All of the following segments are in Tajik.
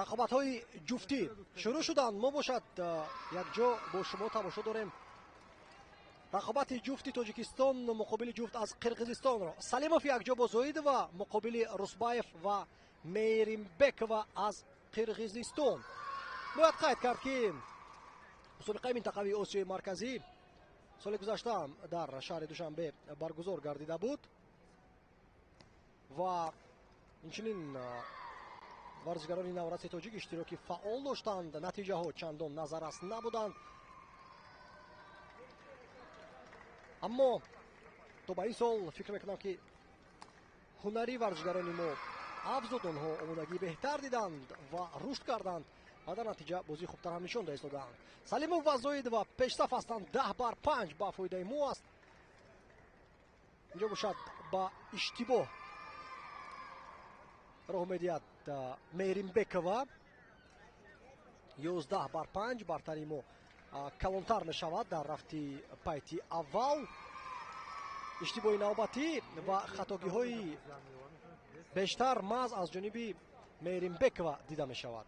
Рақобатҳои ҷуфтӣ шурӯъ шуданд. Мо бошад якҷо бо шумо тамошо дорем рақобати ҷуфти Тоҷикистон муқобили ҷуфт аз Қирғизистонро. Салимов якҷо бо Зоидова муқобили Русбаев ва Мейримбекова аз Қирғизистон. Бояд қайд кард, ки мусобиқаи минтақавии Осиёи Марказӣ соли гузашта дар шаҳри Душанбе баргузор гардида буд ва инчунин варзишгарони навраси тоҷик иштироки фаъол доштанд. Натиҷаҳо чандон назаррас набуданд, аммо то ба ин сол фикр мекунам, ки ҳунари варзишгарони мо афзуд, онҳо омодагии беҳтар диданд ва рушд карданд ва дар натиҷа бозии хубтар ҳам нишон доистодаанд. Салимов ва Зоидова пешсаф ҳастанд, 10-5 ба фоидаи мо аст. Инҷо бошад ба иштибоҳ роҳ медиҳад Мейримбекова. 11-5 бартари мо калонтар мешавад дар рафти пайти аввал. Иштибоҳи навбатӣ ва хатогиҳои бештар маҳз аз ҷониби Мейримбекова дида мешавад.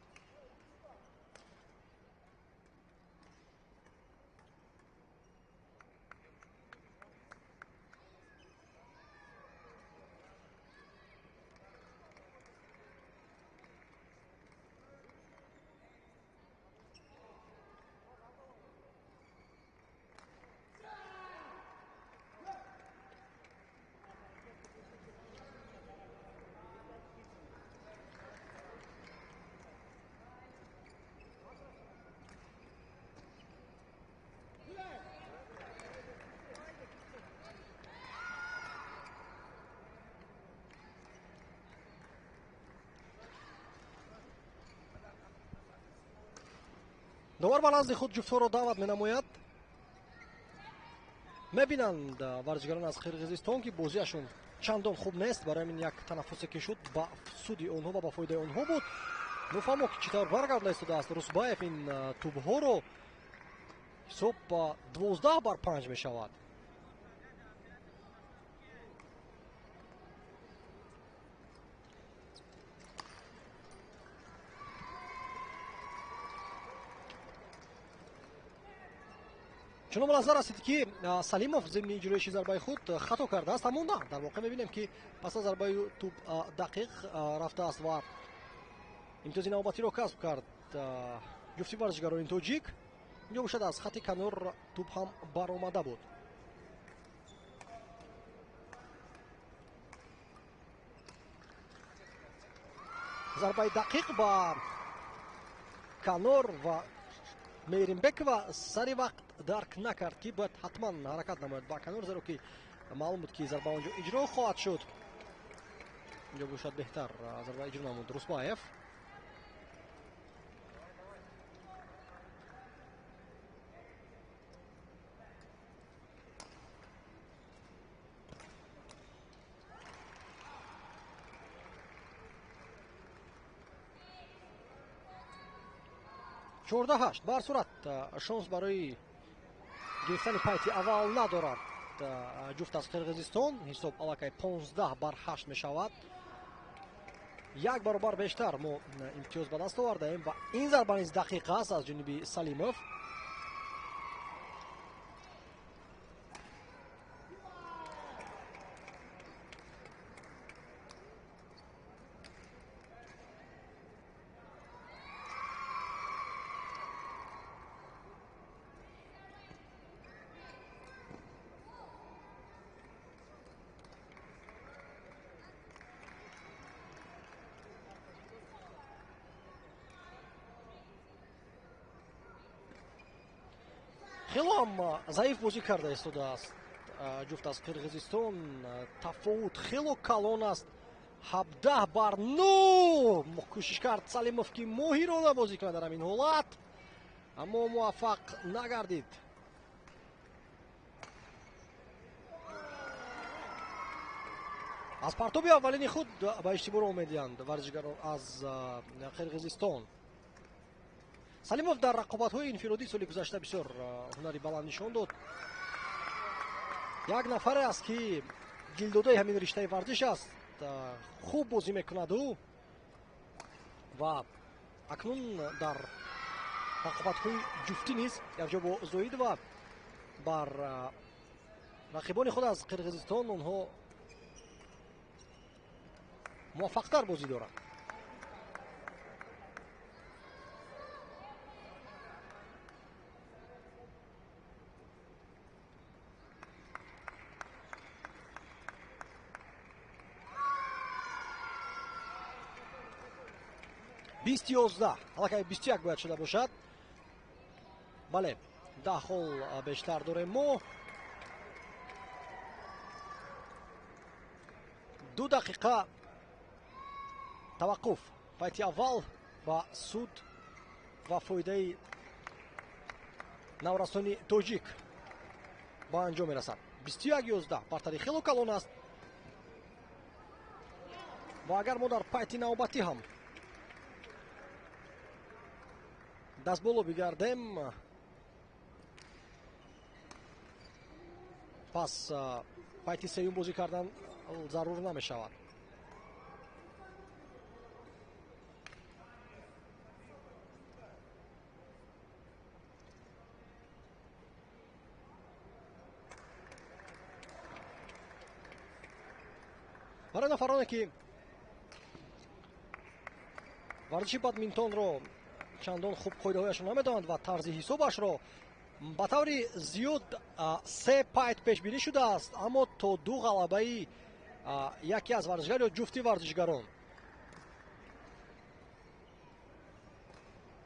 Довар ба назди худ ҷуфтҳоро даъват менамояд. Мебинанд варзишгарон аз Қирғизистон, ки бозиашон чандон хуб нест, барои ҳамин як танаффусе ки шуд ба суди онҳо ва ба фоидаи онҳо буд. Нофаҳмо, ки чӣ тавр баргарда истодааст Русбаев ин тӯбҳоро. Ҳисоб ба 12-5 мешавад. Чунон назар расид, ки Салимов зимни иҷроиши зарбаи худ хато кардааст, аммо на, дар воқеъ мебинем, ки пас аз зарбаи тӯб дақиқ рафтааст ва имтиёзи навбатиро касб кард ҷуфти варзишгарони тоҷик. Инҷо бошад аз хати канор тӯб ҳам баромада буд. Зарбаи дақиқ ба канор ва Мейримбекова сари вақт дарк накард, ки бояд ҳатман ҳаракат намояд ба канор, зеро ки маълум буд, ки зарба онҷо иҷро хоҳад шуд. Инҷо бошад беҳтар зарба иҷро намуд Русбаев. 14-8. Ба ҳар сурат шонс барои гирифтани пайти аввал надорад ҷуфт аз Қирғизистон. Ҳисоб аллакай 15-8 мешавад. Як баробар бештар мо имтиёз ба даст овардаем ва ин зарба низ дақиқ аст аз ҷониби Салимов. Хело заиф бозӣ карда истодааст ҷуфт аз Қирғизистон. Тафовут хело калон аст, 17-9. Кӯшиш кард Салимов, ки моҳирона бозӣ кунад дар ҳамин ҳолат, аммо муваффақ нагардид. Аз партоби аввалини худ ба иштибоҳ роҳ медиҳанд варзишгарон аз Қирғизистон. Салимов дар рақобатҳои инфиродӣ соли гузашта бисёр ҳунари баланд нишон дод. Як нафаре аст, ки дилдодаи ҳамин риштаи варзиш аст. Хуб бозӣ мекунад ӯ ва акнун дар рақобатҳои ҷуфтӣ низ якҷо бо Зоидова бар рақибони худ аз Қирғизистон онҳо муваффақтар бозӣ доранд. 20-11, аллакай 21 бояд шуда бошад. Бале, 10 хол бештар дорем мо. 2 дақиқа таваққуф. Пайти аввал ва суд ва фоидаи наврасони тоҷик ба анҷом мерасад. 21-11 бартари хело калон аст. Ва агар мо дар пайти навбатӣ ҳам дастболо бигардем, пас пайти сеюм бозӣ кардан зарур намешавад. Барои нафароне ки варзиши бадминтонро чандон хуб қоидаҳояшро намедонанд ва тарзи ҳисобашро ба таври зиёд 3 пайт пешбинӣ шудааст, аммо то 2 ғалабаи яке аз варзишгар ё ҷуфти варзишгарон.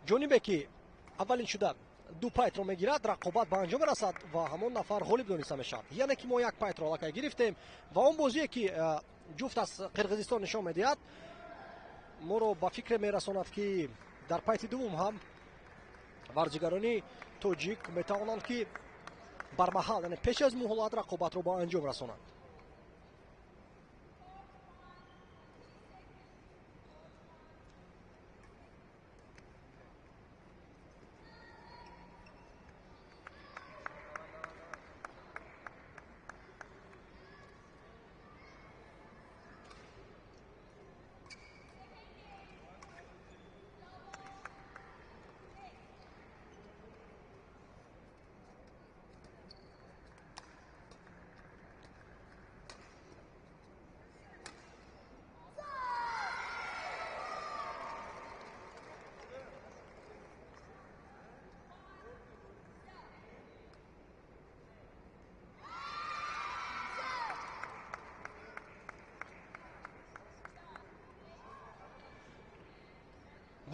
Ҷонибе ки аввалин шуда 2 пайтро мегирад, рақобат ба анҷом мерасад ва ҳамон нафар ғолиб дониста мешавад. Яъне ки мо 1 пайтро аллакай гирифтем ва он бозие ки ҷуфт аз Қирғизистон нишон медиҳад, моро ба фикре мерасонад ки дар пайти дуввум ҳам варзишгарони тоҷик метавонанд ки бармаҳал, яъне пеш аз муҳлат рақобатро ба анҷом расонанд.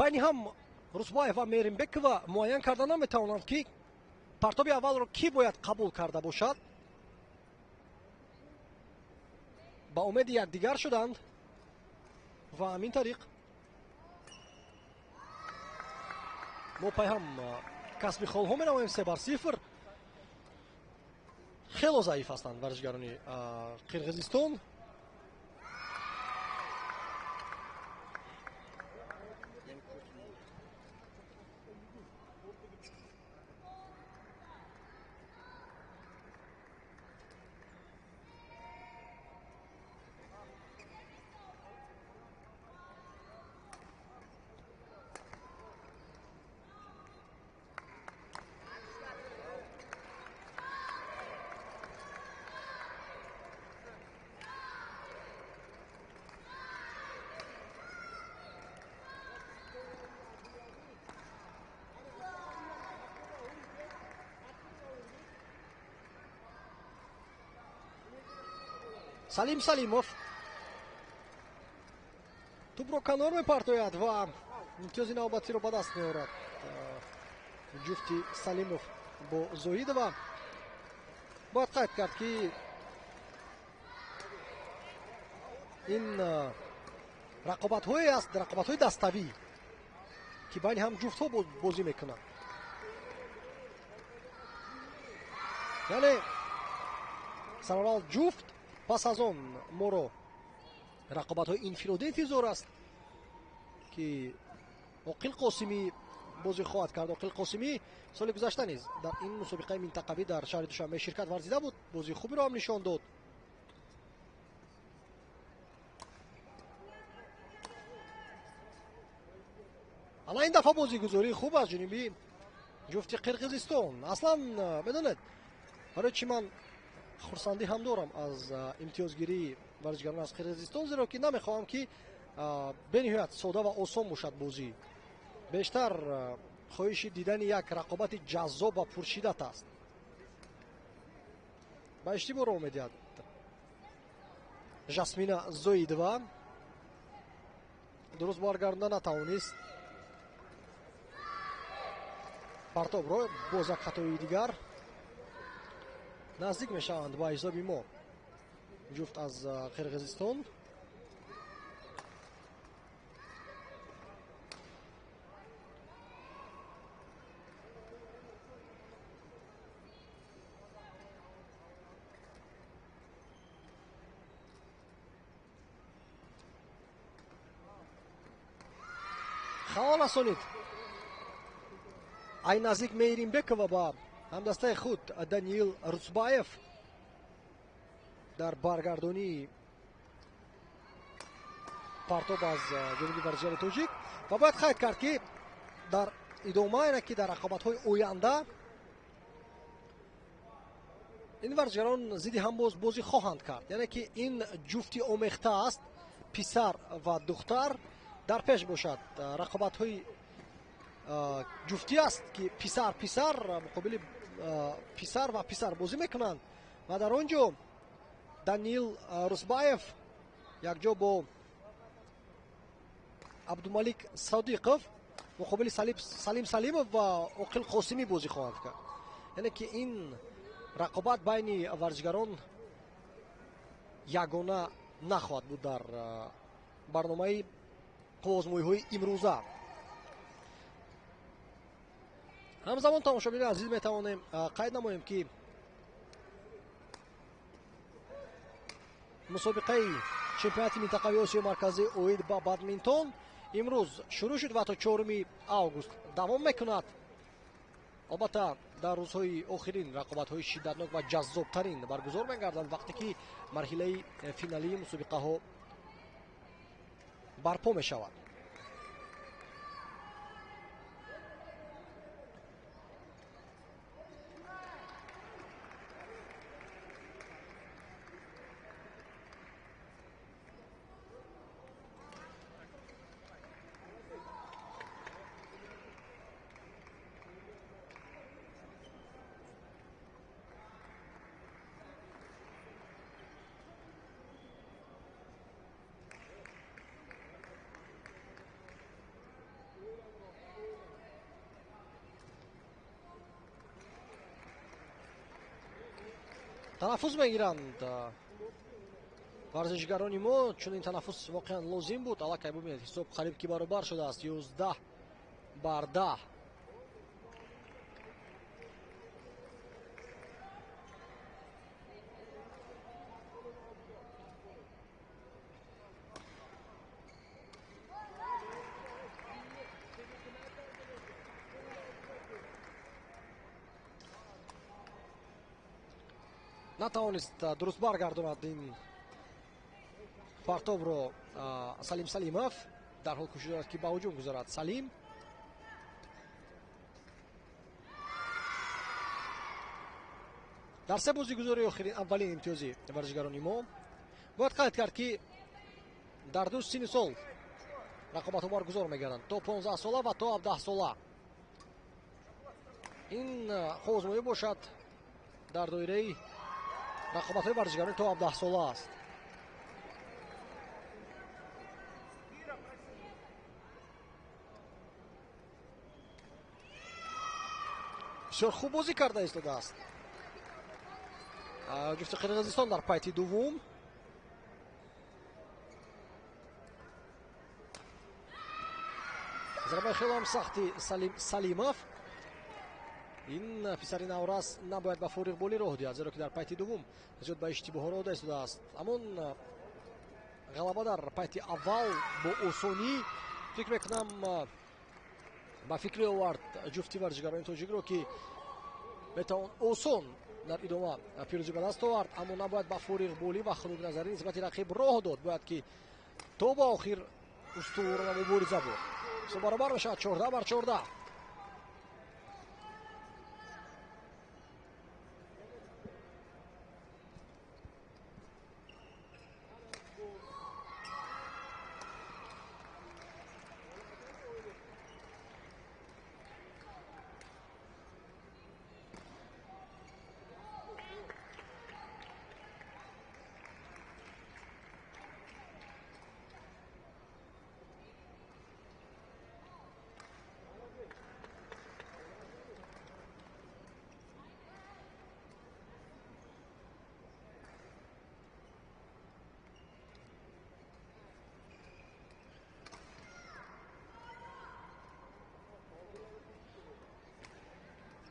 Байни ҳам Русбаев ва Меримбекова муайян карда наметавонанд ки партоби аввалро кӣ бояд қабул карда бошад. Ба умеди якдигар шуданд ва ҳамин тариқ мо пайҳам касби холҳо менамоем. 3-0. Хело заиф ҳастанд варзишгарони Қирғизистон. Салим Салимов тӯбро канор мепартояд ва имтиёзи навбатиро ба даст меорад ҷуфти Салимов бо Зоидова. Бояд қайд кард ки ин рақобатҳое аст, рақобатҳои даставӣ ки байни ҳам ҷуфтҳо бозӣ мекунанд. Яъне сараввал ҷуфт, пас аз он моро рақобатҳои инфиродӣ интизор аст ки Оқил Қосимӣ бозӣ хоҳад кард. Оқил Қосимӣ соли гузашта низ дар ин мусобиқаи минтақавӣ дар шаҳри Душанбе ширкат варзида буд, бозии хуберо ҳам нишон дод. Ана ин дафъа бозигузории хуб аз ҷониби ҷуфти Қирғизистон. Аслан медонед, барои чӣ ман хурсандӣ ҳам дорам аз имтиёзгирии варзишгарон аз Қирғизистон, зеро ки намехоҳам ки бениҳоят сода ва осон бошад бозӣ. Бештар хоҳиши дидани як рақобати ҷаззоб ва пуршиддат аст. Ба иштибоҳ роҳ медиҳад Жасмина Зоидова. Дуруст баргардонда натавонист партобро. Боз як хатои дигар. Наздик мешаванд ба ҳисоби мо ҷуфт аз Қирғизистон. Халал расонид ай наздик Мейримбекова ба ҳамдастаи худ Даниил Русбаев дар баргардонии партоб аз ҷониби варзишгари тоҷик. Ва бояд қайд кард, ки дар идома, яъне ки дар рақобатҳои оянда ин варзишгарон зидди ҳам боз бозӣ хоҳанд кард. Яъне ки ин ҷуфти омехта аст, писар ва духтар. Дар пеш бошад рақобатҳои ҷуфтӣ аст, ки писар писар муқобили писар ва писар бозӣ мекунанд ва дар он ҷо Даниил Русбаев якҷо бо Абдумалик Содиқов муқобили Салим Салимов ва Оқил Қосимӣ бозӣ хоҳанд кард. Яъне ки ин рақобат байни варзишгарон ягона нахоҳад буд дар барномаи қувваозмоиҳои имрӯза. Ҳамзамон тамошобинони азиз, метавонем қайд намоем, ки мусобиқаи чемпионати минтақавии Осиёи Марказӣ оид ба бадминтон имрӯз шурӯъ шуд ва то 4 август давом мекунад. Албатта, дар рӯзҳои охирин рақобатҳои шиддатнок ва ҷаззобтарин баргузор мегарданд, вақте ки марҳилаи финалии мусобиқаҳо барпо мешавад. Танаффус мегиранд варзишгарони мо, чун ин танаффус воқеан лозим буд. Аллакай бубинед, ҳисоб қариб ки баробар шудааст, 11-10. Натавонист дуруст баргардонад ин партобро Салим Салимов. Дарҳол кӯшиш дорад, ки ба ҳуҷум гузарад Салим. Дар се бозигузории охирин аввалин имтиёзи варзишгарони мо. Бояд қайд кард, ки дар ду синни сол рақобатҳо баргузор мегарданд, то 15 сола ва то 17 сола. Ин қувваозмоӣ бошад дар доираи рақобатҳои варзишгарони то 17 сола аст. Бисёр хуб бозӣ карда истодааст ҷуфти Қирғизистон дар пайти дуввум. Зарбаи хеле ҳам сахти Салим Салимов. Ин писари наврас набояд ба фориғболӣ роҳ диҳад, зеро ки дар пайти дуввум зиёд ба иштибоҳҳо роҳ дода истодааст. Амон ғалаба дар пайти аввал бо осонӣ, фикр мекунам, ба фикре овард ҷуфти варзишгарони тоҷикро, ки метавон осон дар идома пирӯзӣ ба даст овард, аммо набояд ба фориғболӣ ва хунукназарӣ нисбати рақиб роҳ дод. Бояд ки то ба охир устуворона мубориза бурд. Баробар мешавад 14 бар 14.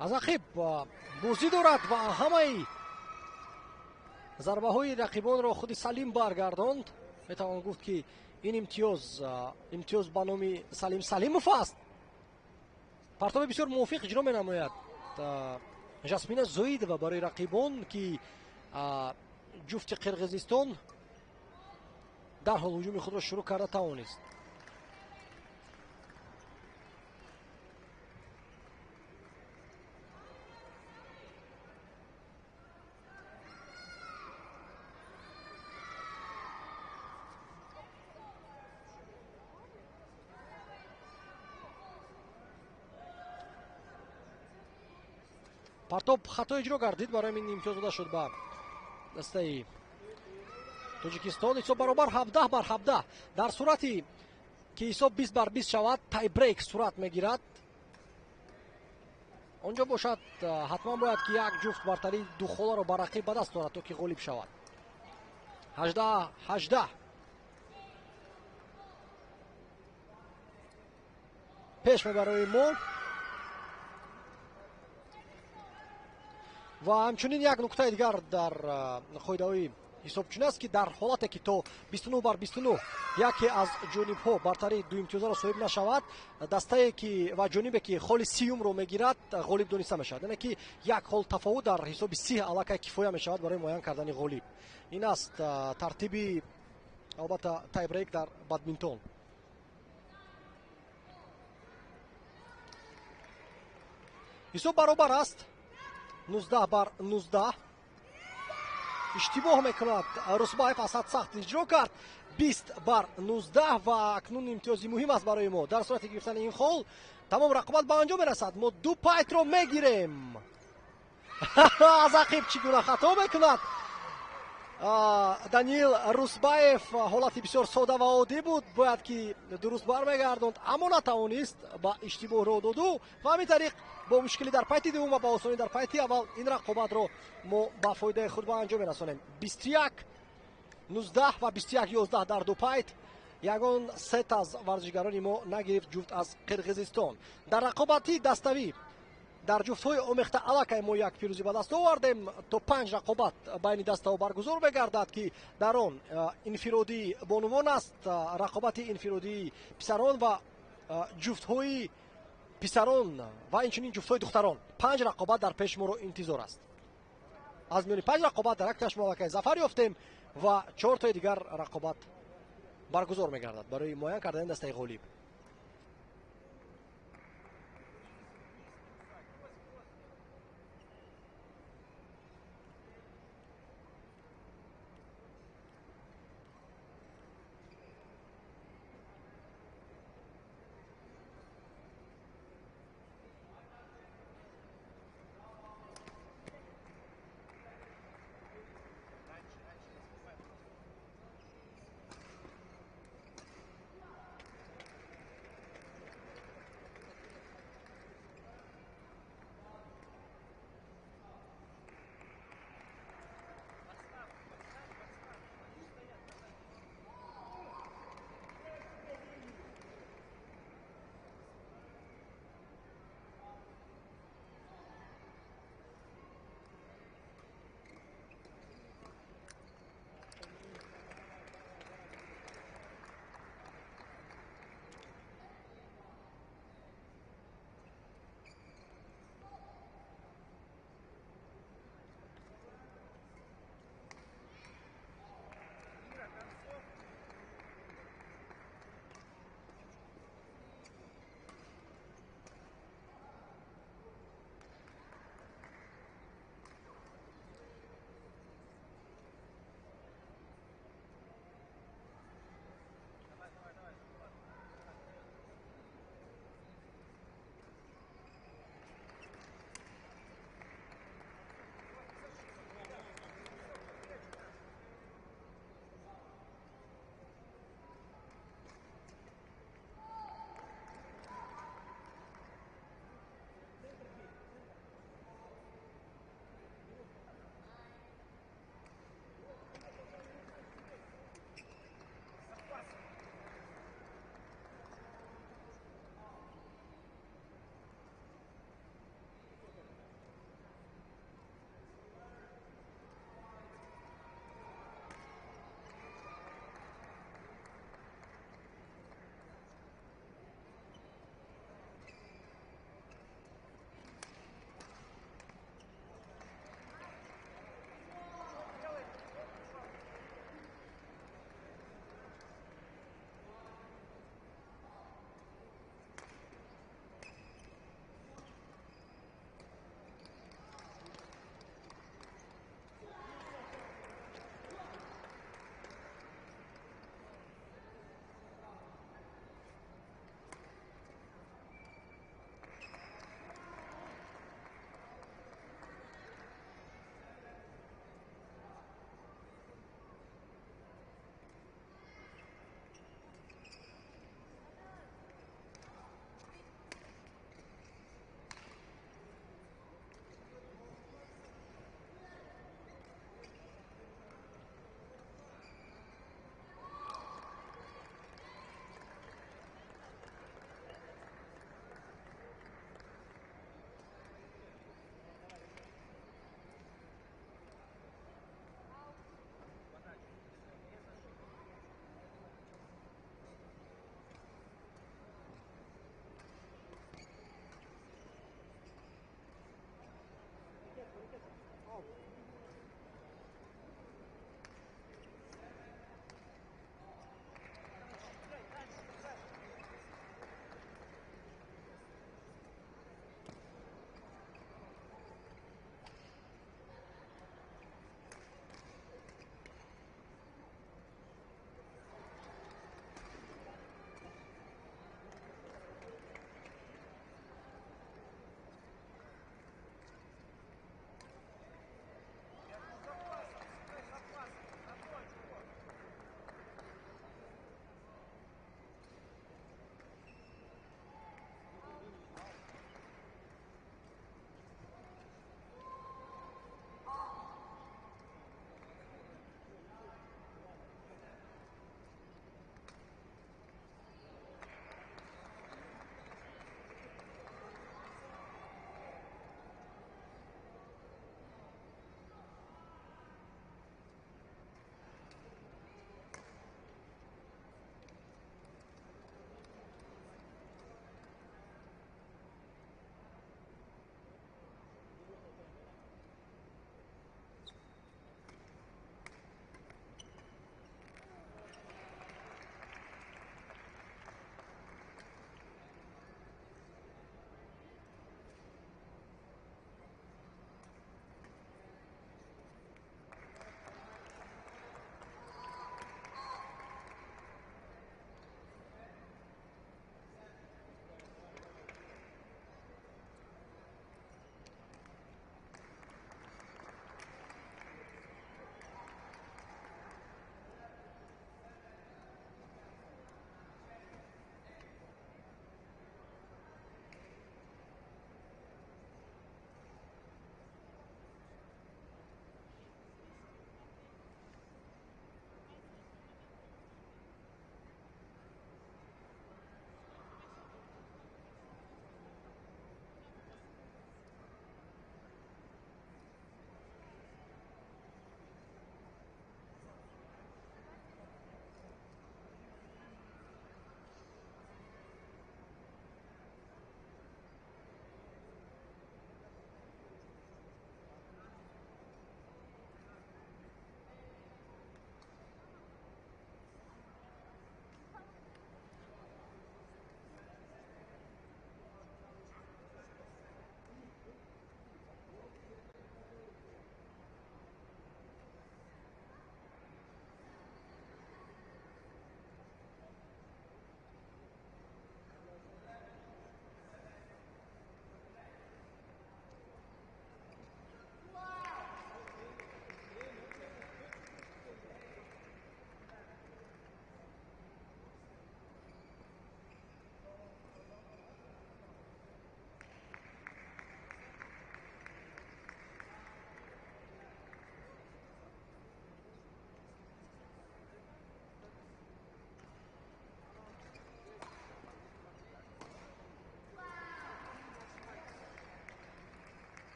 Аз ақиб бозӣ дорад ва ҳамаи зарбаҳои рақибонро худи Салим баргардонд. Метавон гуфт, ки ин имтиёз ба номи Салим Салимов аст. Партоби бисёр мувофиқ иҷро менамояд Жасмина Зоидова барои рақибон, ки ҷуфти Қирғизистон дарҳол ҳуҷуми худро шурӯъ карда тавонист. Партоб хато иҷро гардид, барои ин имтиёз дода шуд ба дастаи Тоҷикистон. Ҳисоб баробар 17 бар 17. Дар сурати ки ҳисоб 20 бар 20 шавад, тайбрейк сурат мегирад. Он ҷо бошад, ҳатман бояд ки як ҷуфт бартарии духоларо ба рақиб ба даст орад, то ки ғолиб шавад. 18 18. Пеш мебарои мо. Ва ҳамчунин як нуктаи дигар дар қоидаҳои ҳисобчунӣ аст, ки дар ҳолате ки то 29 бар 29 яке аз ҷонибҳо бартарии дуимтиёзаро соҳиб нашавад, дастае ки ва ҷонибе ки холи сиюмро мегирад, ғолиб дониста мешавад. Яъне ки як хол тафовут дар ҳисоби 30 аллакай кифоя мешавад барои муайян кардани ғолиб. Ин аст тартиби, албатта, тайбрейк дар бадминтон. Ҳисоб баробар аст 19 бар 19. Иштибоҳ мекунад Русбаев, Асад сахт иҷро кард. 20 бар 19 ва акнун имтиёзи муҳим аст барои мо. Дар сурати гирифтани ин хол тамом рақобат ба анҷом мерасад. Мо ду пайтро мегирем. Аз ақиб чӣ гуна хато мекунад Даниил Русбаев. Ҳолати бисёр сода ва оддӣ буд, бояд ки дуруст бармегардонд, аммо натавонист, ба иштибоҳ роҳ доду ва ҳамин тариқ бо мушкилӣ дар пайти дуввум ва ба осонӣ дар пайти аввал ин рақобатро мо ба фоидаи худ ба анҷом мерасонем. 21 19 ва 21 11 дар ду пайт. Ягон сет аз варзишгарони мо нагирифт ҷуфт аз Қирғизистон. Дар рақобати даставӣ дар ҷуфтҳои омехта аллакай мо як пирӯзӣ ба даст овардем. То панҷ рақобат байни дастаҳо баргузор мегардад, ки дар он инфиродии бонувон аст, рақобати инфиродии писарон ва ҷуфтҳои писарон ва инчунин ҷуфтҳои духтарон. Панҷ рақобат дар пеш моро интизор аст. Аз миёни панҷ рақобат дар якташ мо аллакай зафар ёфтем ва чортои дигар рақобат баргузор мегардад барои муайян кардани дастаи ғолиб.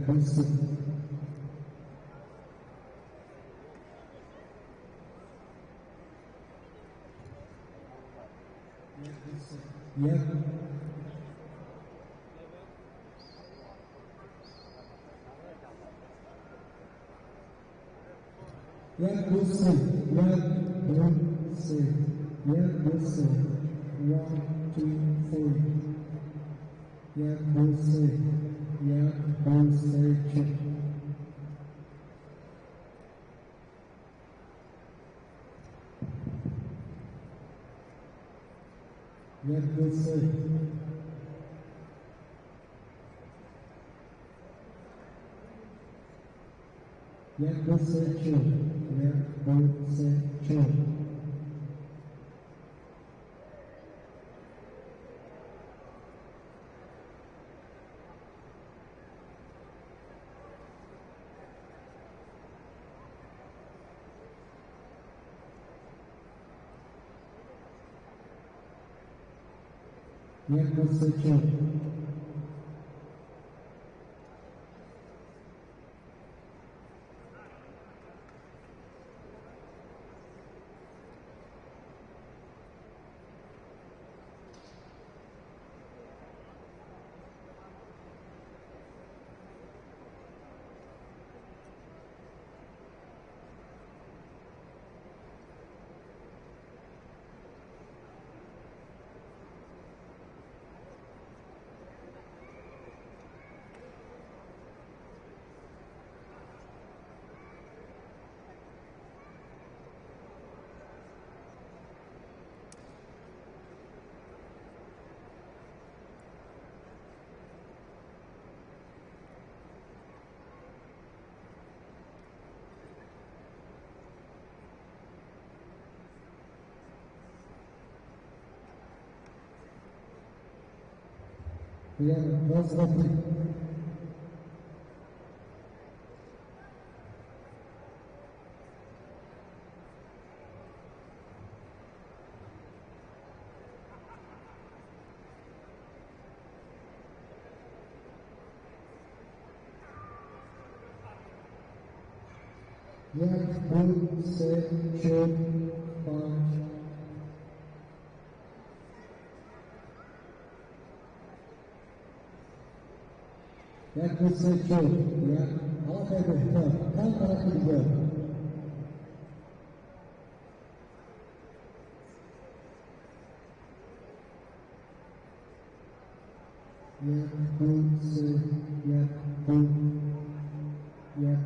ду, се. Як, як, ду, се. Як, ду, се. Як, ду, се. 1, 2, 3. Як, ду, се. Як, ду, се, чор. Як, ду, се. Як, ду, се, чор. Як, ду, се, чор. Як, ду, се, чор. Як, раз, два, три. Як, ду, се, чор, панҷ. Як, ду, се, чор. Як, аллакай беҳтар. Кам тарафи дигар. Як, ду, се, як, ду, як.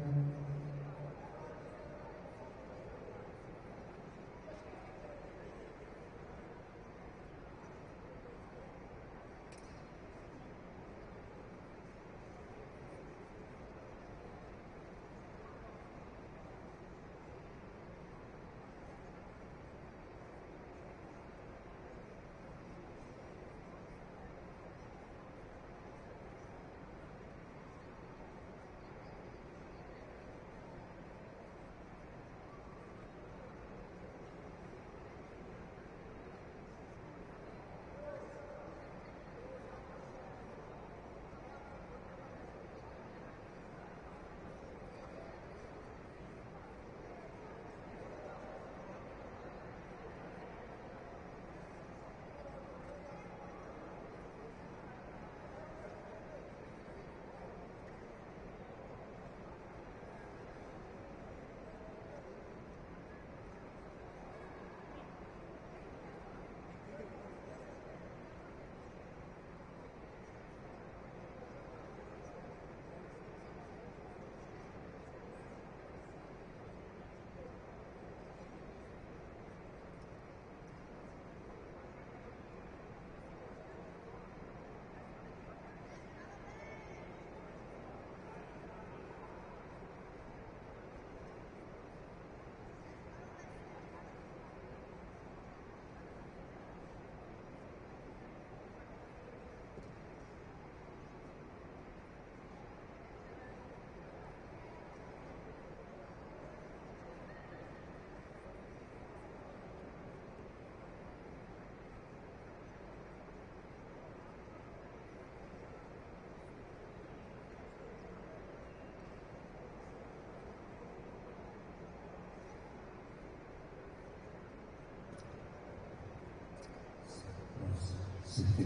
0 3.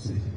0.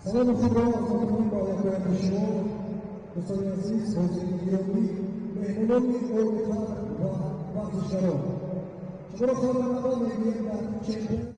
Саломи худро арз мекунем ба якояки шумо, дӯстони азиз, ҳозирини гиромӣ, меҳмонони олиқадр ва варзишгарон. Шуморо хайрмақдам мегӯем дар чемпионат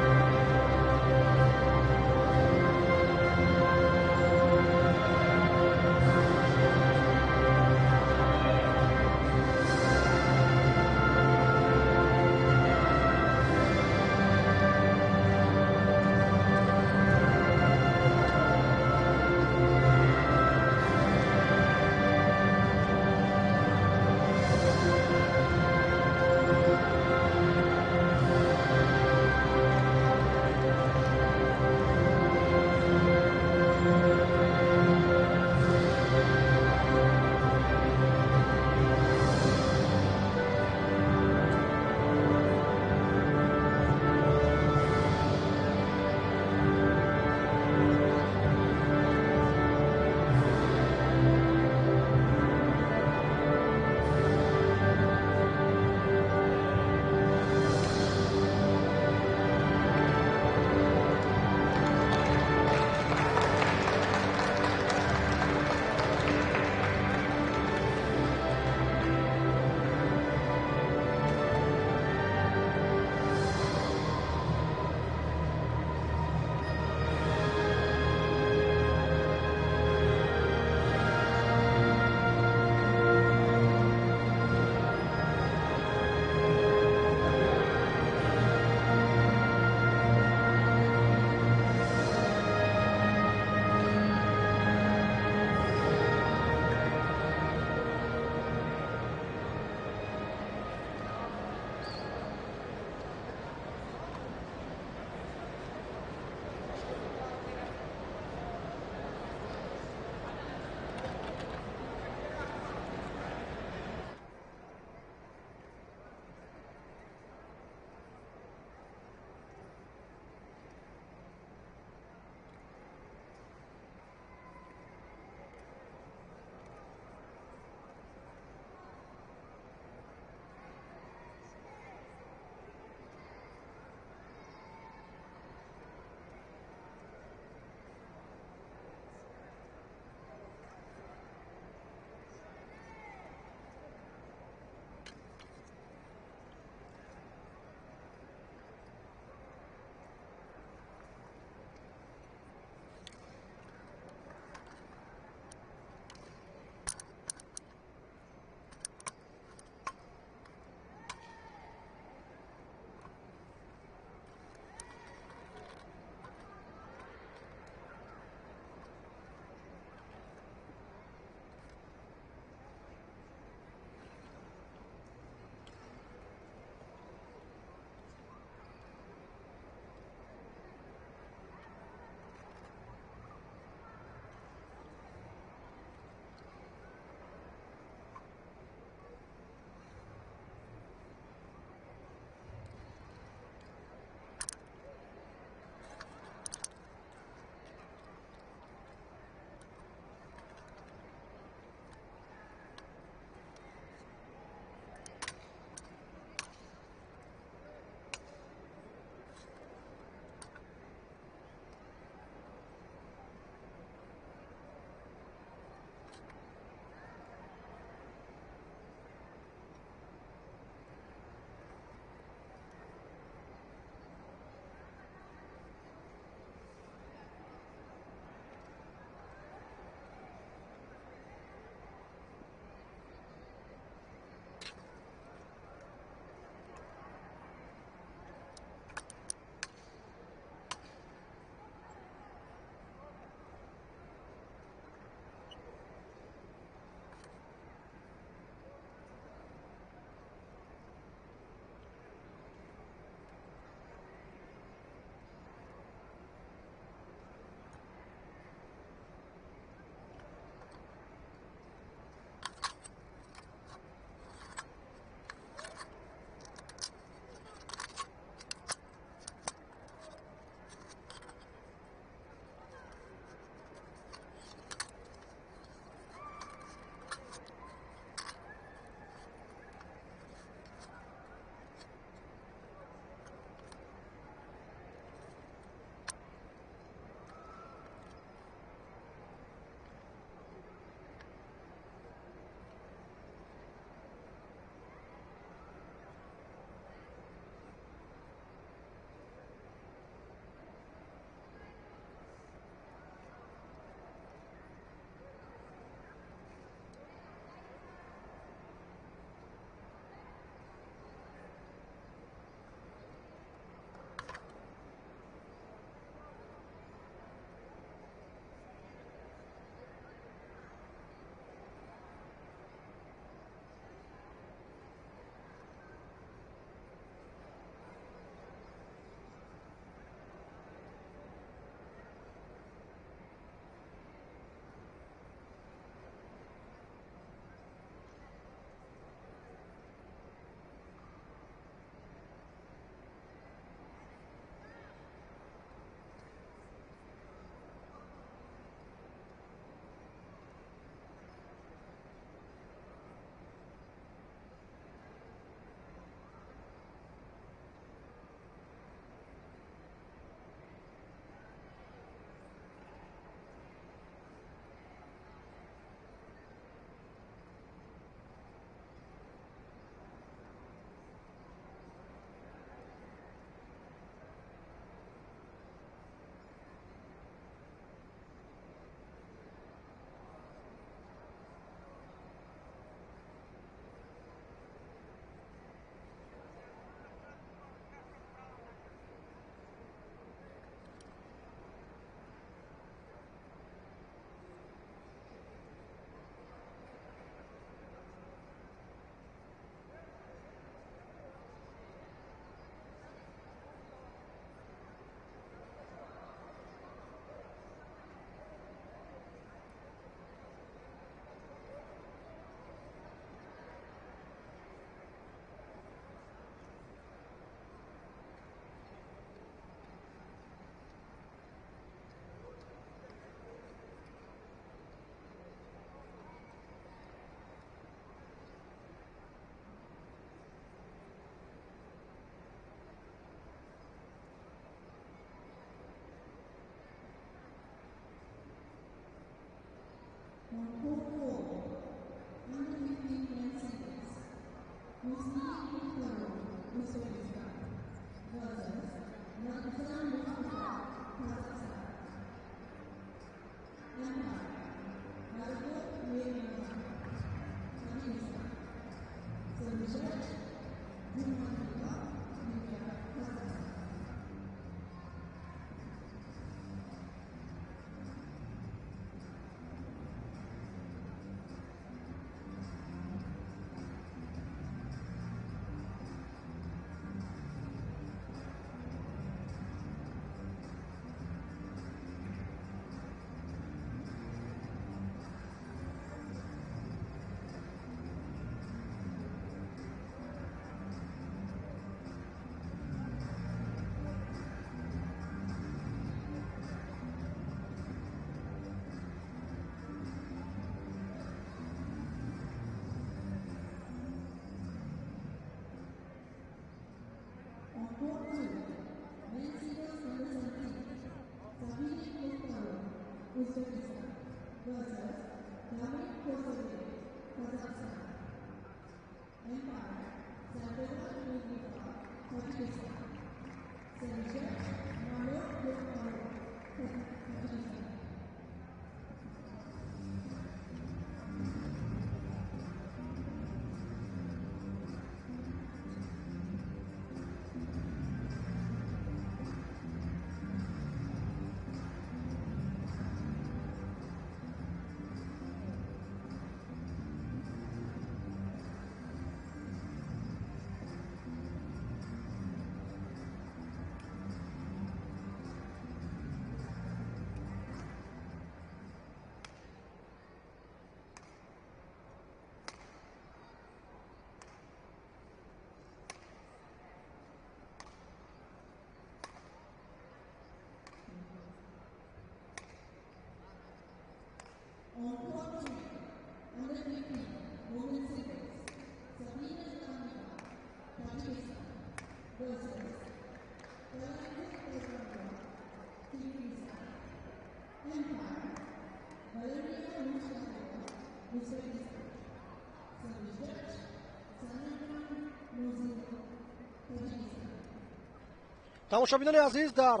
Тамошобинони азиз, дар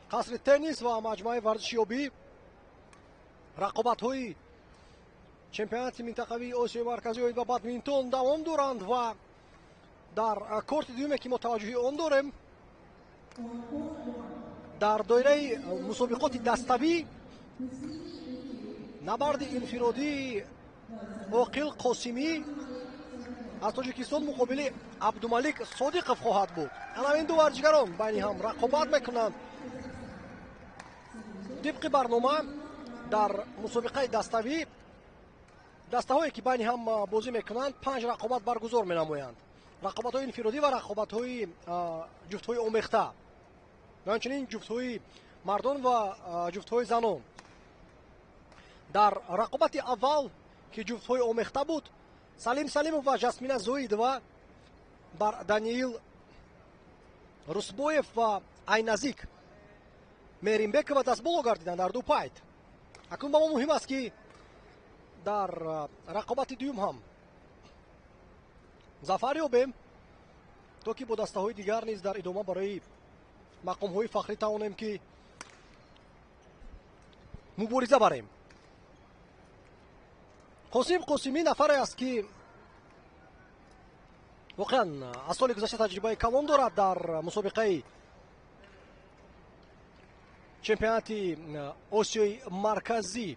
қасри теннис ва маҷмӯаи варзиши обӣ рақобатҳои чемпионати минтақавии Осиёи Марказӣ оид ба бадминтон давом доранд ва дар корти дуюме ки мо таваҷҷӯҳи он дорем, дар доираи мусобиқоти даставӣ набарди инфиродии Оқил Қосимӣ аз Тоҷикистон муқобили Абдумалик Содиқов хоҳад буд. Ана ин ду варзишгарон байни ҳам рақобат мекунанд. Тибқи барнома дар мусобиқаи даставӣ дастаҳое ки байни ҳам бозӣ мекунанд 5 рақобат баргузор менамоянд: рақобатҳои инфиродӣ ва рақобатҳои ҷуфтҳои омехта ва ҳамчунин ҷуфтҳои мардон ва ҷуфтҳои занон. Дар рақобати аввал ки ҷуфтҳои омехта буд, Салим Салимов ва Жасмина Зоидова бар Даниил Русбоев ва Айназик Меримбекова дастболо гардиданд дар ду пайт. Акнун ба мо муҳим аст ки дар рақобати дуюм ҳам зафар ёбем, то ки бо дастаҳои дигар низ дар идома барои мақомҳои фахрӣ тавонем ки мубориза барем. Қосим Қосимӣ нафаре аст ки воқеан аз соли гузашта таҷрибаи калон дорад дар мусобиқаи чемпионати Осиёи Марказӣ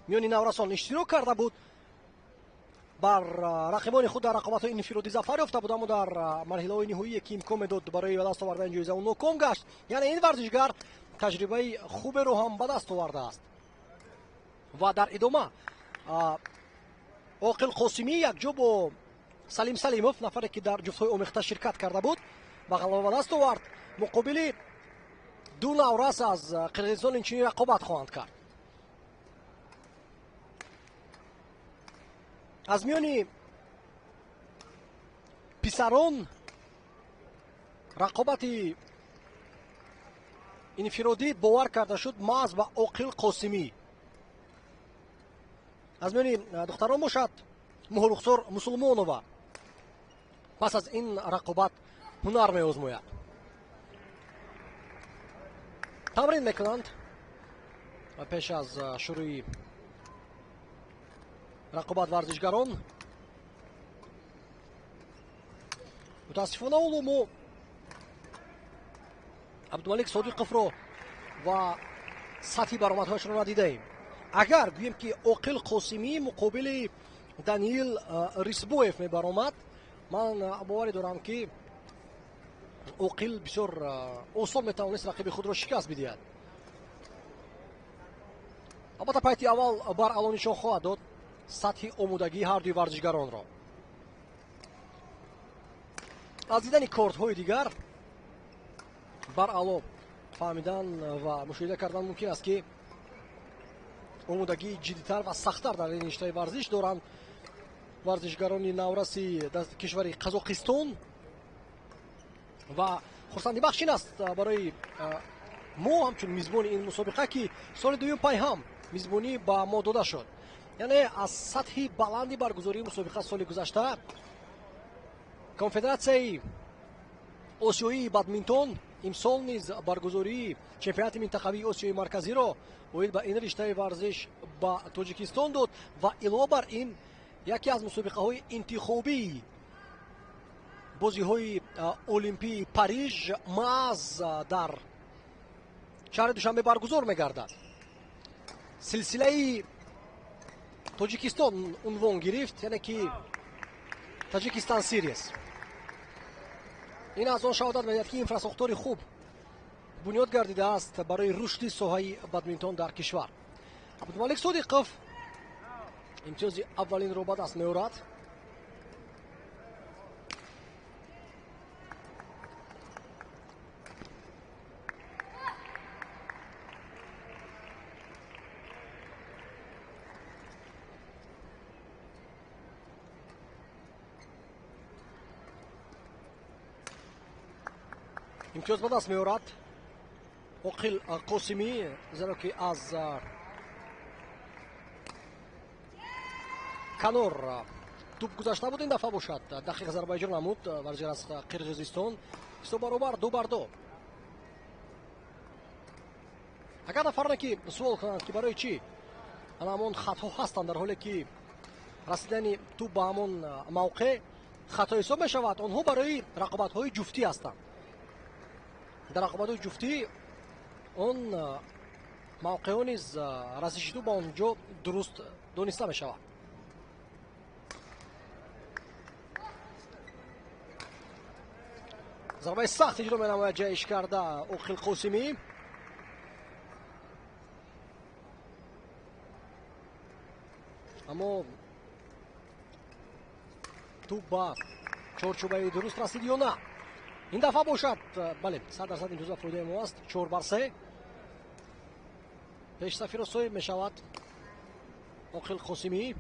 миёни наврасон иштирок карда буд, бар рақибони худ дар рақобатҳои инфиродӣ зафар ёфта буд, аммо дар марҳилаҳои ниҳоие ки имкон медод барои ба даст овардани ҷоиза ӯ ноком гашт. Яъне ин варзишгар таҷрибаи хуберо ҳам ба даст овардааст. Ва дар идома Оқил Қосимӣ якҷо бо Салим Салимов, нафаре ки дар ҷуфтҳои омехта ширкат карда буд, ба ғалаба ба даст овард. Муқобили ду наврас аз Қирғизистон инчунин рақобат хоҳанд кард. Аз миёни писарон рақобати инфиродӣ бовар карда шуд маҳз ба Оқил Қосимӣ. Аз миёни духтарон бошад Муҳрухсор Мусулмонова Пас аз ин рақобат ҳунар меозмояд. Тамрин мекунанд ва пеш аз шурӯи рақобат варзишгарон. Мутаассифона, ҳоло мо Абдумалик Содиқовро ва сатҳи баромадҳояшро надидаем. Агар гӯем, ки Оқил Қосимӣ муқобили Даниил Рисбоев мебаромад, ман боварӣ дорам, ки Оқил бисёр осон метавонист рақиби худро шикаст бидиҳад. Албатта, пайти аввал бар ало нишон хоҳад дод сатҳи омодагии ҳардуи варзишгаронро. Аз дидани кортҳои дигар бар ало фаҳмидан ва мушоҳида кардан мумкин аст, ки омодагии ҷиддитар ва сахттар дар ин риштаи варзиш доранд варзишгарони навраси кишвари Қазоқистон. Ва хурсандибахш ин аст барои мо ҳамчун мизбони ин мусобиқа, ки соли дуюм пайҳам мизбонӣ ба мо дода шуд, яъне аз сатҳи баланди баргузории мусобиқа соли гузашта Конфедератсияи Осиёии бадминтон имсол низ баргузории чемпионати минтақавии Осиёи Марказиро оид ба ин риштаи варзиш ба Тоҷикистон дод ва илова бар ин яке аз мусобиқаҳои интихобии бозиҳои Олимпии Париж маҳз дар шаҳри Душанбе баргузор мегардад. Силсилаи Тоҷикистон унвон гирифт, яъне ки Таҷикистан Series. Ин аз он шаҳодат медиҳад, ки инфрасохтори хуб бунёд гардидааст барои рушди соҳаи бадминтон дар кишвар. Абдумалик Содиқов имтиёзи аввалинро ба даст меорад. Имтиёз ба даст меорад Оқил Қосимӣ, зеро ки аз канор туп гузашта буд. Ин дафъа бошад, дақиқ зарба иҷро намуд варзишгар аз Қирғизистон. Ҳисоб баробар, 2-2. Агар нафароне ки суол кунанд, ки барои чӣ ана ҳамон хатҳо ҳастанд, дар ҳоле ки расидани туп ба ҳамон мавқеъ хато ҳисоб мешавад, онҳо барои рақобатҳои ҷуфтӣ ҳастанд. Дар рақобатҳои ҷуфтӣ он мавқеъҳо низ расиши туп ба он ҷо дуруст дониста мешавад. Зарбаи сахт иҷро менамояд ҷаҳиш карда Оқил Қосимӣ. Аммо туп ба чорчӯбаи дуруст расид ё на? Ин дафъа бошад, бале, 100% имтиёз ба фоидаи мо аст. 4-3. Пешсафиро соҳиб мешавад Оқил Қосимӣ.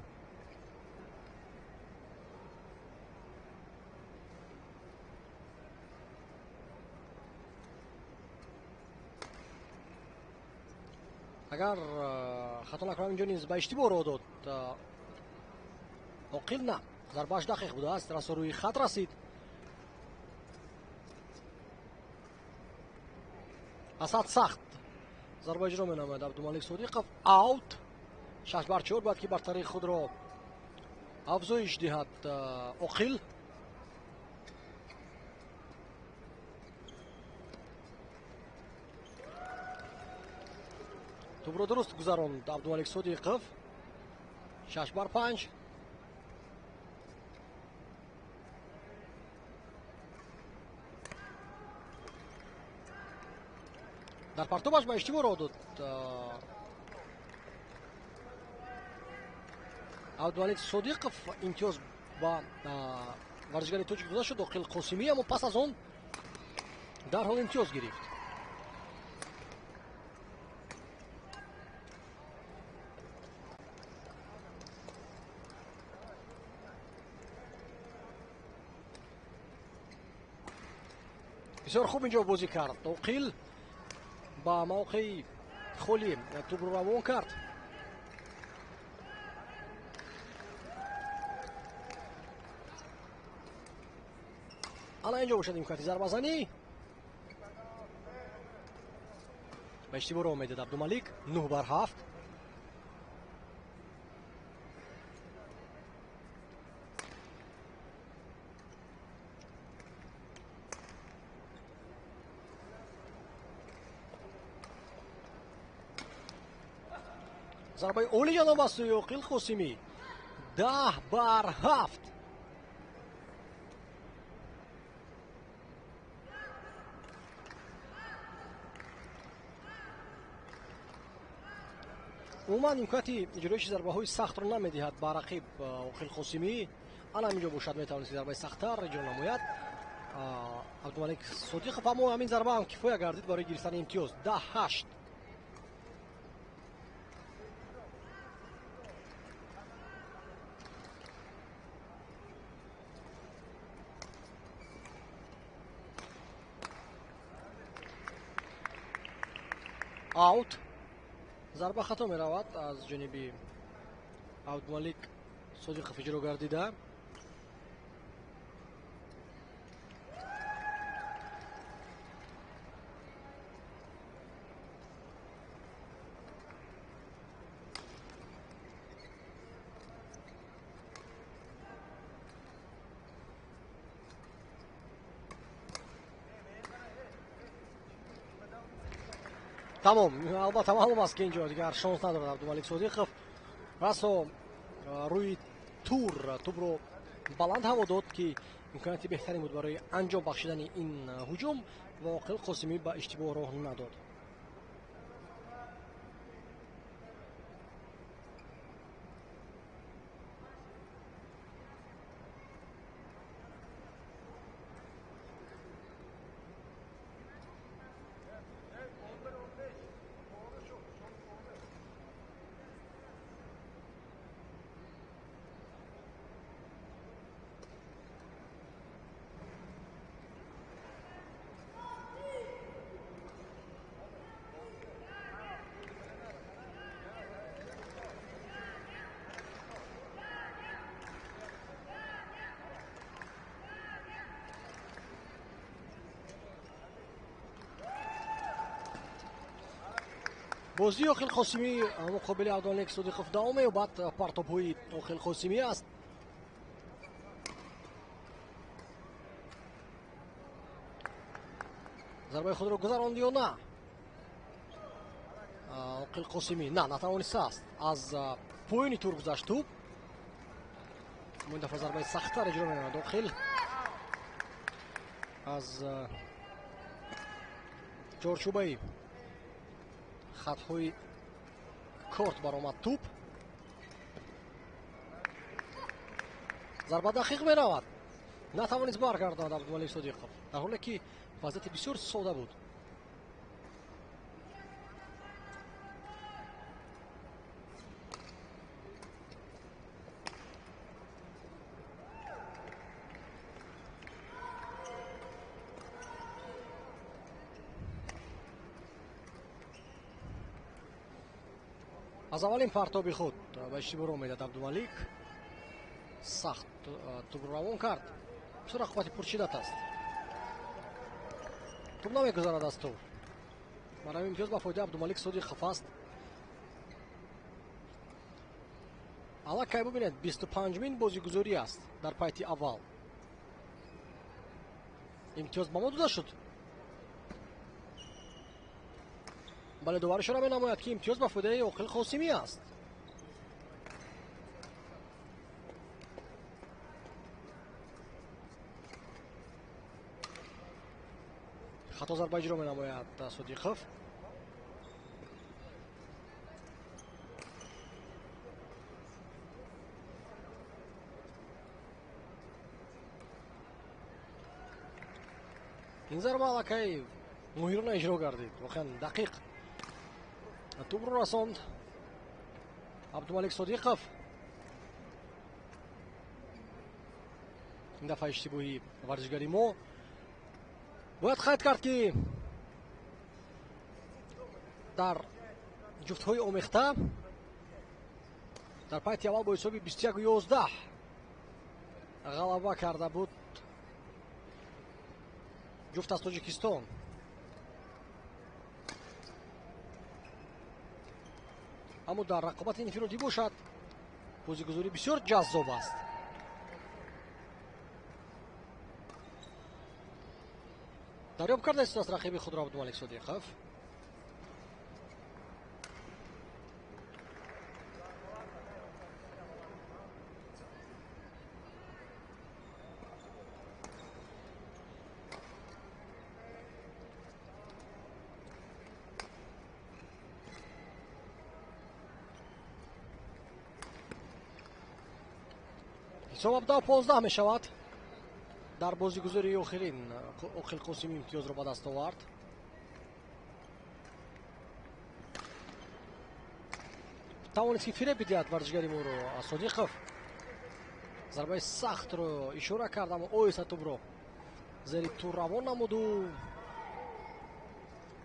Агар хато накунам, инҷо низ ба иштибоҳ роҳ дод Оқил. На, зарбааш дақиқ будааст, расо рӯи хат расид. Асад сахт зарба иҷро менамояд Абдумалик Содиқов. Аут, 6-4. Бояд ки бартарии худро афзоиш диҳад Оқил. Тӯбро дуруст гузаронд Абдумалик Содиқов. 6-5. Дар партобаш ба иштибоҳ роҳ дод Абдумалик Содиқов. Имтиёз ба варзишгари тоҷик дода шуд, Оқил Қосимӣ, аммо пас аз он дарҳол имтиёз гирифт. Бисёр хуб инҷо бозӣ кард Оқил, ба мавқеи холӣ тӯбро равон кард. Ана инҷо бошад имконияти зарбазанӣ. Ба иштибоҳ роҳ медиҳад Абдумалик. 9-7. Зарбаи олиҷаноб аз сӯи Оқил Қосимӣ. 10-7. Умуман имконияти иҷроиши зарбаҳои сахтро намедиҳад ба рақиб Оқил Қосимӣ. Ана ҳаминҷо бошад метавонист зарбаи сахттар иҷро намояд Абдумалик Содиқов, аммо ҳамин зарба ҳам кифоя гардид барои гирифтани имтиёз. 10-8. Аут. Зарба хато меравад аз ҷониби Абдумалик Содиқов иҷро гардида. Тамом, албатта маълум аст, ки инҷо дигар шонс надорад Абдумалик Содиқов. Расо рӯи тур тӯбро баланд ҳаво дод, ки имконияти беҳтарин буд барои анҷом бахшидани ин ҳуҷум ва Оқил Қосимӣ ба иштибоҳ роҳ надод. Бозии Оқил Қосимӣ муқобили Абдумалик Содиқов давом меёбад. Партобҳои Оқил Қосимӣ аст. Зарбаи худро гузаронд ё на? Оқил Қосимӣ на, натавонистааст. Аз поёни тур гузашт тӯб. Ин дафъа зарбаи сахттар иҷро менамояд Оқил. Аз чорчӯбаи хатҳои корт баромад тӯб. Зарба дақиқ меравад. Натавонист баргардонад Абдумалик Содиқов, дар ҳоле ки вазъияти бисёр сода буд. Аз аввалин партоби худ ба иштибоҳ роҳ медиҳад Абдумалик. Сахт тӯбро равон кард. Бисёр рақобати пуршиддат аст. Тӯб намегузарад аз тӯб. Барои имтиёз ба фоидаи Абдумалик Содиқов аст. Аллакай бубинед, 25-мин бозигузорӣ аст дар пайти аввал. Имтиёз ба мо дода шуд. Бале, довар ишора менамояд, ки имтиёз ба фоидаи Оқил Қосимӣ аст. Хато зарба иҷро менамояд Содиқов. Ин зарба аллакай моҳирона иҷро гардид. Воқеан дақиқ тӯбро расонд Абдумалик Содиқов. Ин дафъа иштибоҳи варзишгари мо. Бояд қайд кард, ки дар ҷуфтҳои омехта дар пайти аввал бо ҳисоби 21-11 ғалаба карда буд Ҷуфт аз Тоҷикистон. Аммо дар рақобати инфиродӣ бошад, бозигузорӣ бисёр ҷаззоб аст. Дарёб карда истодааст рақиби худро Абдумалик Содиқов. Ҳисоб 17-15 мешавад. Дар бозигузории охирин Оқил Қосимӣ имтиёзро ба даст овард. Тавонист ки фиреб бидиҳад варзишгари моро Содиқов. Зарбаи сахтро ишора кард, аммо оҳиста тӯбро зери тур равон намуду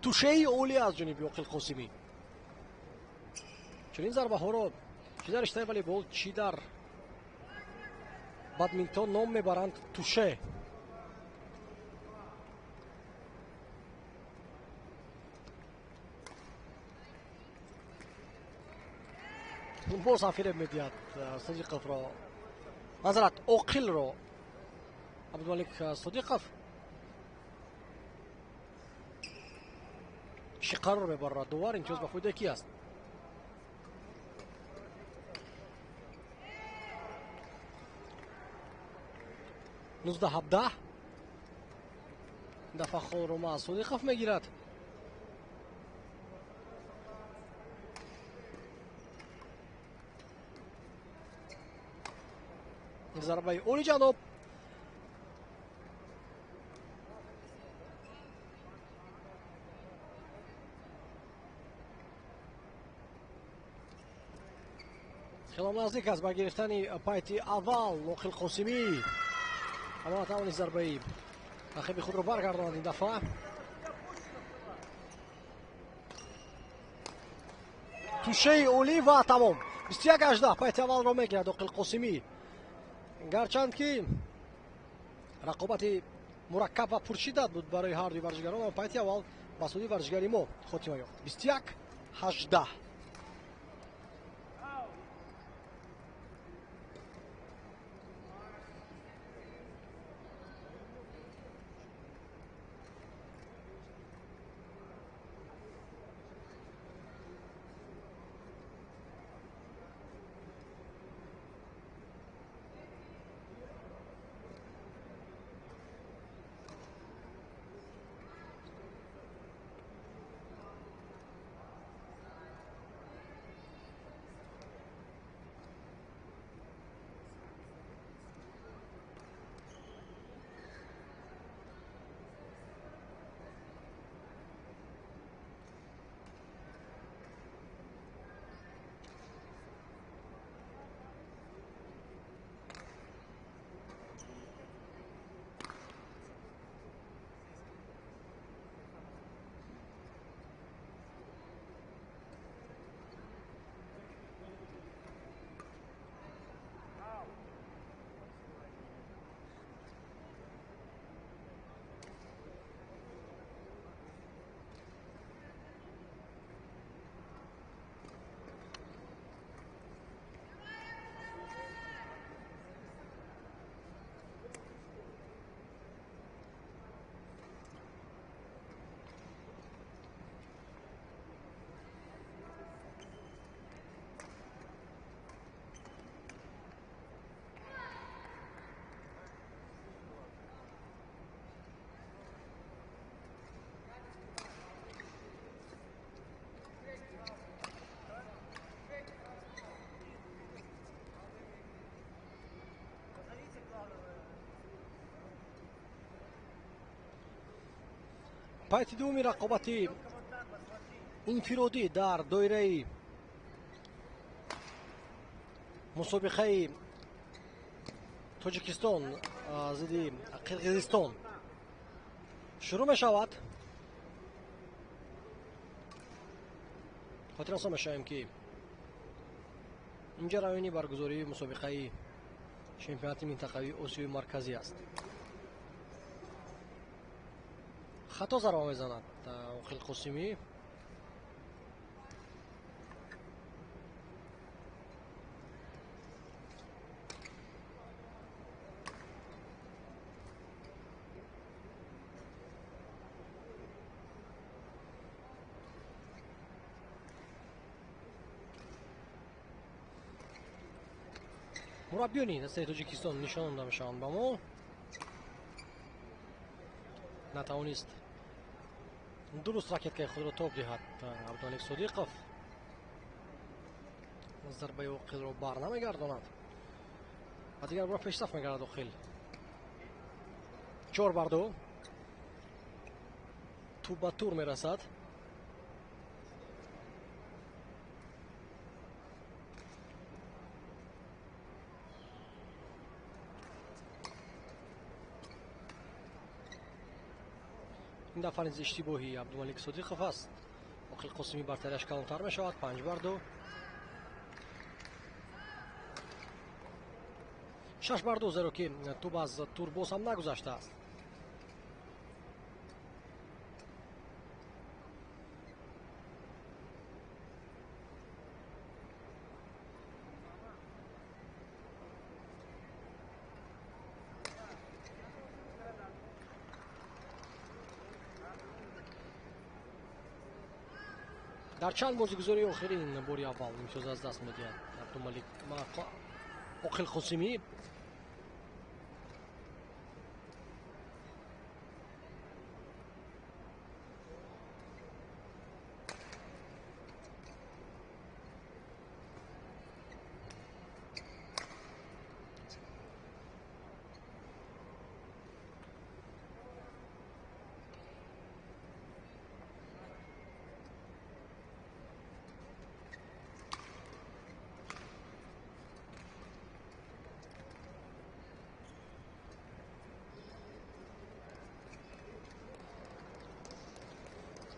тушеи олӣ аз ҷониби Оқил Қосимӣ. Чунин зарбаҳоро чӣ дар риштаи волейбол, чӣ дар бадминтон ном мебаранд туше. Боз ҳам фиреб медиҳад Содиқовро, назарат Оқилро Абдумалик Содиқов. Чӣ қарор мебарад довар? Имтиёз ба фоидаи ки аст? 19-17. Дафъа холро ма Содиқов мегирад. Зарбаи олиҷаноб. Хело наздик аст ба гирифтани пайти аввал Оқил Қосимӣ. Аммо натавонист зарбаи рақиби худро баргардонад ин дафъа. Тушеи олӣ ва тамом. 21-18 пайти аввалро мегирад Оқил Қосимӣ. Гарчанд ки рақобати мураккаб ва пуршиддат буд барои ҳардуи варзишгарон, аммо пайти аввал ба суди варзишгари мо хотима ёфт. 21-18. Пайти дуюми рақобати инфиродӣ дар доираи мусобиқаи Тоҷикистон зидди Қирғизистон шурӯъ мешавад. Хотиррасон мешавем, ки ин ҷараёни баргузории мусобиқаи чемпионати минтақавии Осиёи Марказӣ аст. Хато зарба мезанад Оқил Қосимӣ. Мураббиёни дастаи Тоҷикистон нишон дода мешаванд ба мо. Натавонист дуруст ракеткаи худро тоб диҳад Абдумалик Содиқов. Зарбаи Оқилро бар намегардонад ва дигар бор пешсаф мегардад Оқил. 4-2. Тӯб ба тур мерасад. Ин дафъа низ иштибоҳи Абдумалик Содиқов аст. Оқил Қосимӣ бартариаш калонтар мешавад. 5-2. 6-2, зеро ки тӯб аз тур боз ҳам нагузаштааст. Дар чанд бозигузории охирин бори аввал имтиёз аз даст медиҳад Абдумалик Оқил Қосимӣ.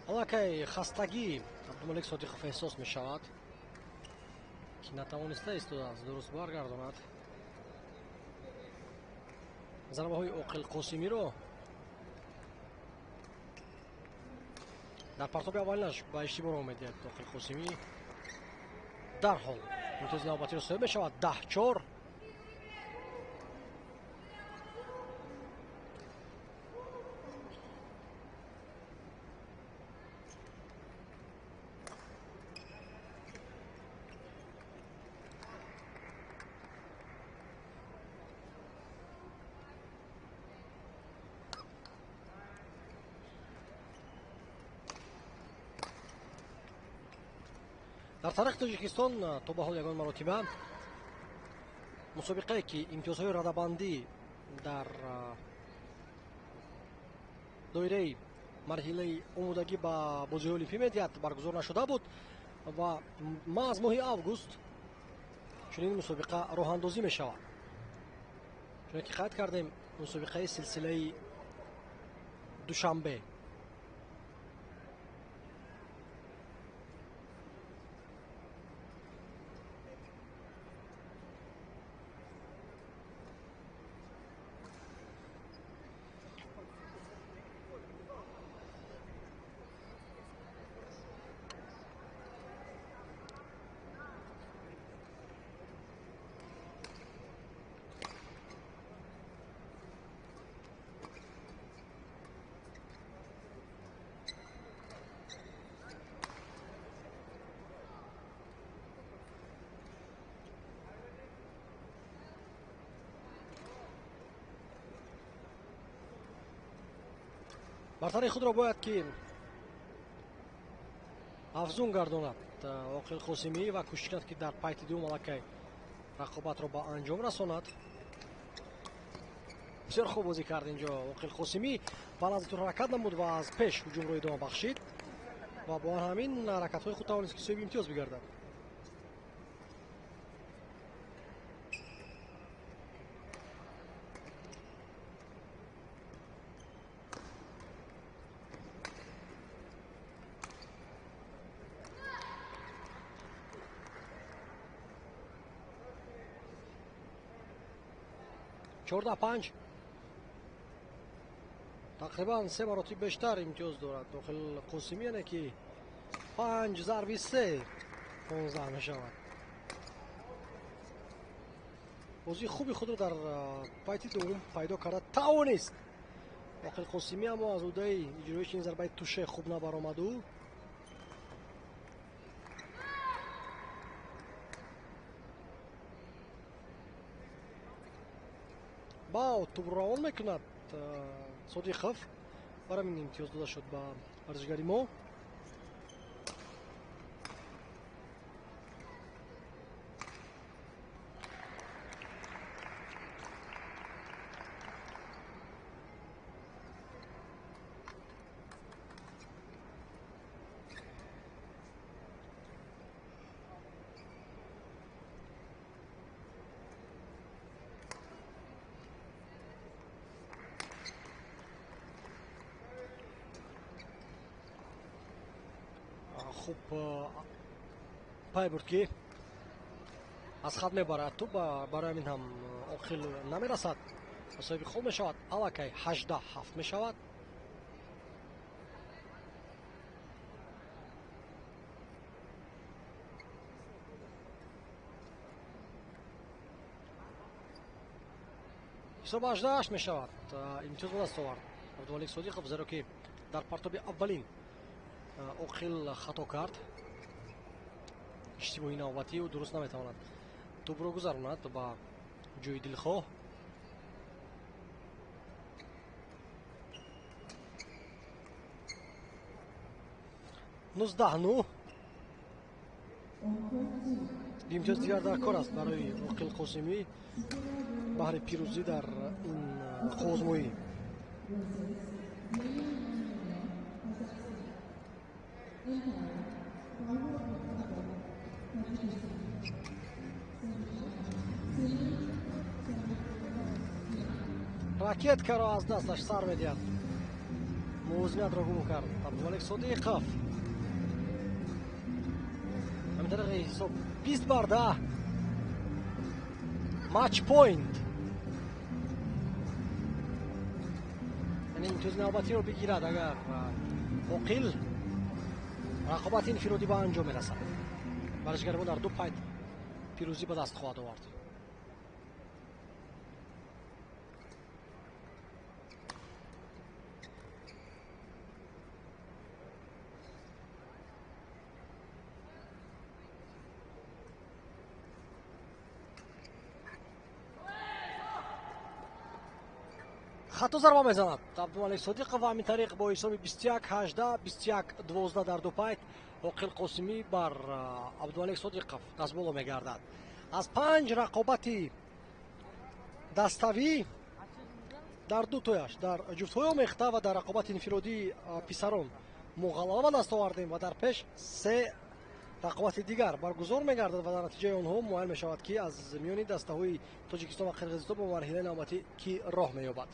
Аллакай хастагӣ Абдумалик Содиқов эҳсос мешавад, ки натавониста истодааст дуруст баргардонад зарбаҳои Оқил Қосимиро. Дар партоби аввалинаш ба иштибоҳ роҳ медиҳад Оқил Қосимӣ. Дарҳол имтиёзи навбатиро соҳиб мешавад. 10-4. Дар таърихи Тоҷикистон то ба ҳол ягон маротиба мусобиқае ки имтиёзҳои радабандӣ дар доираи марҳилаи омодагӣ ба бозиҳои олимпӣ медиҳад баргузор нашуда буд ва маҳз моҳи август чунин мусобиқа роҳандозӣ мешавад. Чунон ки қайд кардем, мусобиқаи силсилаи Душанбе. Бартарии худро бояд ки афзун гардонад Оқил Қосимӣ ва кӯшиш кунад, ки дар пайти дуюм аллакай рақобатро ба анҷом расонад. Бисёр хуб бозӣ кард инҷо Оқил Қосимӣ, ба назди тур ҳаракат намуд ва аз пеш ҳуҷумро идома бахшид ва бо ҳамин ҳаракатҳои худ тавонист ки соҳиби имтиёз бигардад. 14-5. Тақрибан 3 маротиб бештар имтиёз дорад Оқил Қосимӣ, яъне ки 5 зарби 3 15 мешавад. Бозии хуби худро дар пайти дуввум пайдо карда тавонист Оқил Қосимӣ, аммо аз уҳдаи иҷроиши ин зарбаи туше хуб набаромаду. Бао тӯбро равон мекунад Содиқов, барои ин имтиёз дода шуд ба варзишгари мо. Хуб пай бурд ки аз хат мебарад тӯб, барои ҳамин ҳам Оқил намерасад, соҳиби хол мешавад. Аллакай 18-7 мешавад. Ҳисоб 18-8 мешавад. Имтиёз ба даст овард Абдумалик Содиқов, зеро ки дар партоби аввалин Оқил хато кард. Иштибоҳи навбатӣ ӯ дуруст наметавонад тӯбро гузаронад ба ҷои дилхоҳ. 19-9. Имтиёз дигар дар кор аст барои Оқил Қосимӣ баҳри пирӯзӣ дар ин қуввозмоӣ. Ракеткаро аз дасташ сар медиҳад, мувозиятро гум кард Абдумалик Содиқов. Ҳамин тариқи ҳисоб 20-10. Матч поинт, яъне имтиёзи навбатиро бигирад агар Оқил, рақобати инфиродӣ ба анҷом мерасад. Варзишгари мо дар ду пайт пирӯзӣ ба даст хоҳад овард. Хато зарба мезанад Абдумалик Содиқов ва ҳамин тариқ бо ҳисоби 21-18, 21-12 дар ду пайт Оқил Қосимӣ бар Абдумалик Содиқов дастболо мегардад. Аз 5 рақобати daставӣ дар ду тояш дар ҷуфтҳои омехта ва дар рақобати инфиродии писарон мо ғалаба ба даст овардем ва дар пеш 3 рақобати дигар баргузор мегардад ва дар натиҷаи онҳо муайян мешавад ки аз миёни дастаҳои Тоҷикистон ва Қирғизистон ба марҳилаи навбатӣ кӣ роҳ меёбад.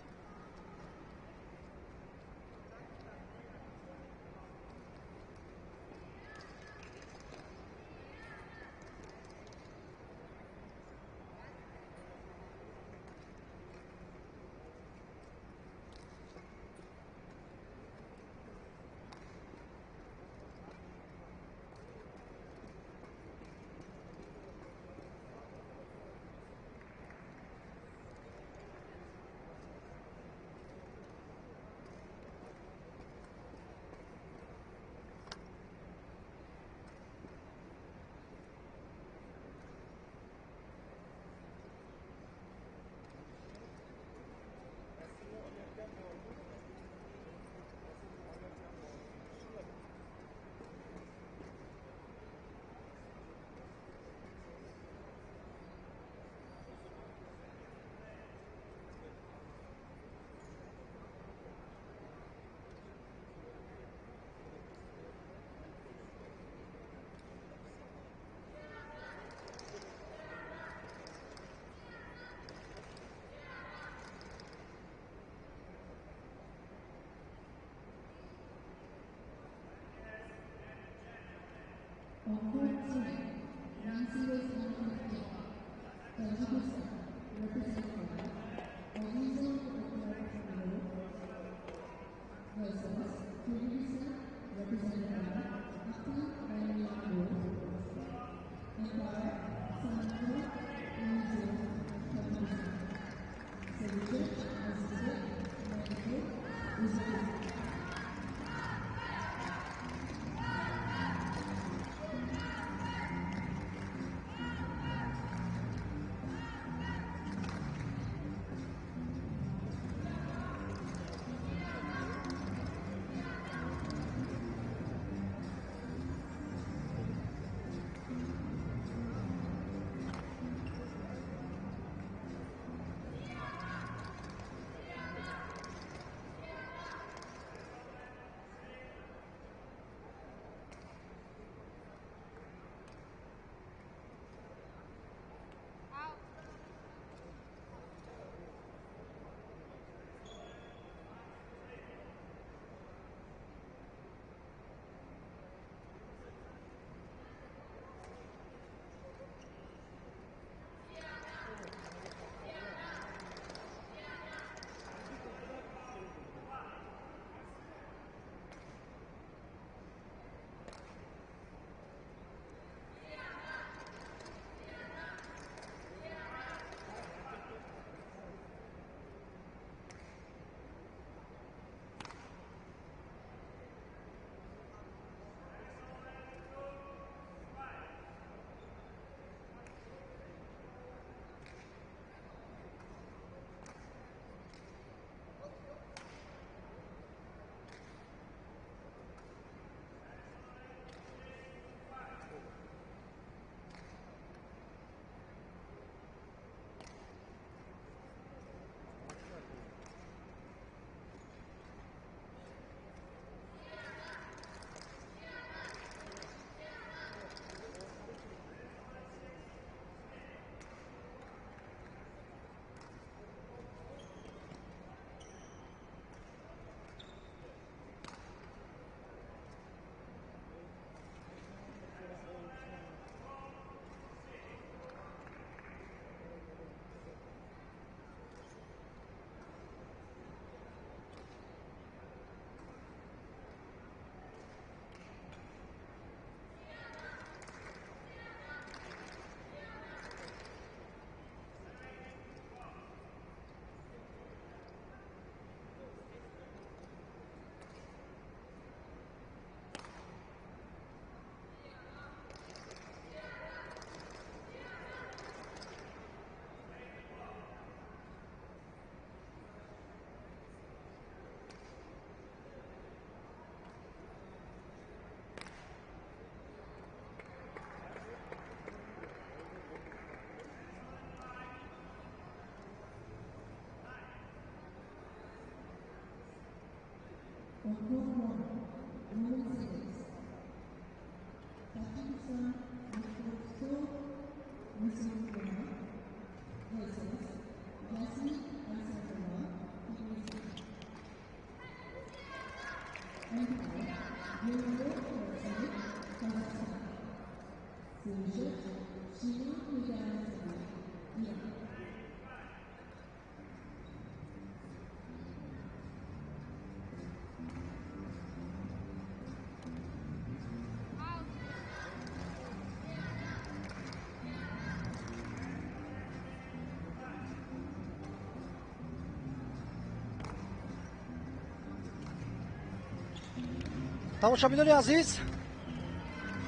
Тамошобинони азиз,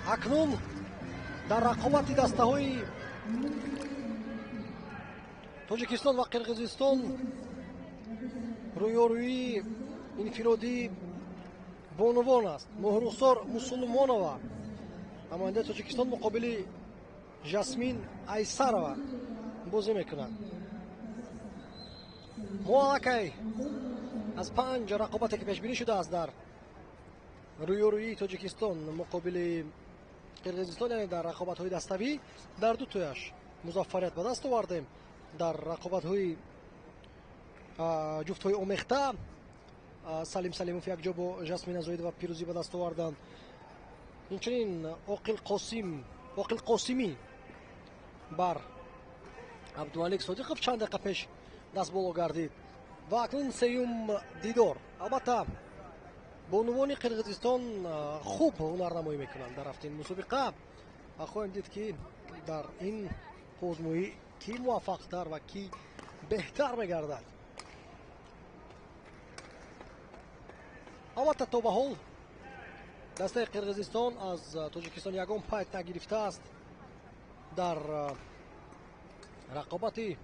акнун дар рақобати дастаҳои Тоҷикистон ва Қирғизистон рӯёрӯии инфиродии бонувон аст. Моҳрухсор Мусулмонова, намояндаи Тоҷикистон, муқобили Жасмин Айсарова бозӣ мекунад. Мо аллакай аз 5 рақобате ки пешбинӣ шудааст дар рӯёрӯии Тоҷикистон муқобили Қирғизистон, яъне дар рақобатҳои даставӣ, дар ду тояш музаффарият ба даст овардем. Дар рақобатҳои ҷуфтҳои омехта Салим Салимов якҷо бо Жасмина Зоидова пирӯзӣ ба даст оварданд. Инчунин Оқил Қосимӣ бар Абдумалик Содиқов чанд дақиқа пеш дастболо гардид. Ва акнун сеюм дидор. Албатта, бонувони Қирғизистон хуб ҳунарнамоӣ мекунанд дар рафти ин мусобиқа ва хоҳем дид, ки дар ин озмоӣ кӣ муваффақтар ва кӣ беҳтар мегардад. Албатта, то ба ҳол дастаи Қирғизистон аз Тоҷикистон ягон пайт нагирифтааст дар рақобати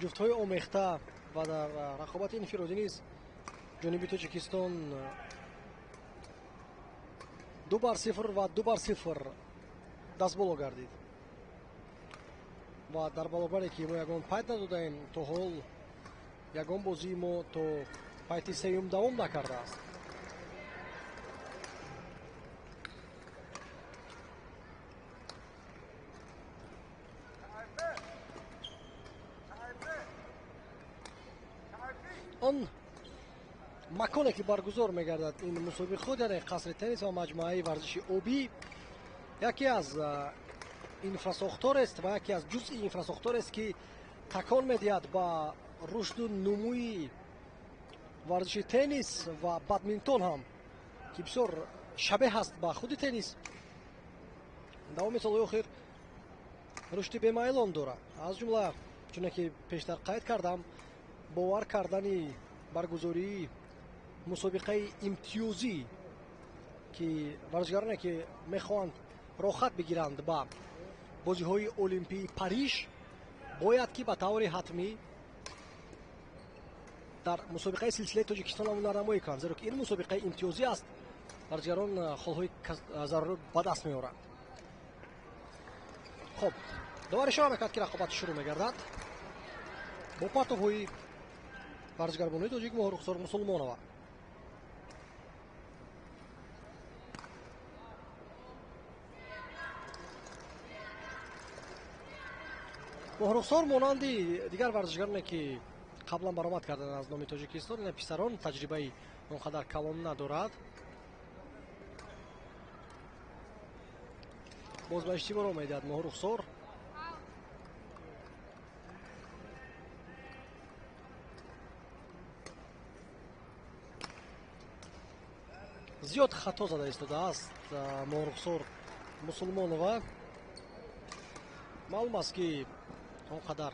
ҷуфтҳои омехта ва дар рақобати инфиродӣ низ ҷониби Тоҷикистон 2-0 ва 2-0 дастболо гардид. Ва дар баробаре ки мо ягон пайт надодаем, то ҳол ягон бозии мо то пайти сеюм давом накардааст. Он маконе ки баргузор мегардад ин мусобиқот, яъне қасри теннис ва маҷмӯаи варзиши обӣ, яке аз инфрасохторест ва яке аз ҷузъи инфрасохторест, ки такон медиҳад ба рушду нумӯи варзиши теннис ва бадминтон ҳам, ки бисёр шабеҳ аст ба худи теннис. Давоми солҳои охир рушди бемайлон дорад. Аз ҷумла, чуне ки пештар қайд кардам, бовар кардани баргузории мусобиқаи имтиёзӣ, ки варзишгароне ки мехоҳанд роҳат бигиранд ба бозиҳои олимпии Париж, бояд ки ба таври ҳатмӣ дар мусобиқаи силсилаи Тоҷикистон ҳунарнамоӣ кунанд, зеро ки ин мусобиқаи имтиёзӣ аст. Варзишгарон холҳои зарурӣ ба даст меоранд. Хуб, довар ишора мекард, ки рақобат шурӯъ мегардад бо партовҳои варзишгарбонои тоҷик Моҳрухсор Мусулмонова. Моҳрухсор монанди дигар варзишгароне, ки қаблан баромад карданд аз номи Тоҷикистон, ина писарон, таҷрибаи он қадар калон надорад. Боз ба иштибоҳ медиҳад Моҳрухсор. Зиёд хато зада истодааст Моҳрухсор Мусулмонова. Маълум аст, ки он қадар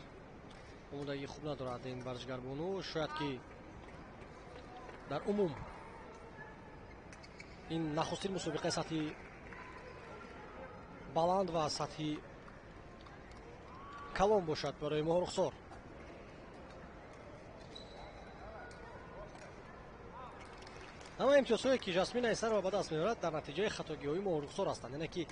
омодагии хуб надорад ин варзишгарбону. Шояд ки дар умум ин нахустин мусобиқаи сатҳи баланд ва сатҳи калон бошад барои Моҳрухсор. Ҳама имтиёзҳое ки Жасмин Айсарова ба даст меорад, дар натиҷаи хатогиҳои Моҳрухсор ҳастанд. Яъне ки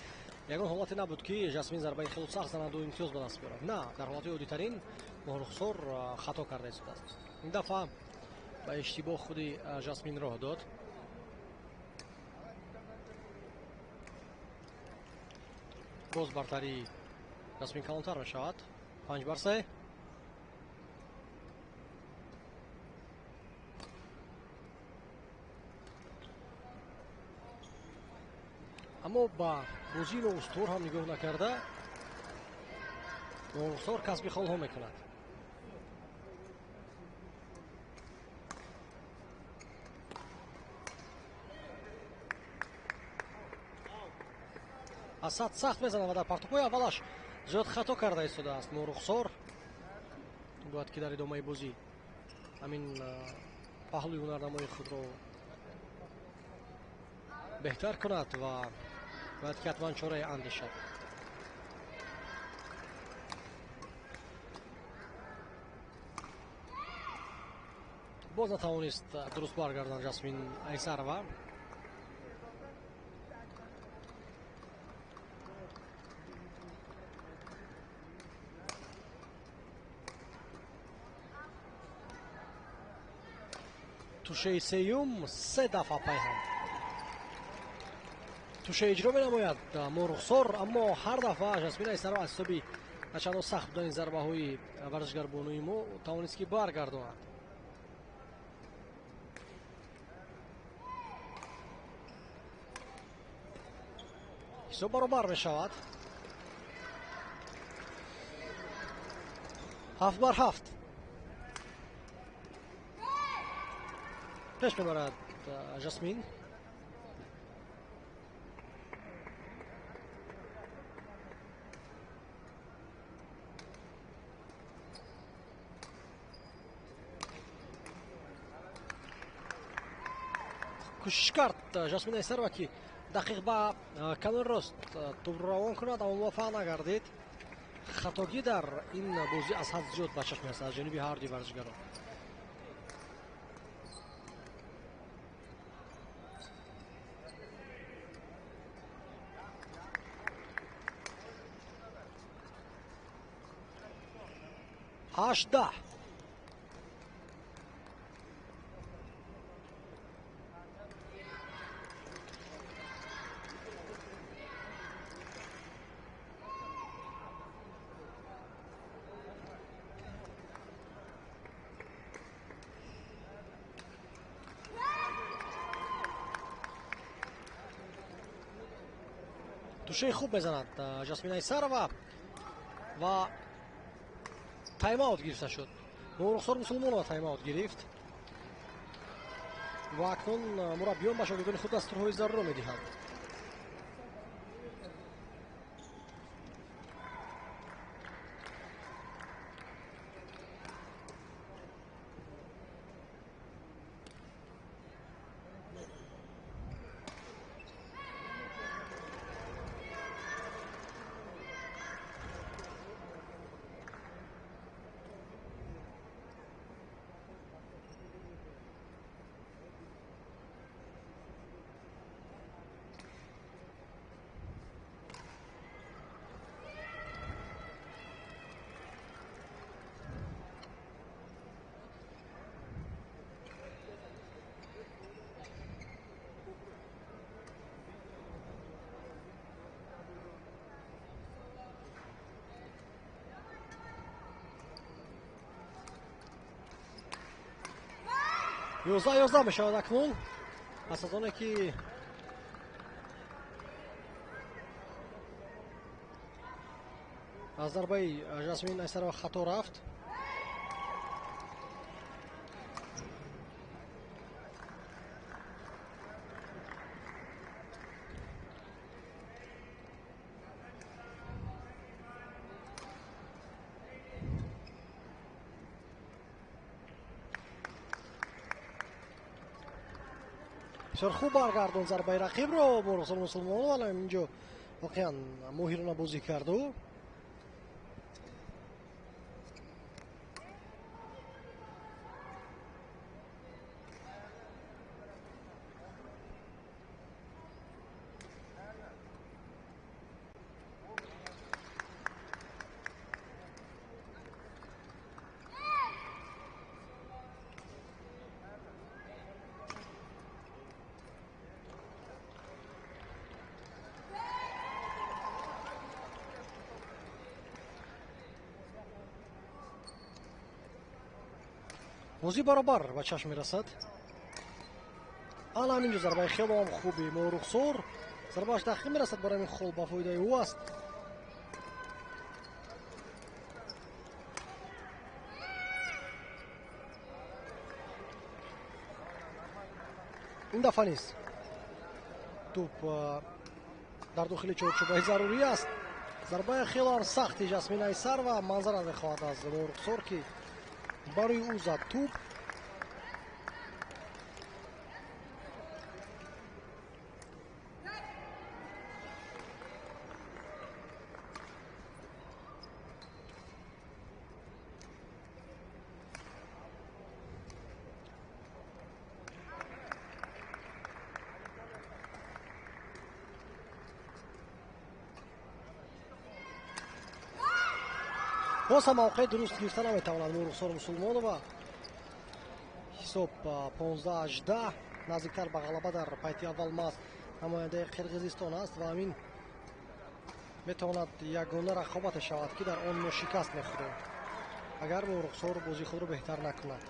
ягон ҳолате набуд, ки Жасмин зарбаи хело сахт занаду имтиёз ба даст биёрад. На, дар ҳолати оддитарин Моҳрухсор хато карда истодааст. Ин дафъа Ба иштибоҳ худи Жасмин роҳ дод. Боз бартарии Жасмин калонтар мешавад. 5-3. Аммо ба бозии ноустувор ҳам нигоҳ накарда Моҳрухсор касби холҳо мекунад. Асад сахт мезанад ва дар партопҳои аввалаш зиёд хато карда истодааст Моҳрухсор. Бояд ки дар идомаи бозӣ ҳамин паҳлӯи ҳунарнамои худро беҳтар кунад ва бояд ки ҳатман чораи андешад. Боз натавонист дуруст баргардан Жасмин Айсарова. Тушаи сеюм се дафъа пайҳам туша иҷро менамояд Моҳрухсор, аммо ҳар дафъа Жасмин Айсарова аз ҳисоби начандон сахт будани зарбаҳои варзишгарбонуи мо тавонист ки баргардонад. Ҳисоб баробар мешавад. 7-7. Пеш мебарад Жасмин. Кӯшиш кард Жасмин Айсарова ки дақиқ ба канори рост тӯбро равон кунад, аммо муваффақ нагардид. Хатогӣ дар ин бозӣ аз ҳад зиёд ба чашм мерасад аз ҷониби ҳар дуи варзишгарон. 8-10. Тушаи хуб мезанад Жасмин Айсарова ва тайм-аут гирифта шуд. Моҳрухсор Мусулмонова тайм-аут гирифт ва акнун мураббиён ба шогирдони худ дастурҳои зарурро медиҳанд. 11-11 мешавад акнун. Пас аз оне ки аз зарбаи Жасмин Айсарова хато рафт. Бисёр хуб баргардон зарбаи рақибро Моҳрухсор Мусулмонова. Инҷо воқеан моҳирона бозӣ карду. Бозӣ баробар ба чашм мерасад. Ана ҳаминҷо зарбаи хело ҳам хуби Моҳрухсор. Зарбааш дақиқ мерасад, барои ҳамин хол ба фоидаи ӯ аст. Ин дафъа низ тӯп дар дохили чорчӯбаи зарурӣ аст. Зарбаи хело ҳам сахти Жасмин Айсарова манзара мехоҳад аз Моҳрухсор, ки барои ӯ зад тӯп. Боз ҳам мавқеи дуруст гирифта наметавонад Моҳрухсор Мусулмонова. Ҳисоб 15-18, наздиктар ба ғалаба дар пайти аввал маст намояндаи Қирғизистон аст ва ҳамин метавонад ягона рақобате шавад, ки дар он мо шикаст мехӯрем, агар Моҳрухсор бозии худро беҳтар накунад.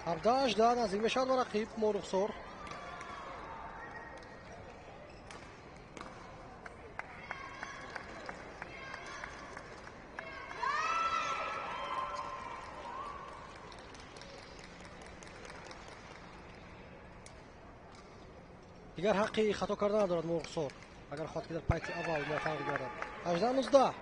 17-18 наздик мешавад ба рақиб Моҳрухсор. Дигар ҳаққи хато кардан надорад Моҳрухсор, агар хоҳад, ки дар пайти аввал муваффақ гардад. 18-19.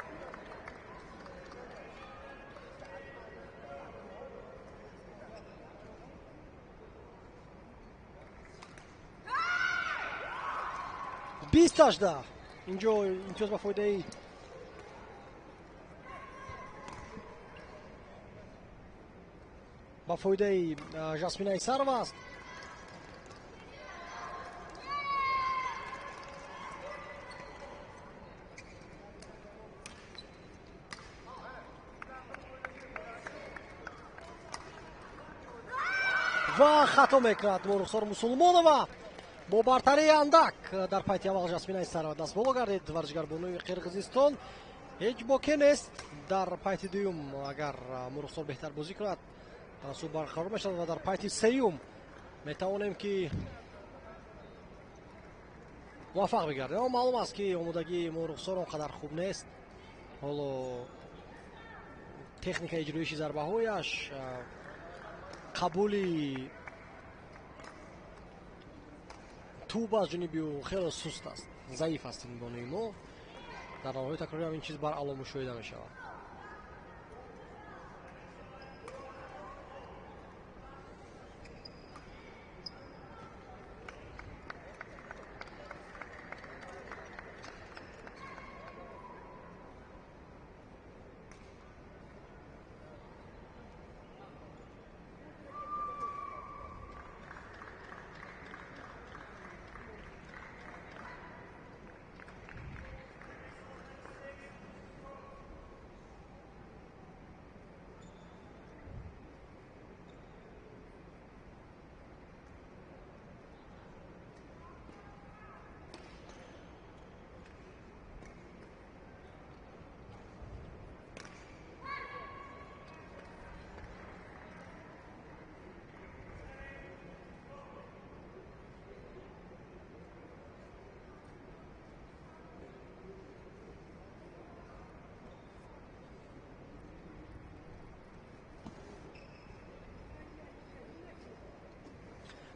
20-18. Инҷо имтиёз ба фоидаи Жасмин Айсарова аст. Ва хато мекунад Моҳрухсор Мусулмонова бо бартарии андак дар пайти аввал Жасмин Айсарова даст боло гардид. Варзишгарбонуи Қирғизистон ҳеҷ боке нест. Дар пайти дуюм агар Моҳрухсор беҳтар бозӣ кунад, танасуб барқарор мешавад ва дар пайти сеюм метавонем, ки муваффақ бигардем. Аммо маълум аст, ки омодагии Моҳрухсор он қадар хуб нест. Ҳоло техникаи иҷроиши зарбаҳояш, қабули тӯб аз ҷониби ӯ хеле суст аст, заиф аст ин бонуи мо. Дар навоҳои такрорӣ ҳам ин чиз баръало мушоҳида мешавад.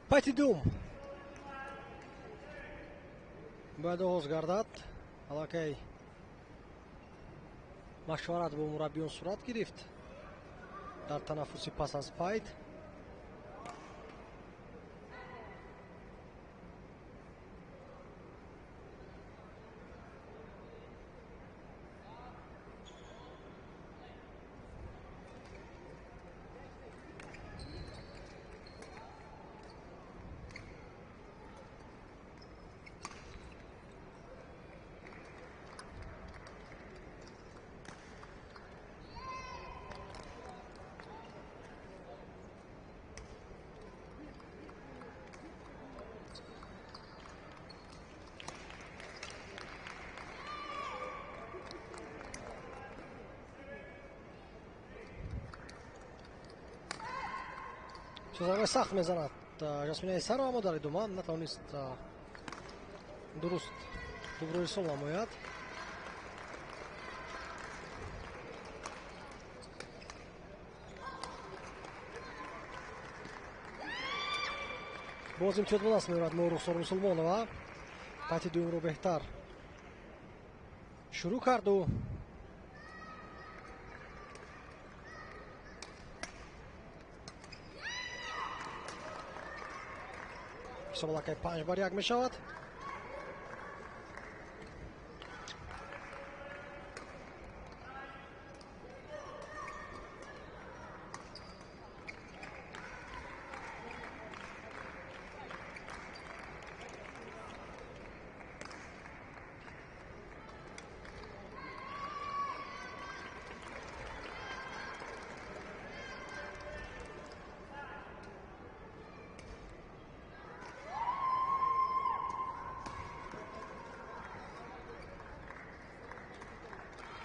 Пайти дуюм бояд оғоз гардад. Аллакай машварат бо мураббиён сурат гирифт дар танаффуси пас аз пайт. Зарбаи сахт мезанад Жасмина Айсарова, аммо дар идома натавонист дуруст тӯбро ирсол намояд. Боз имтиёз ба даст меорад Моҳрухсор Мусулмонова. Пайти дуюмро беҳтар шурӯъ карду ҳисоб аллакай 5-1 мешавад.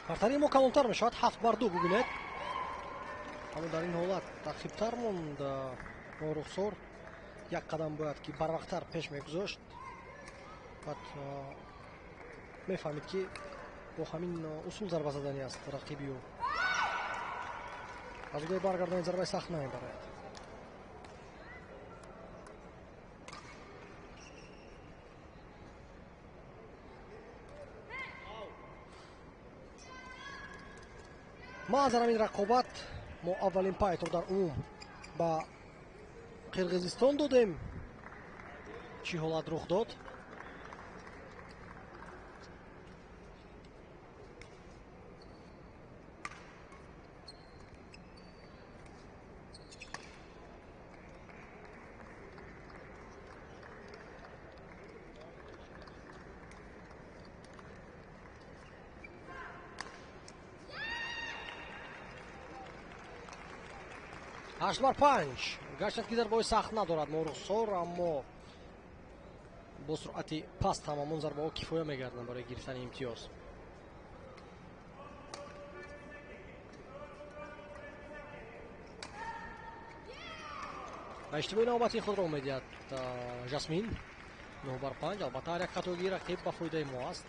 Бартарии мо калонтар мешавад, 7-2 бубинед. Аммо дар ин ҳолат тақибтар монд Моҳрухсор. Як қадам бояд ки барвақттар пеш мегузошт. Баъд мефаҳмид, ки бо ҳамин усул зарба задани аст рақиби ӯ. Аз удаи баргардани зарбаи сахт намебарояд. Маъзар ҳамин рақобат мо аввалин пайтро дар умум ба Қирғизистон додем. Чӣ ҳолат рух дод? 8-5. Гарчанд ки зарбаҳои сахт надорад Моҳрухсор, аммо бо суръати паст ҳам ҳамон зарбаҳо кифоя мегарданд барои гирифтани имтиёз. Ва иштибоҳи навбатии худро медиҳад Жасмин. 9-5. Албатта ҳар як хатогии рақиб ба фоидаи мо аст.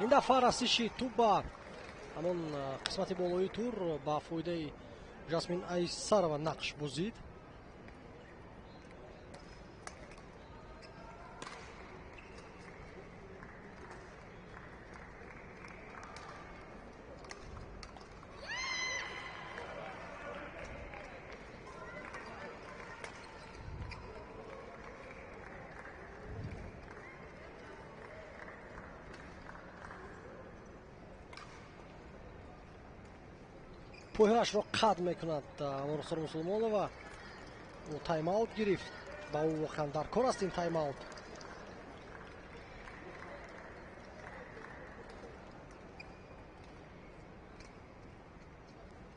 Ин дафъа расиши тӯб ба ҳамон қисмати болои тур ба фоидаи Жасмин Айсарова нақш бозид. Пойҳояшро қад мекунад Моҳрухсор Мусулмонова. Ӯ тайм-аут гирифт. Ба ӯ воқеан дар кор аст ин тайм-аут.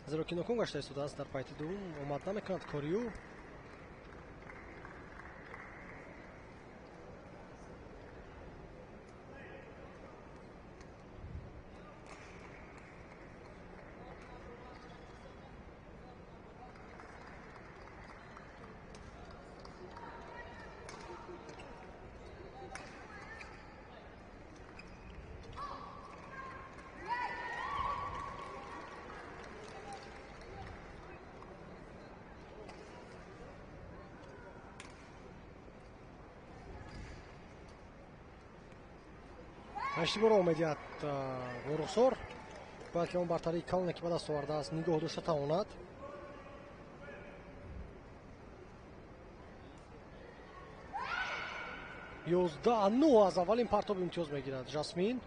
Зеро ки ноком гашта истодааст дар пайти дуввум, омад намекунад кори ӯ. Иштибоҳро медиҳад Моҳрухсор. Бояд ки он бартарии калоне ки ба даст овардааст нигоҳ дошта тавонад. 11-9 аз аввалин партоб имтиёз мегирад Жасмин.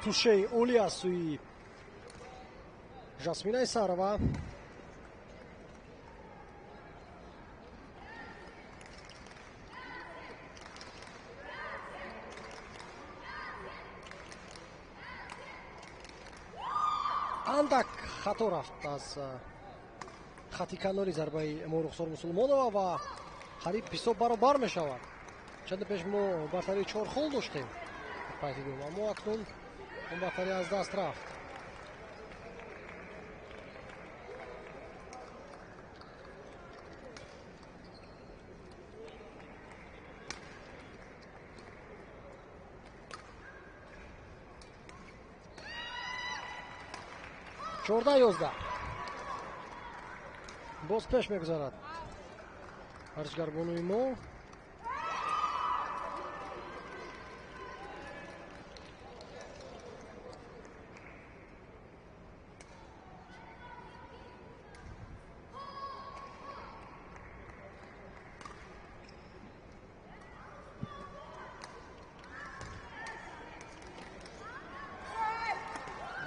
Тушеи олӣ аз сӯи Жасмин Айсарова. Андак хато рафт аз хати канори зарбаи Морухсор Мусулмонова ва қариб ҳисоб баробар мешавад. Чанде пеш мо бартарии 4 хол доштем пайти дуввум, аммо акнун он бартарӣ аз даст рафт. 14-11. Боз пеш мегузарад варзишгарбонуи мо.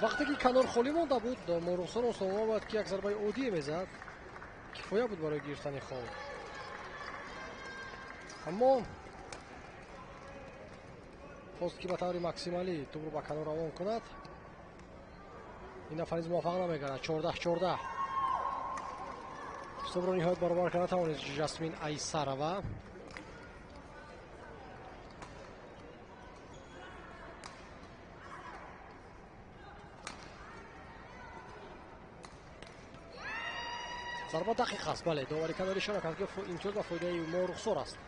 Вақте ки канор холӣ монда буд, Морухсор Мусулмонова бояд ки як зарбаи оддие мезад, кифоя буд барои гирифтани хол. Аммо хост ки ба таври максималӣ тӯбро ба канор равон кунад. Ин нафар низ муваффақ намегардад. 14-14. Ҳисобро ниҳоят баробар карда тавонист Жасмин Айсарова. Зарба дақиқ аст, бале, довари канор ишора кард, ки имтиёз ба фоидаи Морухсор аст.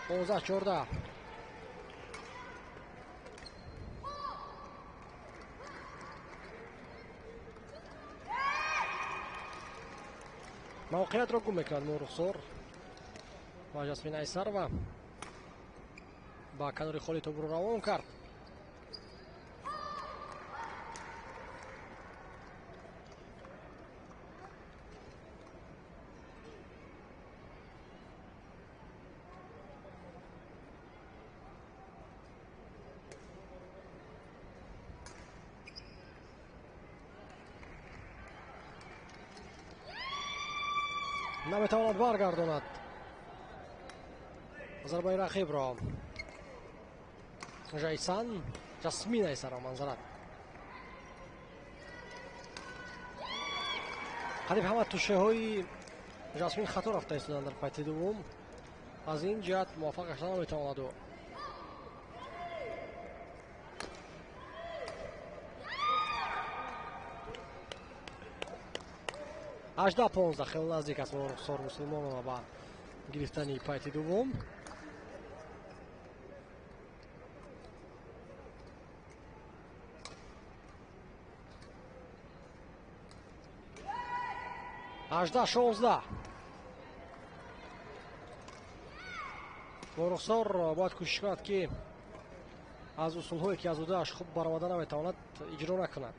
15-14. Мавқеиятро гум мекунад Морухсор ва Жасмин Айсарова ба канори холи тӯбро равон кард. Наметавонад баргардонад зарбаи рақибро Жайсан, Жасмин Айсарова манзарат. Қариб ҳама тушеҳои Жасмин хато рафта истоданд дар пайти дуввум. Аз ин ҷиҳат муваффақ гашта наметавонад ӯ. 18-15 хеле наздик аст Морухсор Мусулмонова ба гирифтани пайти дуввум. 18-16. Морухсор бояд кӯшиш кунад, ки аз усулҳое ки аз удааш хуб баромада наметавонад, иҷро накунад.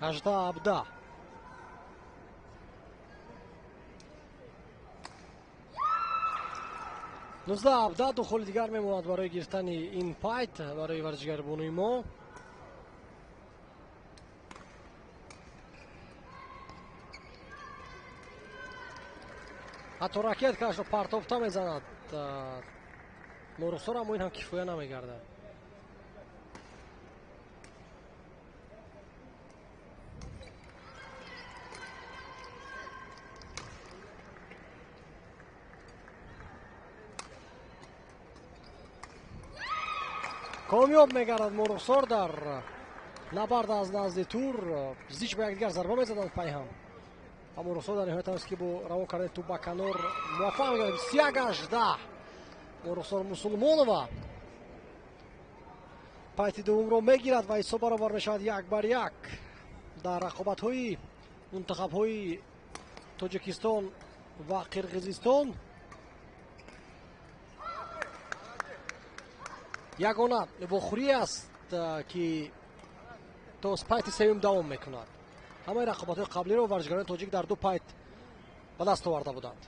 18-17. 19-17. Ду холи дигар мемонад барои гирифтани ин пайт барои варзишгарбонуи мо. Ҳатто ракеткаашро партофта мезанад Морухсор, аммо ин ҳам кифоя намегардад. Комёб мегардад Морухсор дар набард аз назди тур. Зич ба якдигар зарба мезаданд пайҳам. Аммо Морухсор дар ниҳоят тавонист, ки бо равон кардани тӯб ба канор муваффақ мегардад. 21-18. Морухсор Мусулмонова пайти дуввумро мегирад ва ҳисоб баробар мешавад 1-1 дар рақобатҳои мунтахабҳои Тоҷикистон ва Қирғизистон. Ягона вохӯрӣ аст, ки то пайти сеюм давом мекунад. Ҳамаи рақобатҳои қаблиро варзишгарони тоҷик дар ду пайт ба даст оварда буданд.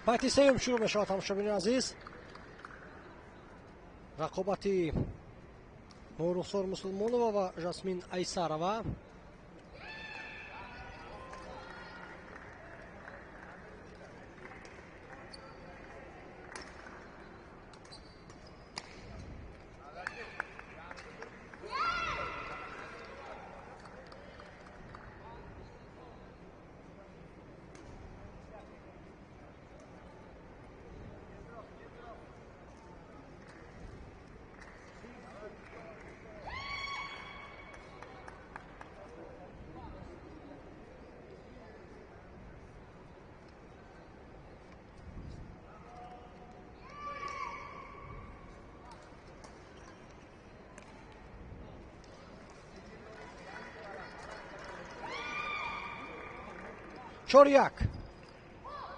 Пайти сеюм шурӯъ мешавад, тамошобинони азиз. Рақобати Моҳрухсор Мусулмонова ва Жасмин Айсарова. 4-1.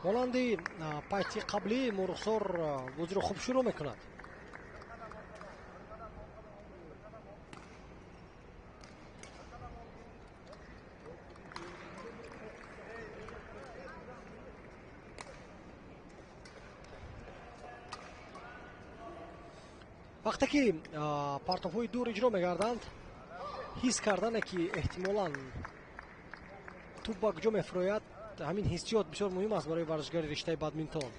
Монанди пайти қаблӣ Моҳрухсор бозиро хуб шурӯъ мекунад. Вақте ки партобҳои дур иҷро мегарданд, ҳис кардане ки эҳтимолан тӯб ба куҷо мефурояд, ҳамин ҳиссиёт бисёр муҳим аст барои варзишгари риштаи бадминтон.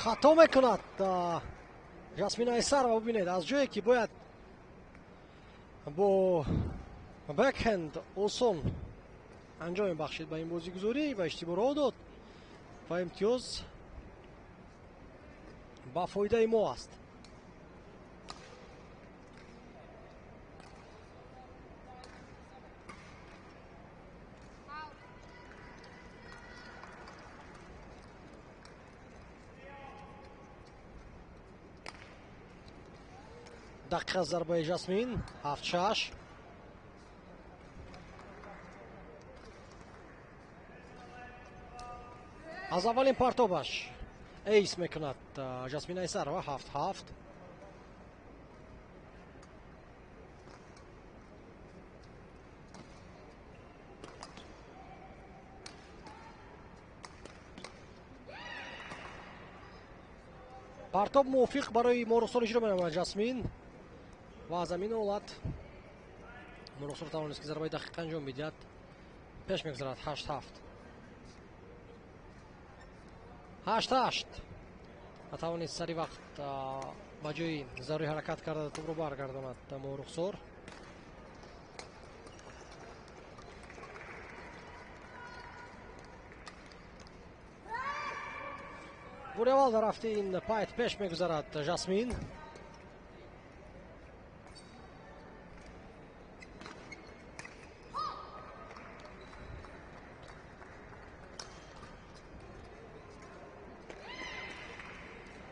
Хато мекунад Жасмин Айсарова. Бубинед, аз ҷое ки бояд бо бэкхенд осон анҷом мебахшид ба ин бозигузорӣ, ва иштибоҳ роҳ дод ва имтиёз ба фоидаи мо аст. Дақиқа зарбаи Жасмин, 7-6. Аз аввалин партобаш эйс мекунад Жасмин Айсарова, 7-7. Партоб мувофиқ барои Моҳрухсор иҷро менамояд Жасмин ва аз ҳамин ҳолат Моҳрухсор тавонист ки зарбаи дақиқа анҷом бидиҳад. Пеш мегузарад 8-7. 8-8. Ва тавонист сари вақт ба ҷои зарурӣ ҳаракат карда тӯбро баргардонад Моҳрухсор. Бори аввал дар рафти ин пайт пеш мегузарад Жасмин.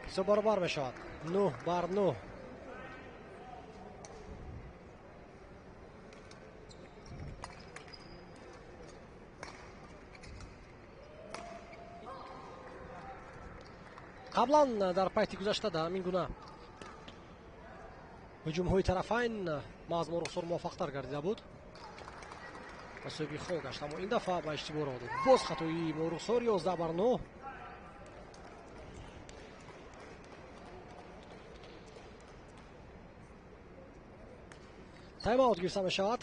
Ҳисоб баробар мешавад, 9-9. Қаблан дар пайти гузашта дар ҳамин гуна ҳуҷумҳои тарафайн маҳз Моҳрухсор муваффақтар гардида буд ва соҳиби хол гашт, аммо ин дафъа ба иштибоҳ роҳ дод. Боз хатои Моҳрухсор, 11-9. Тайм-аут гирифта мешавад.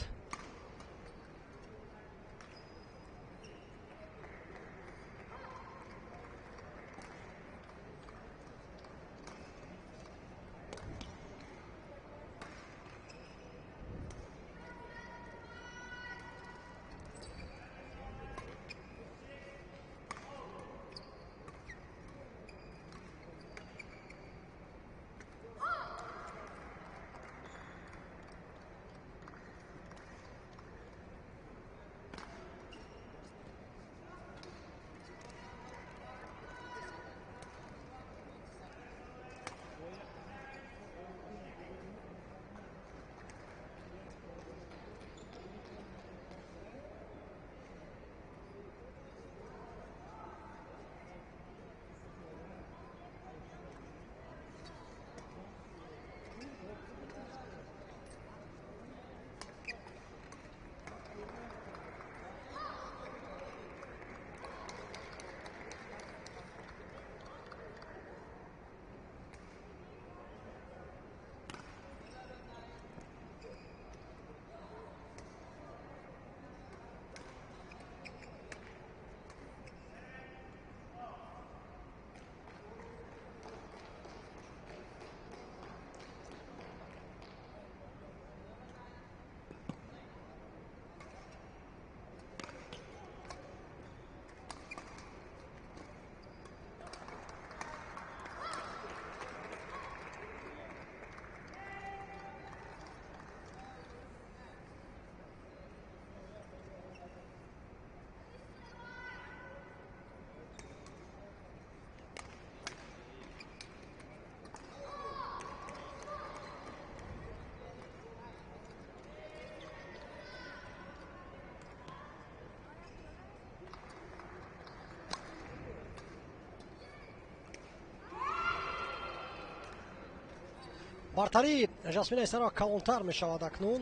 Бартарии Жасмина Айсарова калонтар мешавад акнун.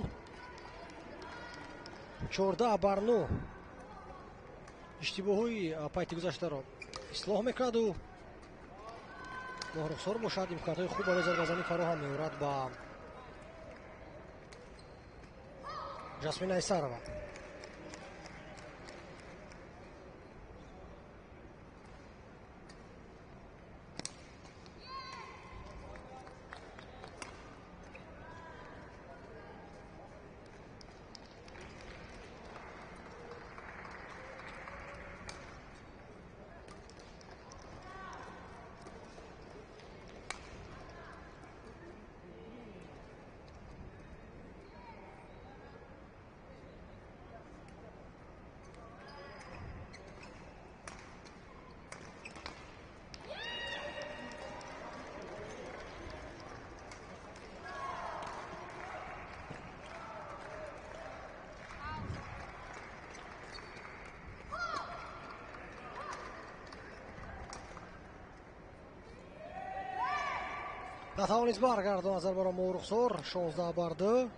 14-9. Иштибоҳҳои пайти гузаштаро ислоҳ мекунаду Моҳрухсор бошад имкониятҳои хуб барои зарбазанӣ фароҳам меорад ба Жасмина Айсарова. Натавонист баргардонад зарбаро Моҳрухсор, 16-2.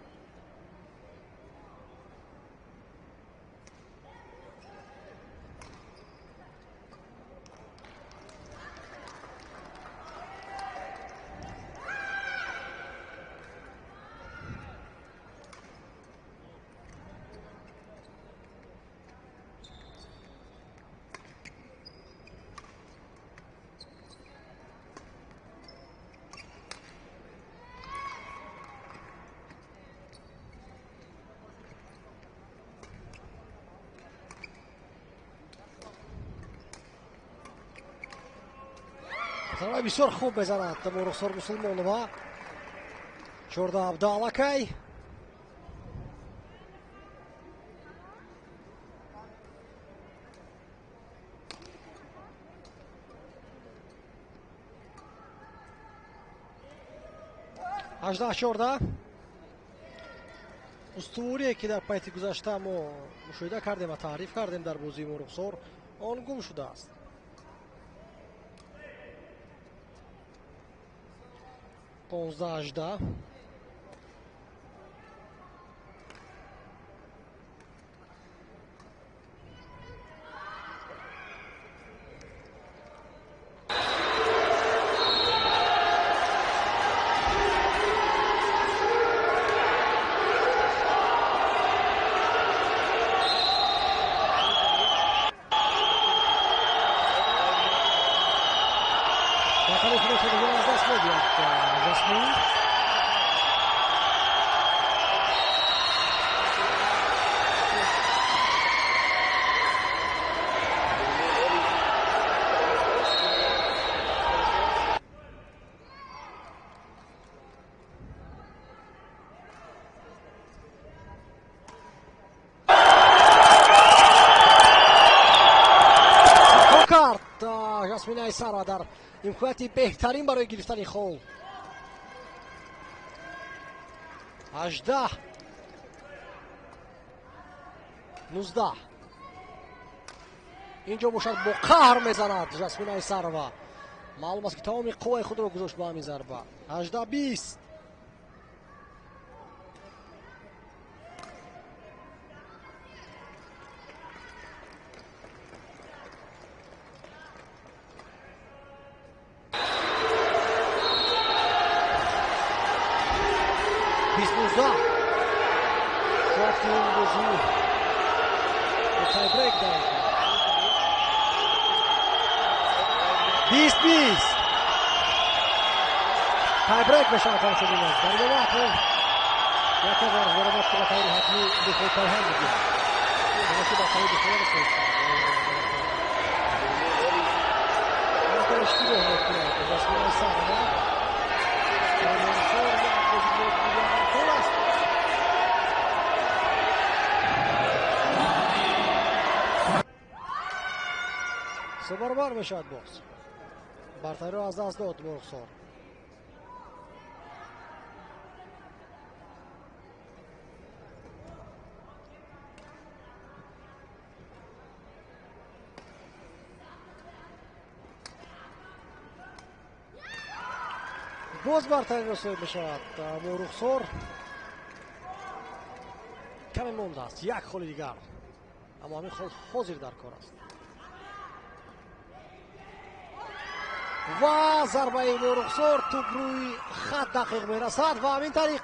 Зарбаи бисёр хуб мезанад Моҳрухсор Мусулмонова. 14-17 аллакай. 18-14. Устуворие ки дар пайти гузашта мо мушоҳида кардем ва таъриф кардем дар бозии Моҳрухсор, он гум шудааст. 15-18. Жасмин Айсарова дар имконияти беҳтарин барои гирифтани хол. 18-19. Инҷо бошад бо қаҳр мезанад Жасмин Айсарова. Маълум аст, ки тамоми қувваи худро гузошт ба ҳамин зарба. 18-20. Шояд ки ин бозӣ ба тайбрейк даромад. 20-20. Тайбрейк мешавад, тамошобин азиз. Дар идома акнун яке аз варзишгарони ки ба таври ҳатмӣ духол пайҳам мегирад. Ки ба таври духол иштибоҳ мекунад Жасмин Айсарова. Се баробар мешавад боз. Бартариро аз даст дод Мурғсор. Боз бартариро соҳиб мешавад Мурғсор. Каме мондааст, як холи дигар. Аммо ҳамин хол ҳозир дар кор аст. Ва зарбаи Мурғсор туп рӯи хат дақиқ мерасад ва ҳамин тариқ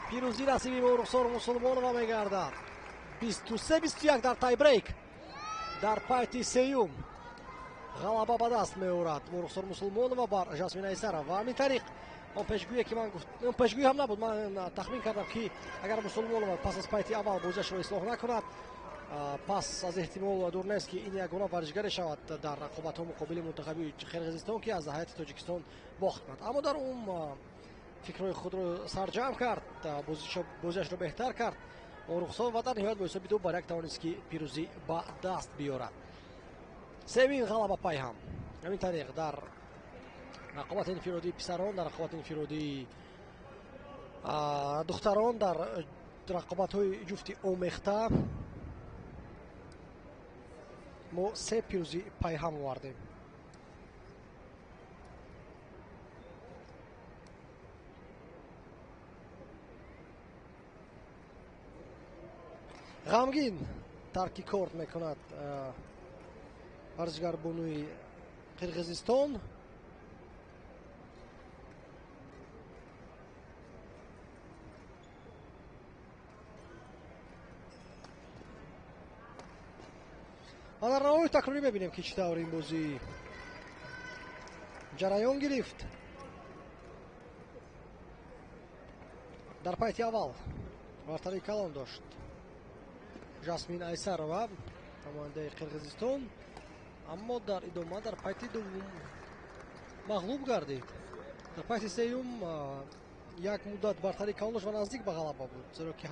пирӯзӣ насиби Мурғсор Мусулмонова мегардад. 23-21 дар тайбрейк. Дар пайти сеюм ғалаба ба даст меорад Мурғсор Мусулмонова бар Жасмин Айсарова. Ва ҳамин тариқ он пешгӯие ки ман гуфт, он пешгӯӣ ҳам набуд, ман тахмин кардам, ки агар Мусулмонова пас аз пайти аввал бозиашро ислоҳ накунад, пас аз эҳтимол дур нест, ки ин ягона варзишгаре шавад дар рақобатҳо муқобили мунтахаби Қирғизистон, ки аз ҳайати Тоҷикистон бохт кунад. Аммо дар ум фикрҳои худро сарҷамъ кард, бозиашро беҳтар кард Мурғсор ва дар ниҳоят бо ҳисоби 2-1 тавонист, ки пирӯзӣ ба даст биёрад. Севин ғалаба пайҳам. Ҳамин тариқ дар рақобати инфиродии писарон, дар рақобати инфиродии духтарон, дар рақобатҳои ҷуфти омехта мо се пирӯзӣ пайҳам овардем. Ғамгин тарки корт мекунад варзишгарбонуи Қирғизистон. Ва дар навои такрорӣ мебинем, ки чӣ тавр ин бозӣ ҷараён гирифт. Дар пайти аввал бартарии калон дошт Жасмин Айсарова, намояндаи Қирғизистон, аммо дар идома дар пайти дуввум мағлуб гардид. Дар пайти сеюм як муддат бартарии калон дошт ва наздик ба ғалаба буд, зеро ки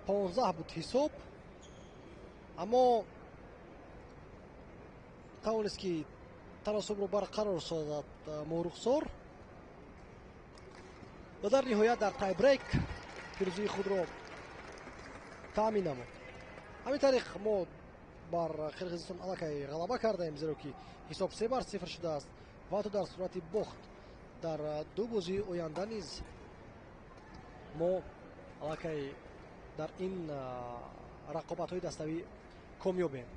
18-15 буд ҳисоб, аммо тавонист, ки таносубро барқарор созад Мурғсор ва дар ниҳоят дар тайбрейк пирӯзии худро таъмин намуд. Ҳамин тариқ мо бар Қирғизистон аллакай ғалаба кардаем, зеро ки ҳисоб 3-0 шудааст ва ҳатто дар сурати бохт Дар ду бозии оянда низ мо аллакай дар ин рақобатҳои даставӣ комёбем.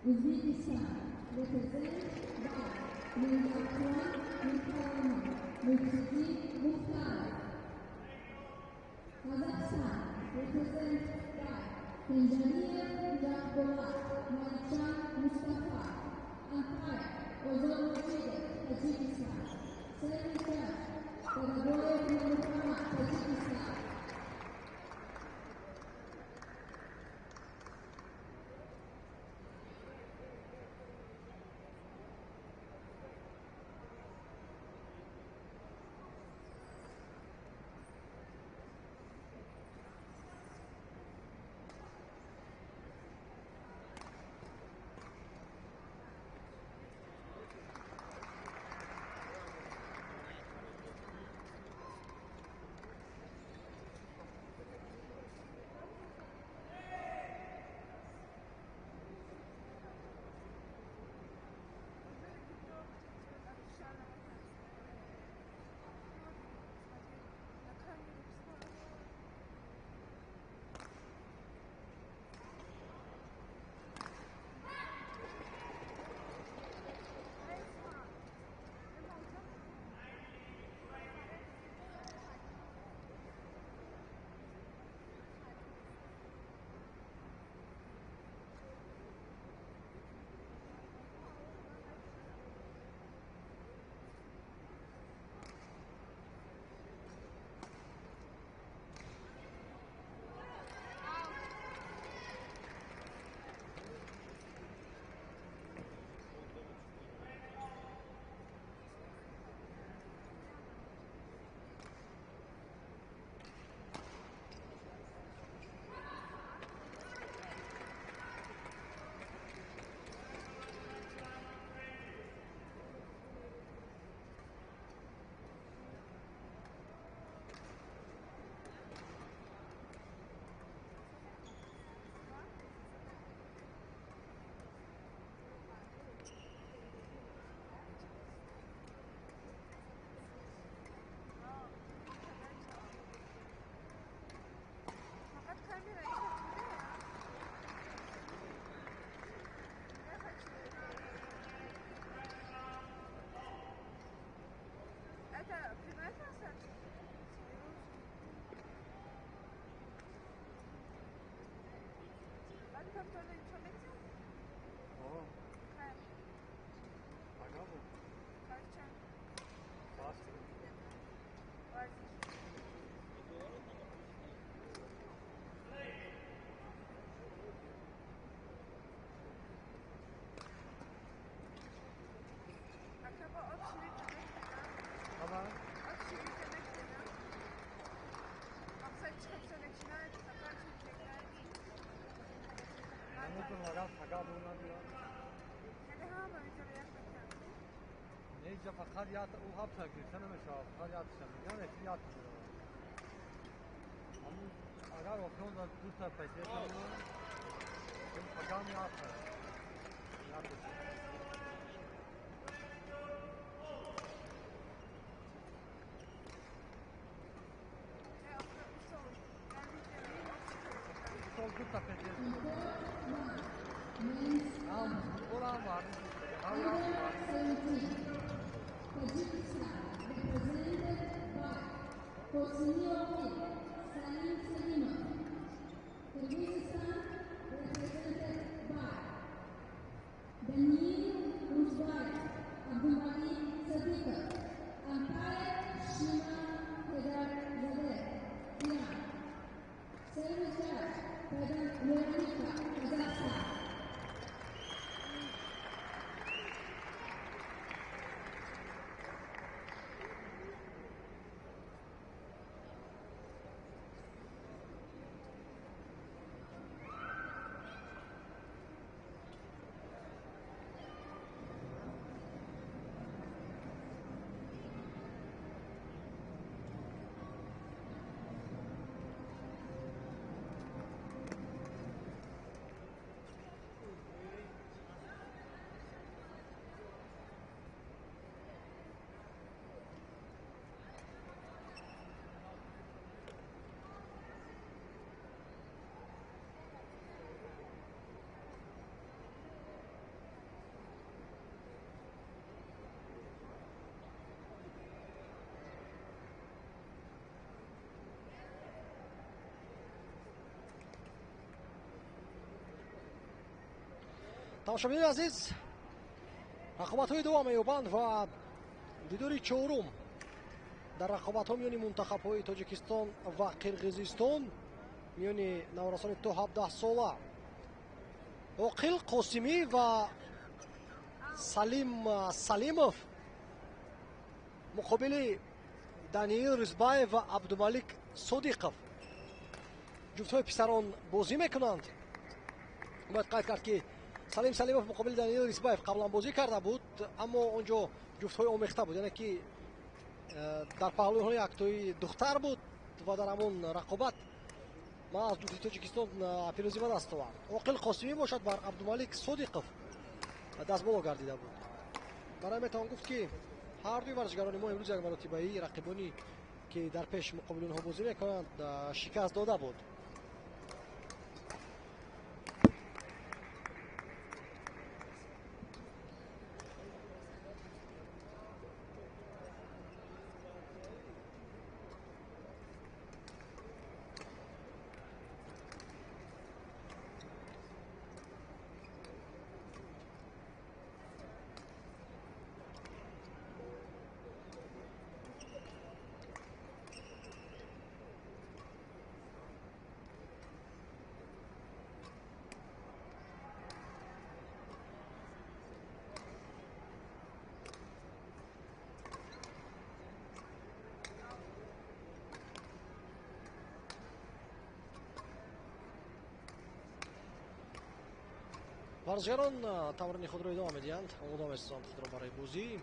Uzbekistan, represented by Mingakwan Mukarama, Mukhti Mukhtar. Kazakhstan, represented by Tanzania Jabbolat, Marjan Mustafa, Umpire, Ozon Rashidov, Tajikistan. Second judge, Dadaboyev Muhammad, Tajikistan. Tamam. فقط یاد او هفت گرفتن نمیشه فقط یاد شد یعنی یاد اگر اکنون در دو تا پیسه فقط یاد یاد دو تا پیسه هم اورام وارد Tajikistan, represented by Qosimi Oqil, Salim Salimov. Kyrgyzstan, represented by Daniil Ruzbayev, Abdumalik Sadiqov, Umpire Shima Hedarzadeh, Iran. Service judge, President Veronika, Kazakhstan. Тамошобинони азиз, рақобатҳои идома меёбанд ва дидори чорум дар рақобатҳо миёни мунтахабҳои Тоҷикистон ва Қирғизистон миёни наврасони то 17 сола Оқил Қосимӣ ва Салим Салимов муқобили Даниил Ризбаев ва Абдумалик Содиқов ҷуфтҳои писарон бозӣ мекунанд. Бояд қайд кард, ки Салим Салимов муқобили Даниил Рисбаев қаблан бозӣ карда буд, аммо он ҷо ҷуфтҳои омехта буд, яъне ки дар паҳлӯи онҳо яктои духтар буд ва дар ҳамон рақобат ман аз ҷуфти Тоҷикистон пирӯзӣ ба даст овард. Оқил Қосимӣ бошад бар Абдумалик Содиқов дастболо гардида буд. Барои метавон гуфт, ки ҳар дуи варзишгарони мо имрӯз як маротибаи рақибони ки дар пеш муқобили онҳо бозӣ мекунанд шикаст дода буд. Варзишгарон тамрини худро идома медиҳанд, омода месозанд худро барои бозӣ,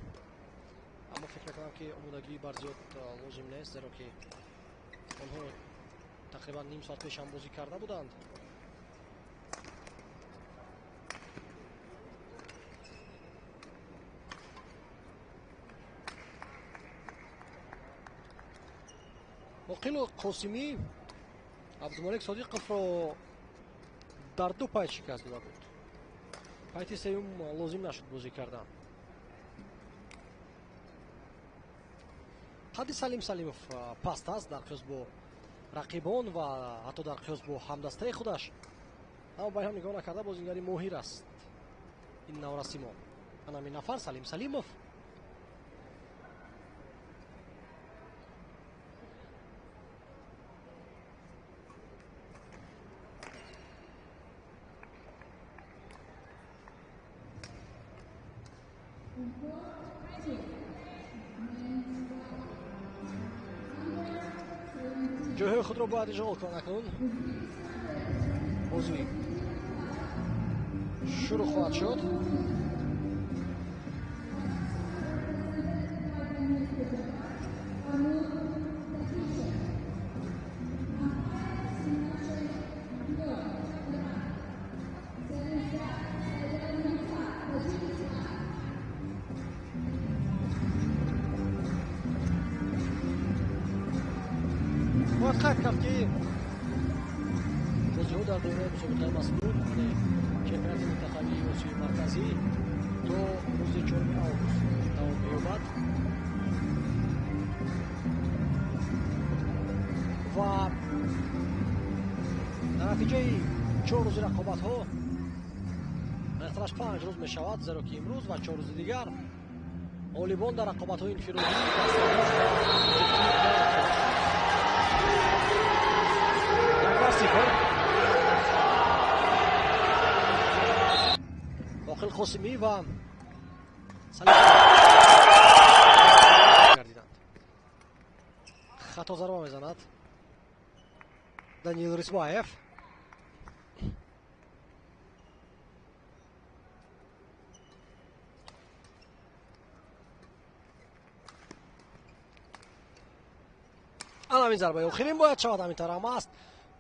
аммо фикр мекунам, ки омодагӣ бар зиёд лозим нест, зеро ки онҳо тақрибан ним соат пеш ҳам бозӣ карда буданд. Оқилу Қосимӣ Абдумалик Содиқовро дар ду пайт шикаст дода буд. Пайти сеюм лозим нашуд бозӣ кардан. Қадди Салим Салимов паст аст дар қиёс бо рақибон ва ҳатто дар қиёс бо ҳамдастаи худаш, аммо ба ин ҳам нигоҳ накарда бозингари моҳир аст ин наврасимон. Анамин нафар Салим Салимов. Ҷои худро бояд ишғол кунад. Акнун бозӣ шурӯъ хоҳад шуд. Бояд қайд кард, ки бозиҳо дар доираи мусобиқаи мазкур, яъне чемпионати минтақавии Осиёи Марказӣ, то рӯзи 4 август давом меёбад ва дар натиҷаи 4 рӯзи рақобатҳо, беҳтараш 5 рӯз мешавад, зеро ки имрӯз ва 4 рӯзи дигар ғолибон дар рақобатҳои инфиродӣ, дастаҳо ва 1-0. Оқил Қосимӣ ва Салим гардиданд. Хато зарба мезанад Даниил Рисбаев. Ана ҳамин зарбаи охирин бояд шавад, ҳамин тарам аст.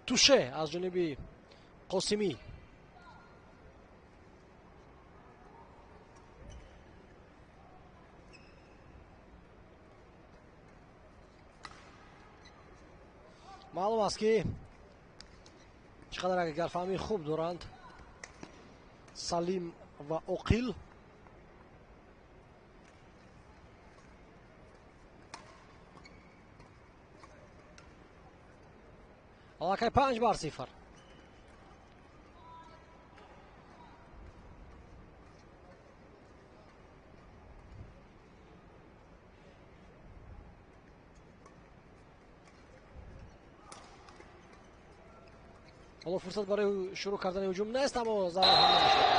Туше аз ҷониби Қосимӣ. Маълум аст, ки чӣ қадар агарфаҳмии хуб доранд Салим ва Оқил. Аллакай 5-0. Ҳоло фурсат барои шурӯъ кардани ҳуҷум нест, аммо зарба ҳам намешавад.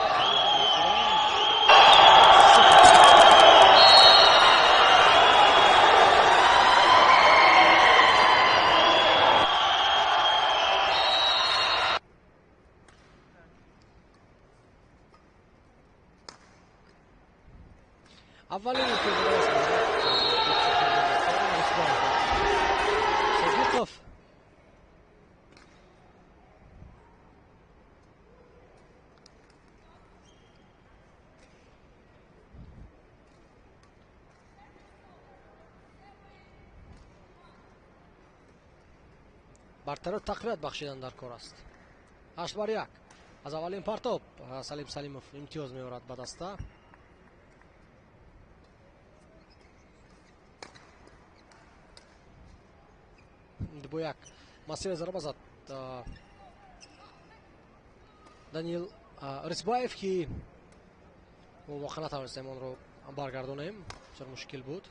Аввалин Содиқов бартаро тақвият бахшидан дар кор аст. 8-1. Аз аввалин партоб Салим Салимов имтиёз меорад ба даста. Бо як масира зарба зад Даниил Рисбаев, ки мо воқеан натавонистем онро баргардонем, бисёр мушкил буд.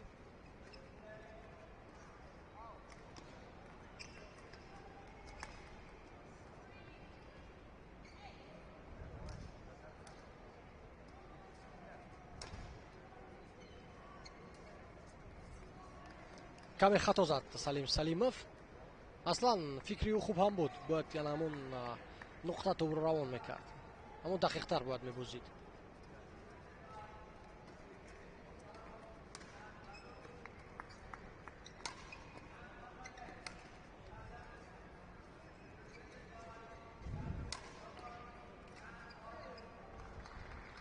Каме хато зад Салим Салимов. Аслан фикри ӯ хуб ҳам буд, бояд яна ҳамон нуқта тӯбро равон мекард, аммо дақиқтар бояд мебозид.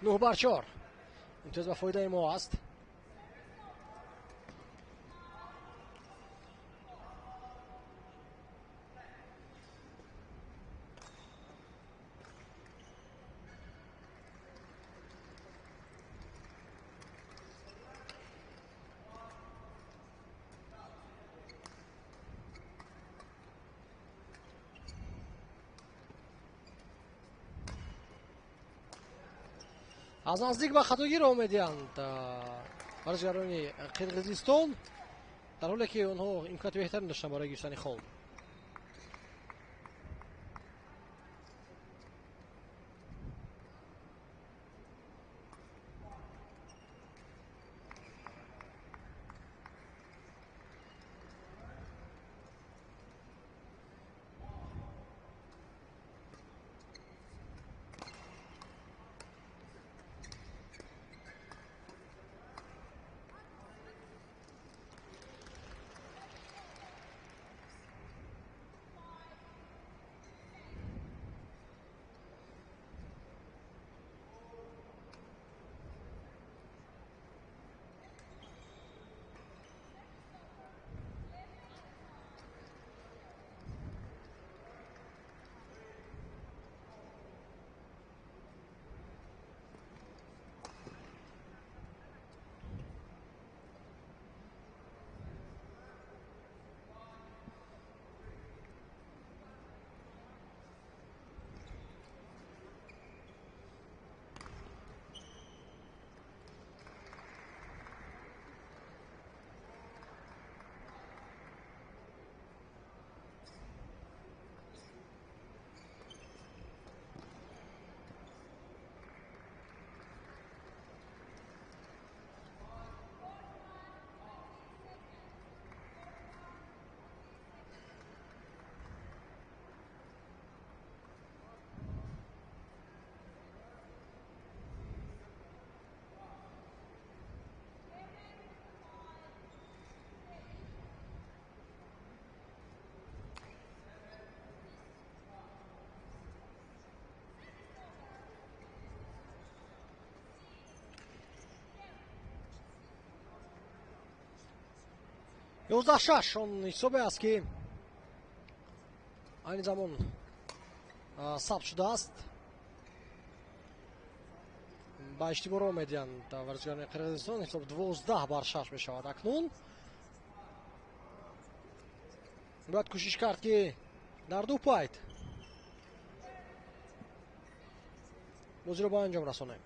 9-4. Имтиёз ба фоидаи мо аст. Аз наздик ба хатогӣ роҳ медиҳанд варзишгарони Қирғизистон, дар ҳоле ки онҳо имконоти беҳтарин доштанд барои гирифтани хол. 11-6 он ҳисобе аст, ки айни замон сабт шудааст. Ба иштибоҳ роҳ медиҳанд варзишгарони Қирғизистон. Ҳисоб 12-6 мешавад. Акнун бояд кӯшиш кард, ки дар ду пайт бозиро ба анҷом расонем.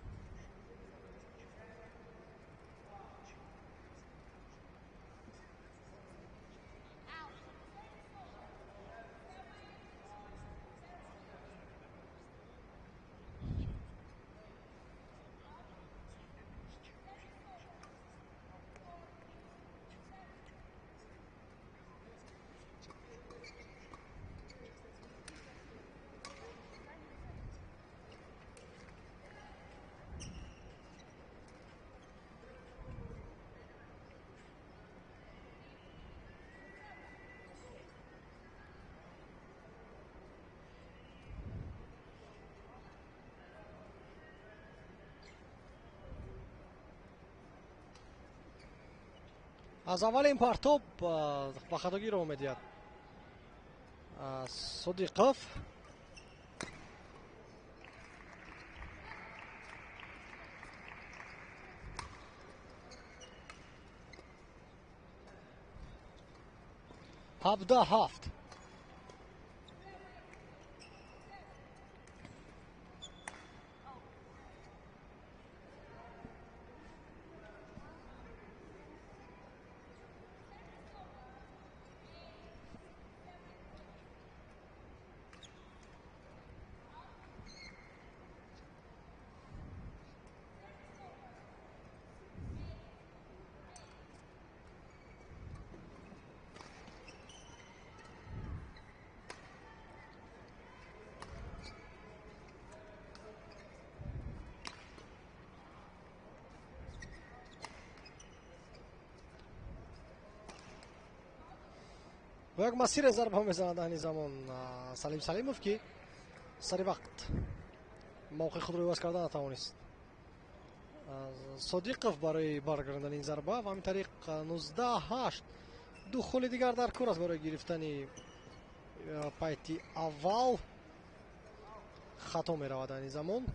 Аз аввалин партоб ба хатогӣ роҳ медиҳад Содиқов. 17-7. Бо як масире зарба мезанад айни замон Салим Салимов, ки сари вақт мавқеи худро иваз карда натавонист Содиқов барои баргардондани ин зарба. Ва ҳамин тариқ 19-8. Ду холи дигар дар кор аст барои гирифтани пайти аввал. Хато меравад айни замон.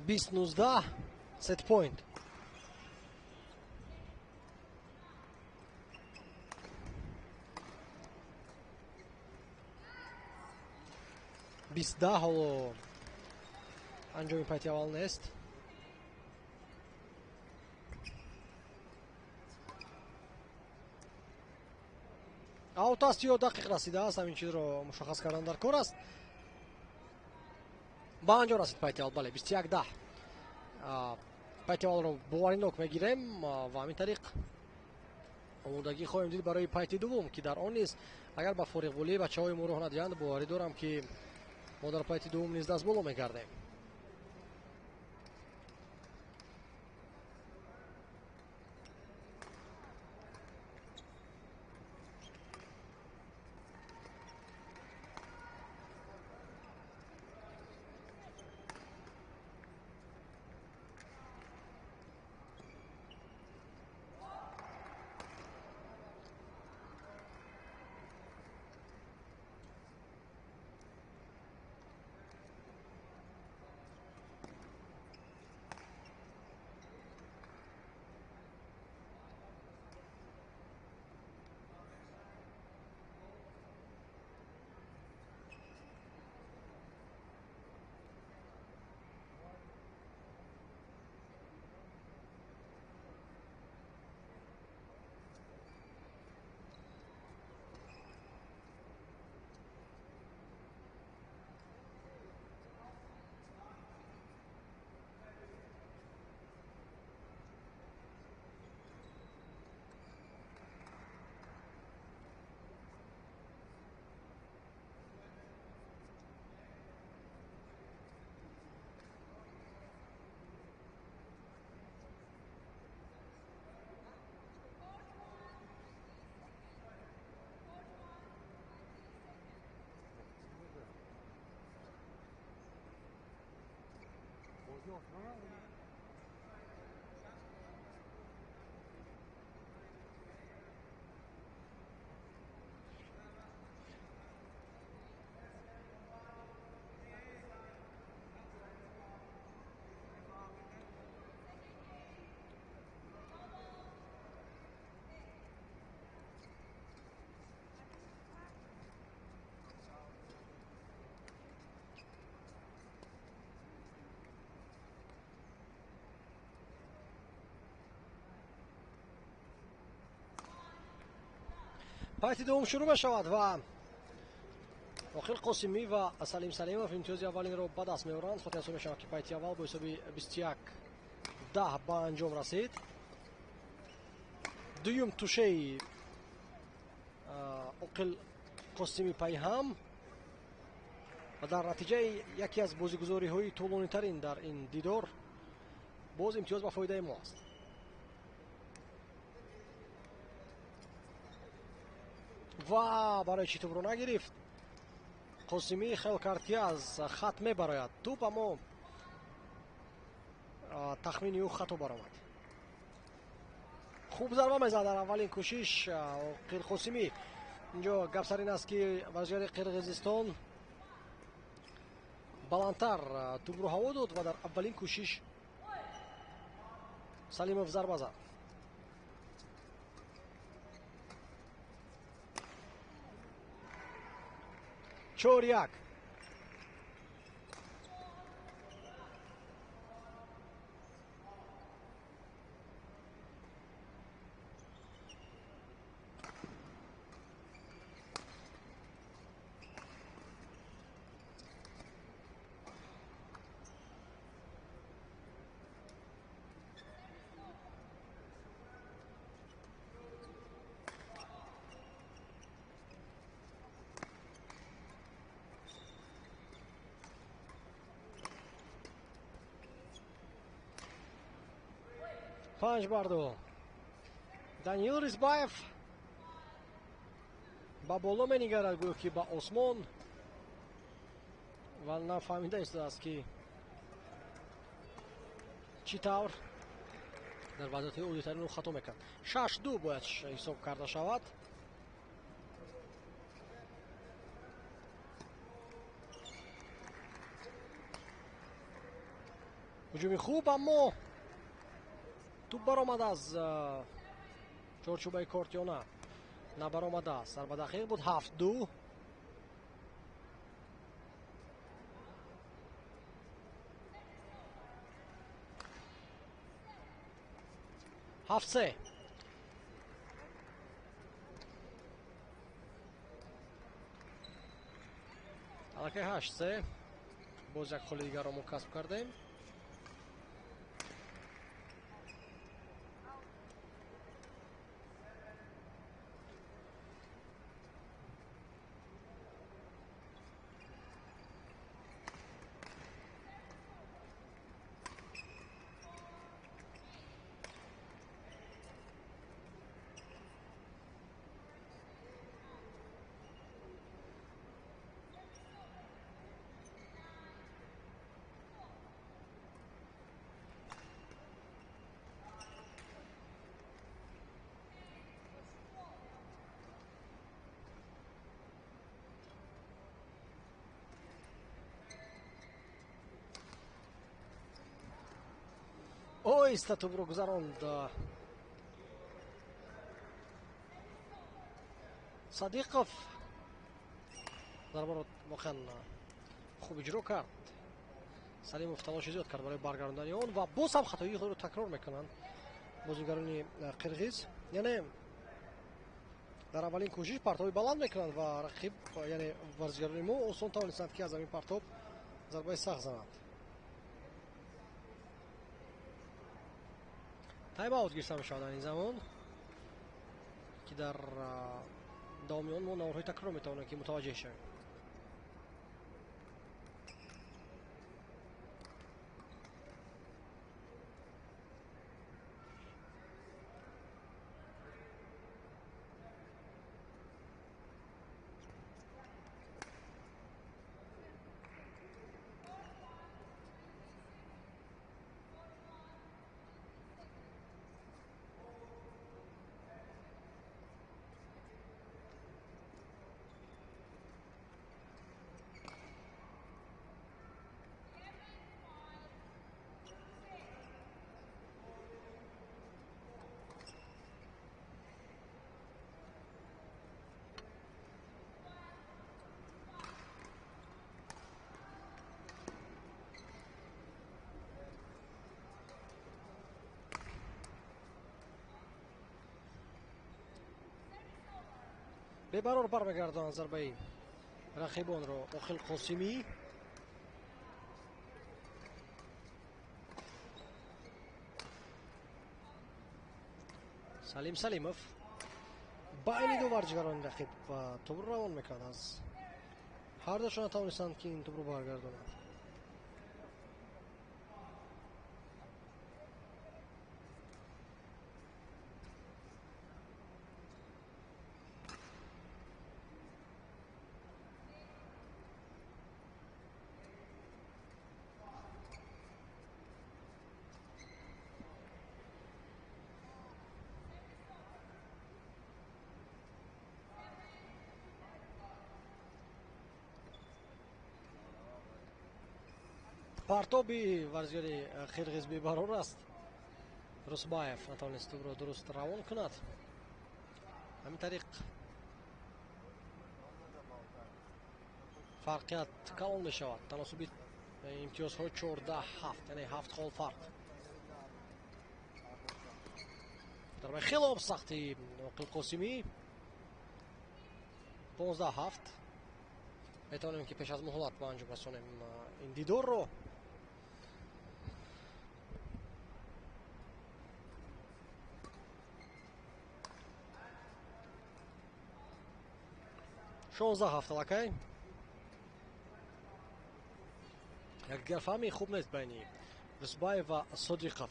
20-19, set point. 20-10, ҳоло анҷоми пайти аввал нест. Аут аст ё дақиқ расидааст, ҳамин чизро мушаххас кардан дар кор аст. Ба анҷом расид пайти аввал, бале, 21-10. Пайти аввалро боваринок мегирем ва ҳамин тариқ омодагӣ хоҳем дид барои пайти дуввум, ки дар он низ агар ба фориғболӣ бачаҳои мо роҳ надиҳанд, боварӣ дорам, ки мо дар пайти дуввум низ дастболо мегардем. Пайти дуввум шурӯъ мешавад ва Оқил Қосимӣ ва Салим Салимов имтиёзи аввалинро ба даст меоранд. Хотиррасон мешавад, ки пайти аввал бо ҳисоби 21-10 ба анҷом расид. Дуюм тушеи Оқил Қосимӣ пайҳам ва дар натиҷаи яке аз бозигузориҳои тӯлонитарин дар ин дидор боз имтиёз ба фоидаи мо аст. Ва барои чӣ тӯбро нагирифт? Қосимӣ хел кард, ки аз хат мебарояд тӯб, аммо тахмини ӯ хато баромад. Хуб зарба мезад дар аввалин кӯшиш Оқил Қосимӣ. Инҷо гап сар ин аст, ки варзишгари Қирғизистон баландтар тӯбро ҳаво дод ва дар аввалин кӯшиш Салимов зарба зад. 4-1. 5-2. Даниил Ризбаев ба боло менигарад, гӯё ки ба осмон, ва нафаҳмида истодааст, ки чӣ тавр дар вазъиятҳои оддитарин ӯ хато мекард. 6-2 бояд ҳисоб карда шавад. Ҳуҷуми хуб, аммо тӯб баромад аз чорчӯбаи корт ё на? Набаромадааст. Зарба дақиқ буд. 7-2. 7-3. Аллакай 8-3. Боз як холи дигарро мо касб кардем. Оҳиста тӯбро гузаронд Садиқов. Зарбаро воқеан хуб иҷро кард. Салимов талоши зиёд кард барои баргардондани он ва боз ҳам хатоии худро такрор мекунанд бозигарони қирғиз. Яъне дар аввалин кӯшиш партоби баланд мекунанд ва рақиб, яъне варзишгарони мо осон тавонистанд, ки аз ҳамин партоб зарбаи сахт зананд. Тайм-аут гирифта мешавад дар ин замон, ки дар давоми он мо наворҳои такрор метавонем, ки мутаваҷҷеҳ шавем. Бебарор бармегардонад зарбаи рақибонро Оқил Қосимӣ. Салим Салимов байни ду варзишгарони рақиб ва тӯбро равон мекард. Аз ҳар душон натавонистанд, ки ин тӯбро баргардонанд. Партоби варзишгари қирғиз бебарор аст. Русбаев натавонист тӯбро дуруст равон кунад. Ҳамин тариқ фарқият калон мешавад. Таносуби имтиёзҳо 14-7, яъне 7 хол фарқ. Зарбаи хеле сахти Оқил Қосимӣ. 15-7. Метавонем, ки пеш аз муҳлат ба анҷом расонем ин дидорро. 16-7 аллакай. Якдигарфаҳмии хуб нест байни Русбаев ва Содиқов.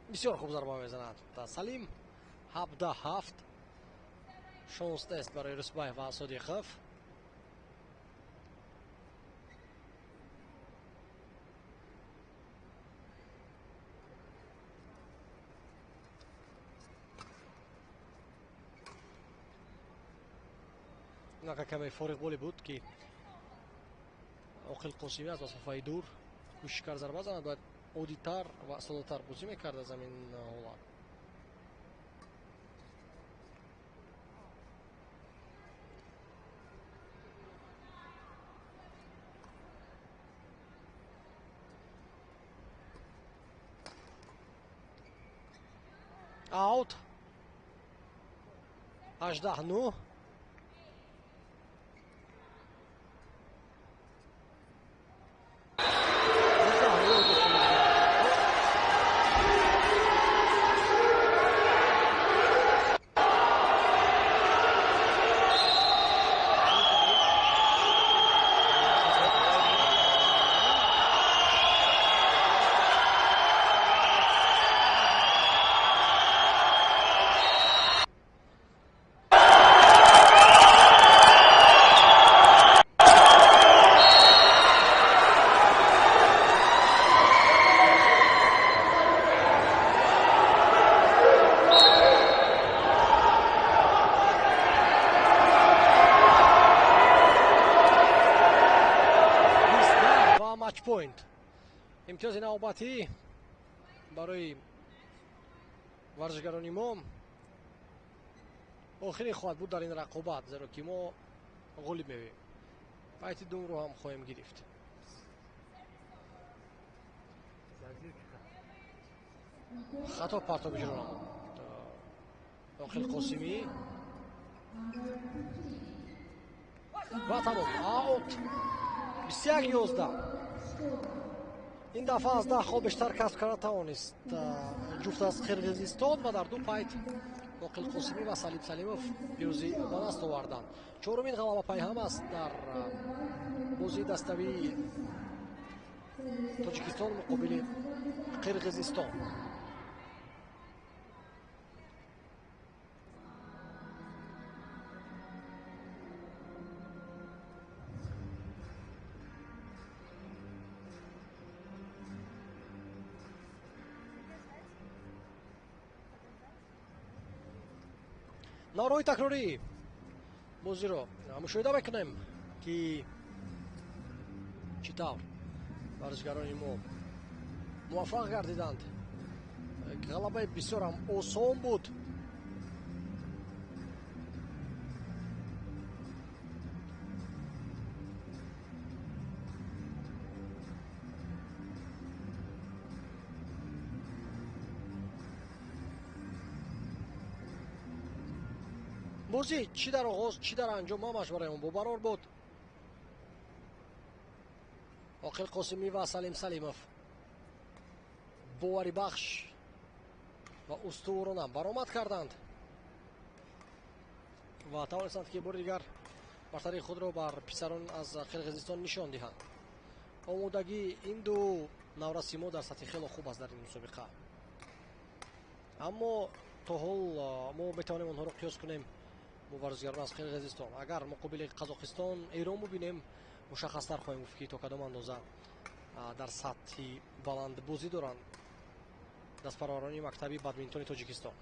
Бисёр хуб зарба мезанад Салим. 17-7. Шонс нест барои Русбаев ва Содиқов. Инака каме фориғболе буд, ки Оқил Қосимӣ аз масофаи дур кӯшиш кард зарба занад, бояд оддитар ва соддатар бозӣ мекард аз ҳамин ҳолат. Аут. 18-9. Match point. Имтиёзи навбатӣ барои варзишгарони мо охире хоҳад буд дар ин рақобат, зеро ки мо ғолиб мевем. Пайти думро ҳам хоҳем гирифт. Хато партоб иҷро намуд Оқил Қосимӣ ва тамом. Аут. 21-11. Ин дафъа аз 10 хол бештар касб карда тавонист ҷуфт аз Қирғизистон ва дар ду пайт Оқил Қосимӣ ва Салим Салимов пирӯзӣ ба даст оварданд. Чорумин ғалаба пайҳам аст дар бозии даставии Тоҷикистон муқобили Қирғизистон. Наврои такрорӣ бозиро мушоҳида мекунем, ки чӣ тавр варзишгарони мо муваффақ гардиданд. Ғалабаи бисёр ҳам осон буд. Бозӣ чӣ дар оғоз, чӣ дар анҷом ҳамаш барои он бобарор буд. Оқил Қосимӣ ва Салим Салимов боварибахш ва устуворона баромад карданд ва тавонистанд, ки бори дигар бартарии худро бар писарон аз Қирғизистон нишон диҳанд. Омодагии ин ду навраси мо дар сатҳи хело хуб аст дар ин мусобиқа, аммо то ҳол мо метавонем онҳоро қиёс кунем бо варзишгарон аз Қирғизистон. Агар муқобили Қазоқистон, Эрон бубинем, мушаххастар хоҳем гуфт, ки то кадом андоза дар сатҳи баланд бозӣ доранд дастпарварони мактаби бадминтони Тоҷикистон.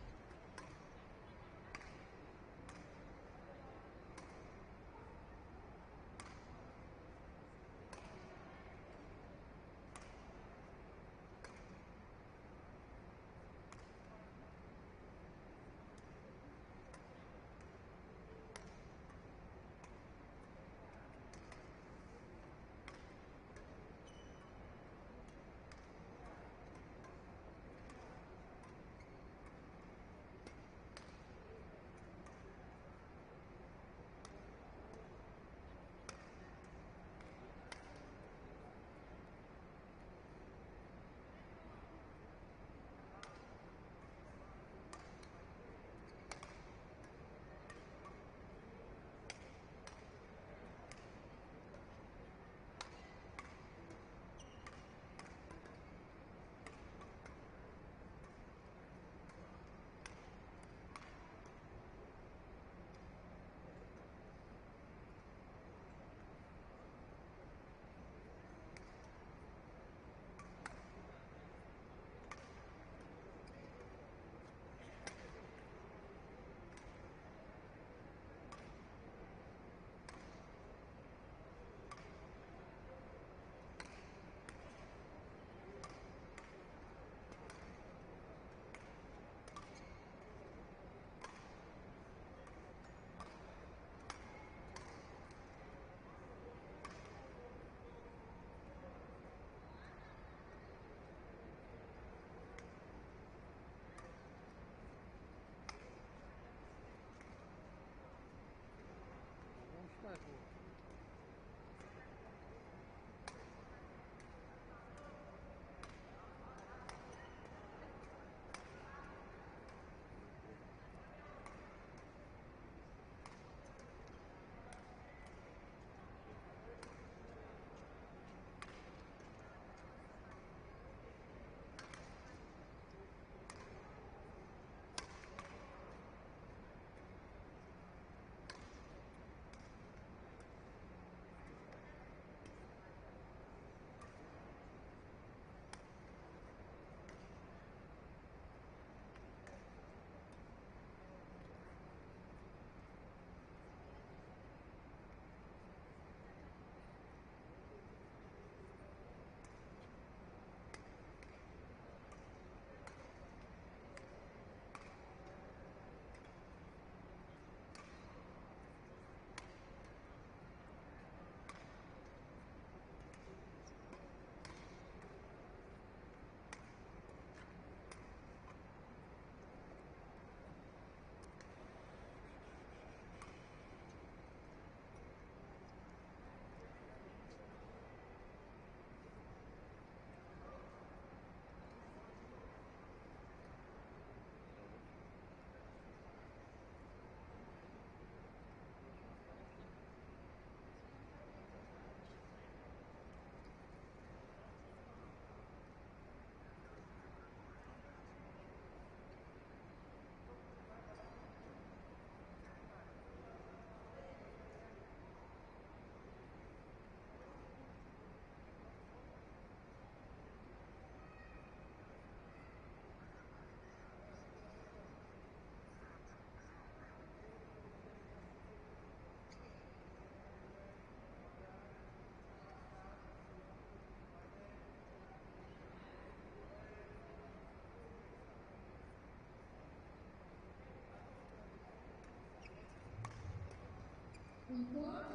In court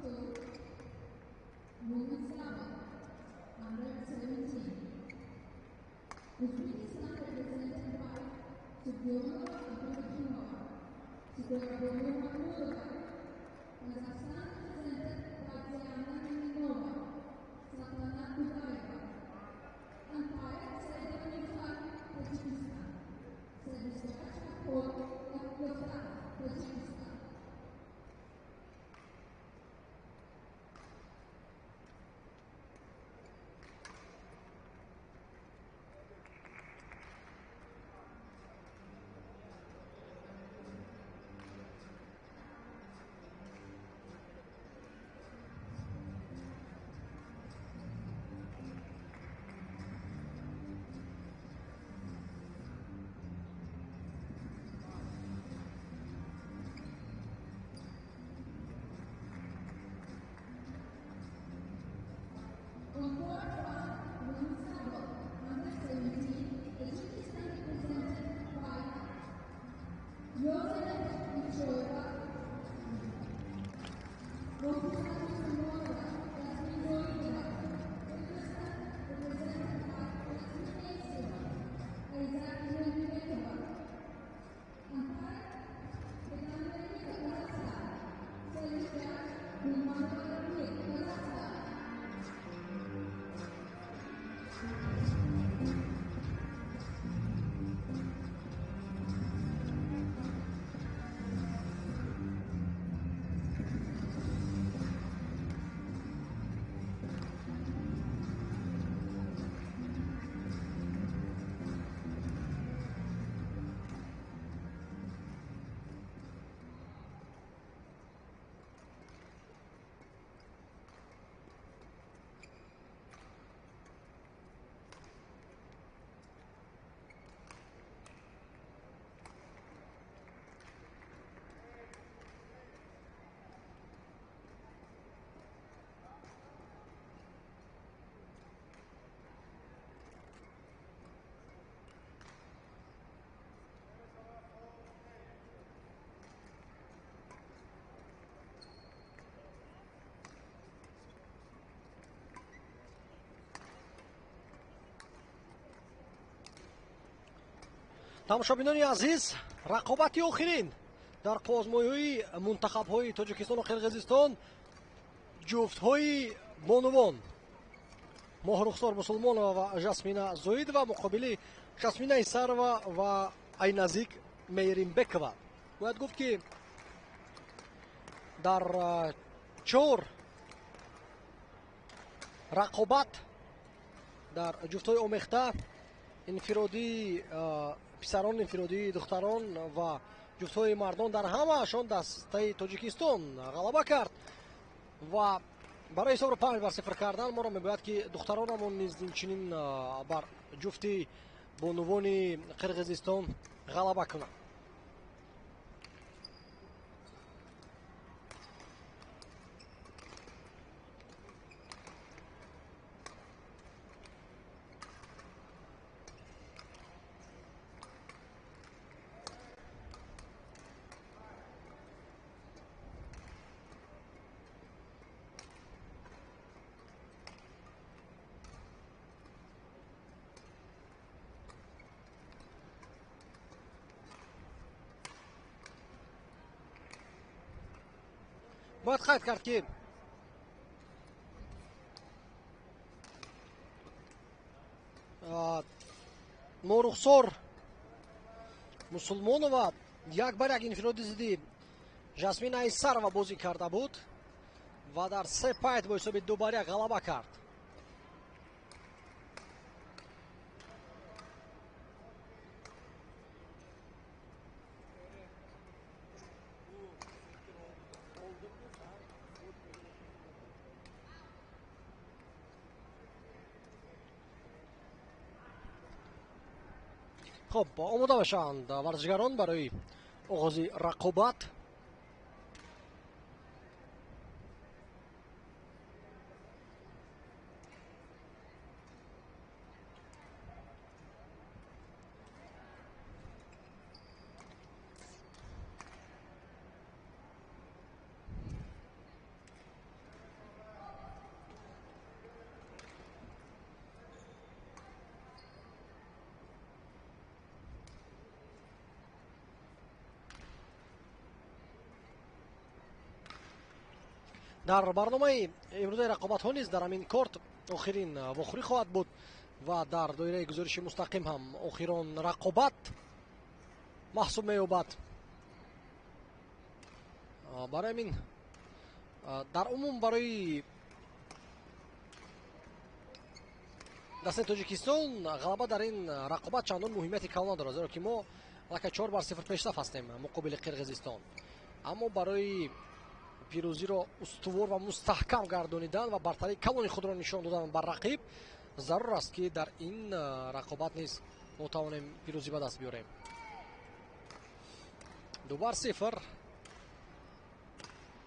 2, Women's Double, under 17. Uzbekistan represented by Sugionova Abdurakhimova, Sidorabonu Mahmudova, Kazakhstan represented by Diana Minova, Svetlana Kudaeva. Umpire Saidov Mirzaev, Tajikistan. Service judge Akor Yoftaf, Tajikistan. On court 1, women's double, under 17, Tajikistan represented by Yozalek Michoeva, Rokhsana Musulmonova, Yasmin Zoidova. Kyrgyzstan represented by Yasmin Aisova, Aizat Nurmubekova. Umpire Pekanberdieva, Kazakhstan. Service judge Gulmanova Rabiyev, Kazakhstan. Тамошобинони азиз, рақобати охирин дар қоозмоиҳои мунтахабҳои Тоҷикистону Қирғизистон ҷуфтҳои бонувон Моҳрухсор Мусулмонова ва Жасмина Зоидова муқобили Жасмина Исарова ва Айназик Мейримбекова. Бояд гуфт, ки дар 4 рақобат дар ҷуфтҳои омехта, инфиродии писарон, инфиродии духтарон ва ҷуфтҳои мардон, дар ҳамаашон дастаи Тоҷикистон ғалаба кард ва барои ҳисобро 5-0 кардан моро мебояд, ки духтаронамон низ инчунин бар ҷуфти бонувони Қирғизистон ғалаба кунанд. Бояд қайд кард, ки Норухсор Мусулмонова 1-1 инфироди зидди Жасмина Айсарова бозӣ карда буд ва дар се пайт бо ҳисоби 2-1 ғалаба кард. Хуб, омода бошанд варзишгарон барои оғози рақобат. Дар барномаи имрӯзаи рақобатҳо низ дар ҳамин корт охирин вохӯрӣ хоҳад буд ва дар доираи гузориши мустақим ҳам охирон рақобат маҳсуб меёбад. Барои ҳамин дар умум барои дастаи Тоҷикистон ғалаба дар ин рақобат чандон муҳимияти калон надорад, зеро ки мо аллакай 4-0 пешсаф ҳастем муқобили Қирғизистон. Аммо барои пирӯзиро устувор ва мустаҳкам гардонидан ва бартарии калони худро нишон додан бар рақиб зарур аст, ки дар ин рақобат низ мо тавонем пирӯзӣ ба даст биёрем. 2-0,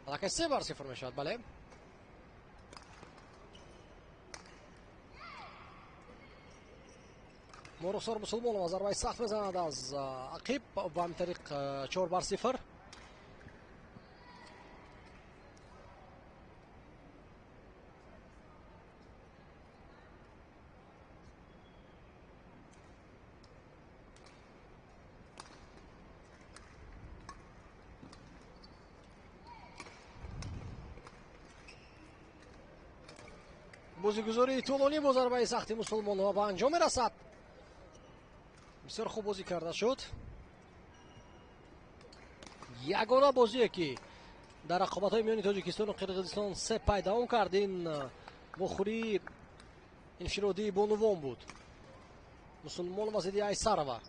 аллакай 3-0 мешавад. Бале, Мурухсор Мусулмонова зарбаи сахт мезанад аз ақиб ва ҳамин тариқ 4-0. Бозигузории тӯлонӣ бо зарбаи сахти Мусулмонова ба анҷом мерасад. Бисёр хуб бозӣ карда шуд. Ягона бозие ки дар рақобатҳои миёни Тоҷикистону Қирғизистон се пай давом кард, ин вохӯрии инфиродии бонувон буд. Мусулмонова зидди Айсарова.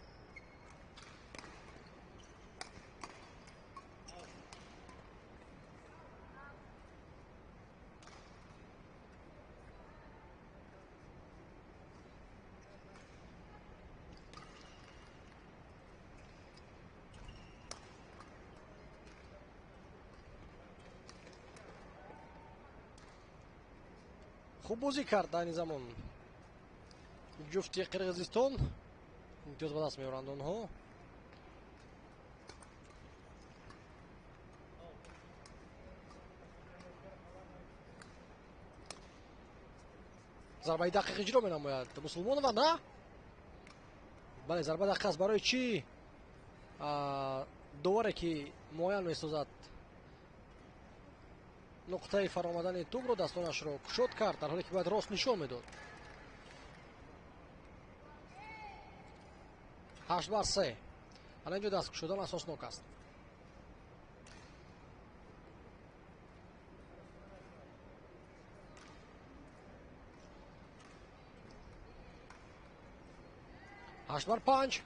Хуб бозӣ кард айни замон ҷуфти Қирғизистон, имтиёз ба даст меоранд онҳо. Зарбаи дақиқ иҷро менамояд Мусулмонова. На, бале, зарба дақиқ аст. Барои чӣ доваре ки муайян месозад нуқтаи фаромадани тӯбро дастонашро кушод кард, дар ҳоле ки бояд рост нишон медод. 8-3. Ана инҷо даст кушодан асоснок аст. 8-5.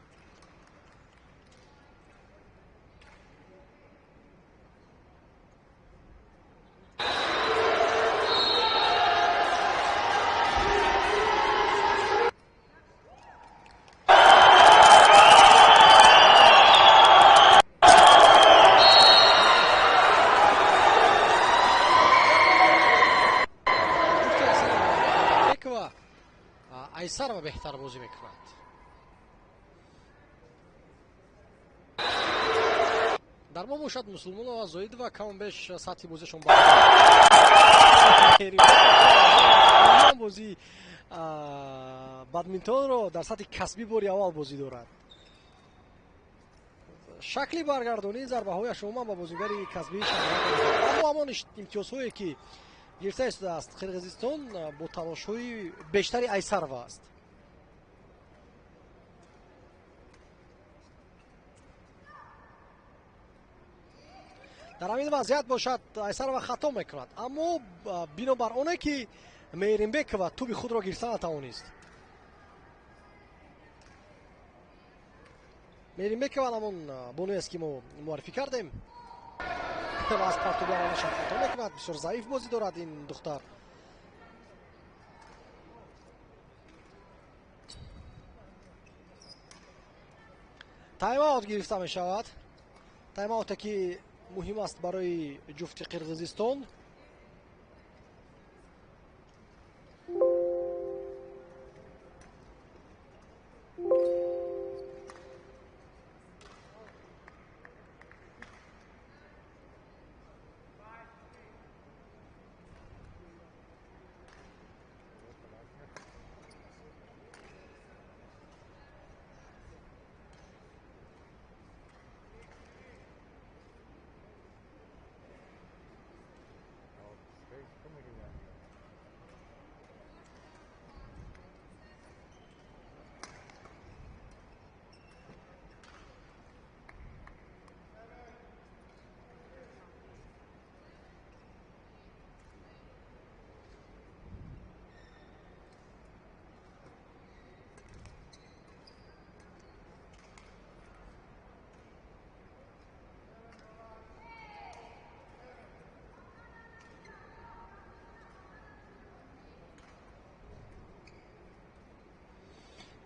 Айсарова беҳтар бозӣ мекунад. Дар мо бошад Мусулмонова, Зоидова камбеш сатҳи бозиашон бозии бадминтонро дар сатҳи касбӣ бори аввал бозӣ дорад. Шакли баргардонии зарбаҳояш умуман ба бозигари касбӣ шабоҳат надорад. Аммо ҳамон имтиёзҳое ки гирифта истодааст Қирғизистон бо талошҳои бештари Айсарова аст. Дар ҳамин вазъият бошад Айсарова хато мекунад, аммо бинобар оне ки Меҳримбекова тӯби худро гирифта натавонист. Меҳримбекова ҳамон бонуест ки мо муаррифӣ кардем ва аз партубаронашам хато мекунад. Бисёр заиф бозӣ дорад ин духтар. Тайм-аут гирифта мешавад. Тайм-ауте ки муҳим аст барои ҷуфти Қирғизистон.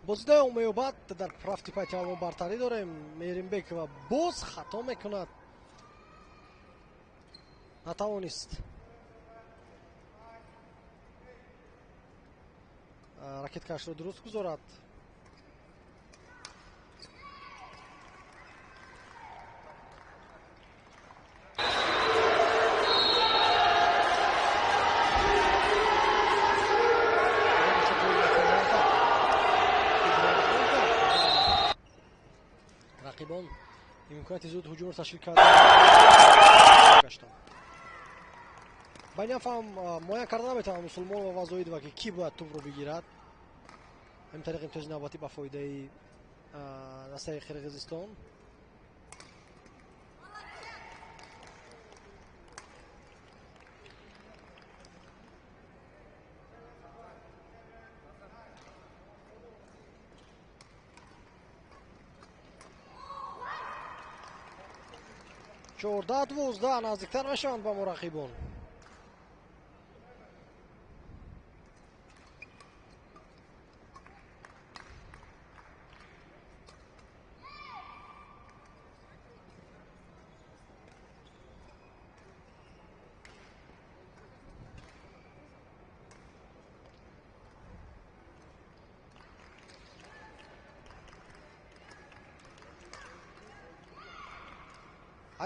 Бозидаи он меёбад. Дар рафти пайти аввал бартарӣ дорем. Меҳримбекова боз хато мекунад, натавонист ракеткашро дуруст гузорад. Рақибон имконияти зуд ҳуҷумро ташкил кардагаштанд. Байнаф ҳам муайян карда наметавонад Мусулмонова ва Зоидова, ки кӣ бояд тӯбро бигирад. Ҳамин тариқ имтиёзи навбатӣ ба фоидаи дастаи Қирғизистон. 14-12 наздиктар мешаванд ба мурақибон.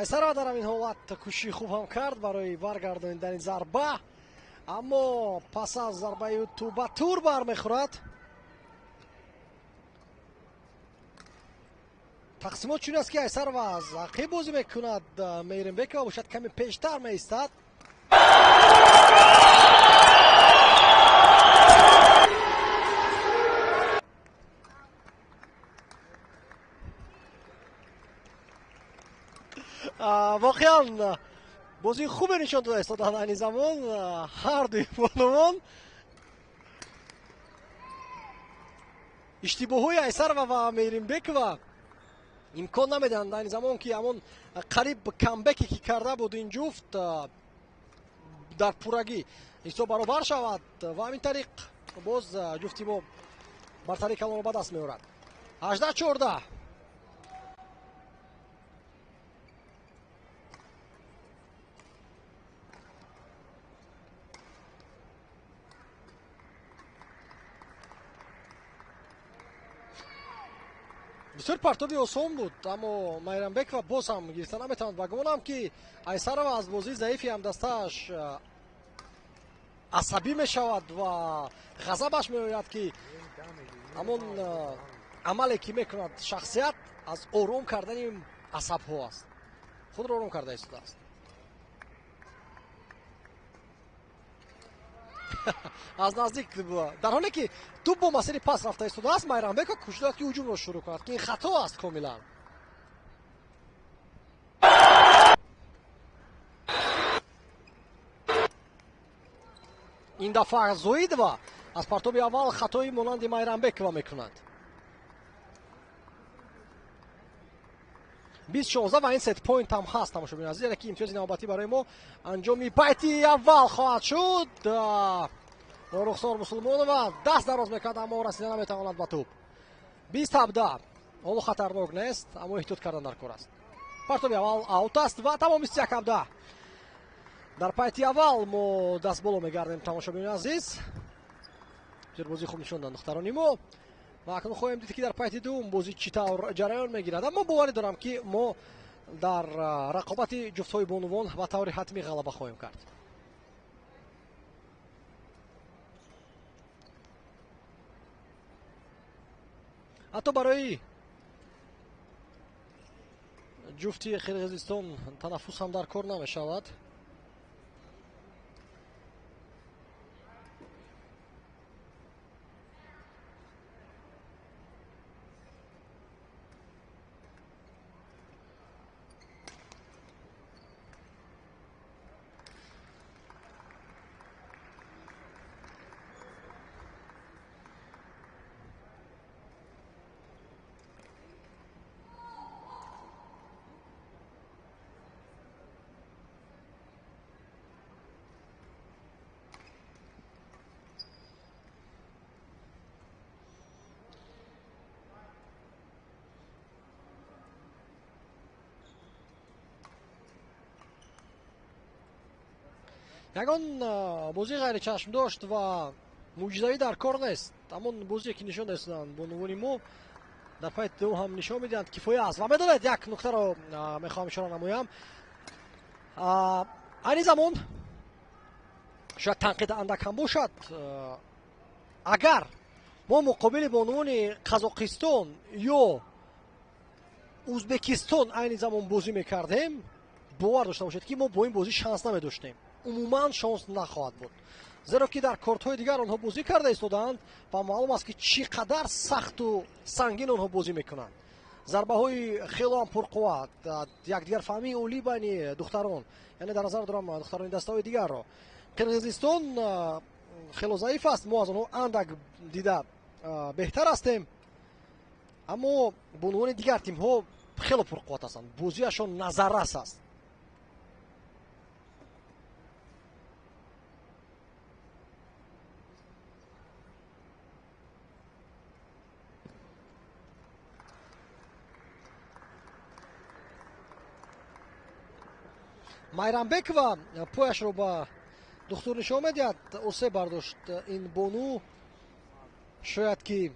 Айсарова дар ҳамин ҳолат кӯшиши хуб ҳам кард барои баргардонидани зарба, аммо пас аз зарбаи ӯ тӯб ба тур бармехӯрад. Тақсимот чунин аст, ки Айсарова аз ақиб бозӣ мекунад, Меҳримбекова бошад каме пештар меистад. Воқеан бозии хубе нишон дода истоданд айни замон ҳар дуи бонувон. Иштибоҳҳои Айсарова ва Меҳримбекова имкон намедиҳанд айни замон, ки ҳамон қариб камбеке ки карда буд ин ҷуфт дар пуррагӣ ҳисоб баробар шавад ва ҳамин тариқ боз ҷуфти мо бартарии калонро ба даст меорад. 18-14. Бисёр партоби осон буд, аммо Майрамбекова боз ҳам гирифта наметавонад ва гумонам, ки Айсарова аз бозии заифи ҳамдастааш асабӣ мешавад ва ғазабаш меояд, ки ҳамон амале ки мекунад шахсият аз ором кардани асабҳо аст, худро ором карда истодааст. Аз наздик, дар ҳоле ки тӯб бо масири пас рафта истодааст, Майрамбеков кӯшиш дорад, ки ҳуҷумро шурӯъ кунад, ки ин хато аст комилан. Ин дафъа Зоидова аз партоби аввал хатои монанди Майрамбекова мекунад. 20-16 ва ин set point ҳам ҳаст, тамошобинони азиз, яъне ки имтиёзи навбатӣ барои мо анҷоми байти аввал хоҳад шуд. Рухсор Мусулмонова даст дароз мекунад, аммо расида наметавонад ба тӯб. 20-17. Ҳоло хатарнок нест, аммо эҳтиёт кардан дар кор аст. Партоби аввал аут аст ва тамом 21-17. Дар пайти аввал мо дастболо мегардем, тамошобинони азиз. Бисёр бозии хуб нишон доданд духтарони мо ва акнун хоҳем дид, ки дар пайти дуюм бозӣ чӣ тавр ҷараён мегирад. Аммо боварӣ дорам, ки мо дар рақобати ҷуфтҳои бонувон ба таври ҳатмӣ ғалаба хоҳем кард. Ҳатто барои ҷуфти Қирғизистон танаффус ҳам дар кор намешавад. Ягон бозии ғайричашмдошт ва мӯъҷизавӣ дар кор нест. Ҳамон бозие ки нишон доданд бонувони мо дар пайти дуввум ҳам нишон медиҳанд, кифоя аст. Ва медонед, як нуктаро мехоҳам ишора намоям. Айни замон шояд танқид андак ҳам бошад, агар мо муқобили бонувони Қазоқистон ё Узбекистон айни замон бозӣ мекардем, бовар дошта бошед, ки мо бо ин бозӣ шанс намедоштем. Умуман шанс нахоҳад буд, зеро ки дар кортҳои дигар онҳо бозӣ карда истодаанд ва маълум аст, ки чӣ қадар сахту сангин онҳо бозӣ мекунанд. Зарбаҳои хело ҳам пурқувват, якдигарфаҳмии олӣ байни духтарон, яъне дар назар дорам духтарони дастаҳои дигарро. Қирғизистон хело заиф аст, мо аз онҳо андак дида беҳтар ҳастем, аммо бонувони дигар тимҳо хело пурқувват ҳастанд, бозиашон назаррас аст. Майрамбекова пояшро ба духтур нишон медиҳад. Осе бардошт ин бону, шояд ки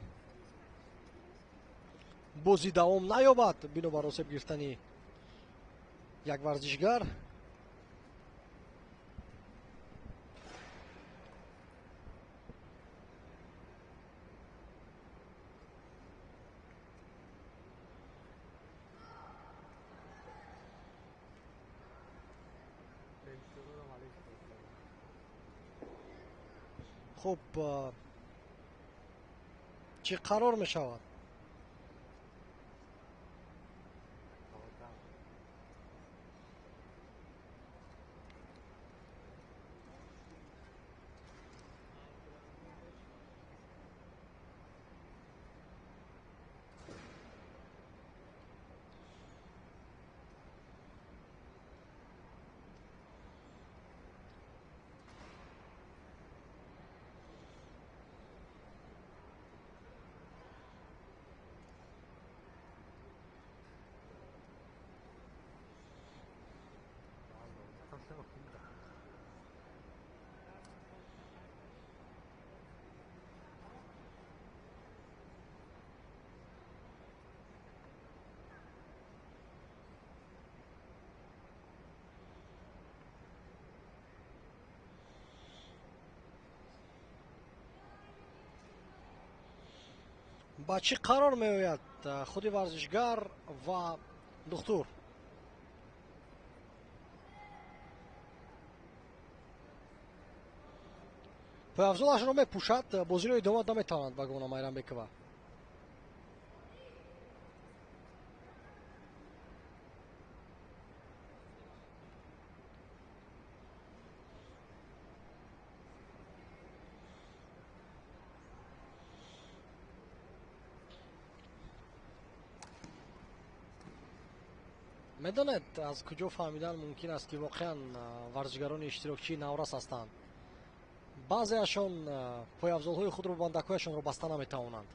бозӣ давом наёбад бинобар осеб гирифтани як варзишгар. Хуб, чӣ қарор мешавад? Ба чӣ қарор меояд худи варзишгар ва духтур? Пойафзолашро мепӯшад, бозиро идома наметавонад ба гумона Майрамбекова. Медонед, аз куҷо фаҳмидан мумкин аст, ки воқеан варзишгарони иштирокчии наврас ҳастанд? Баъзеашон пойафзолҳои худро бандакҳояшонро баста наметавонанд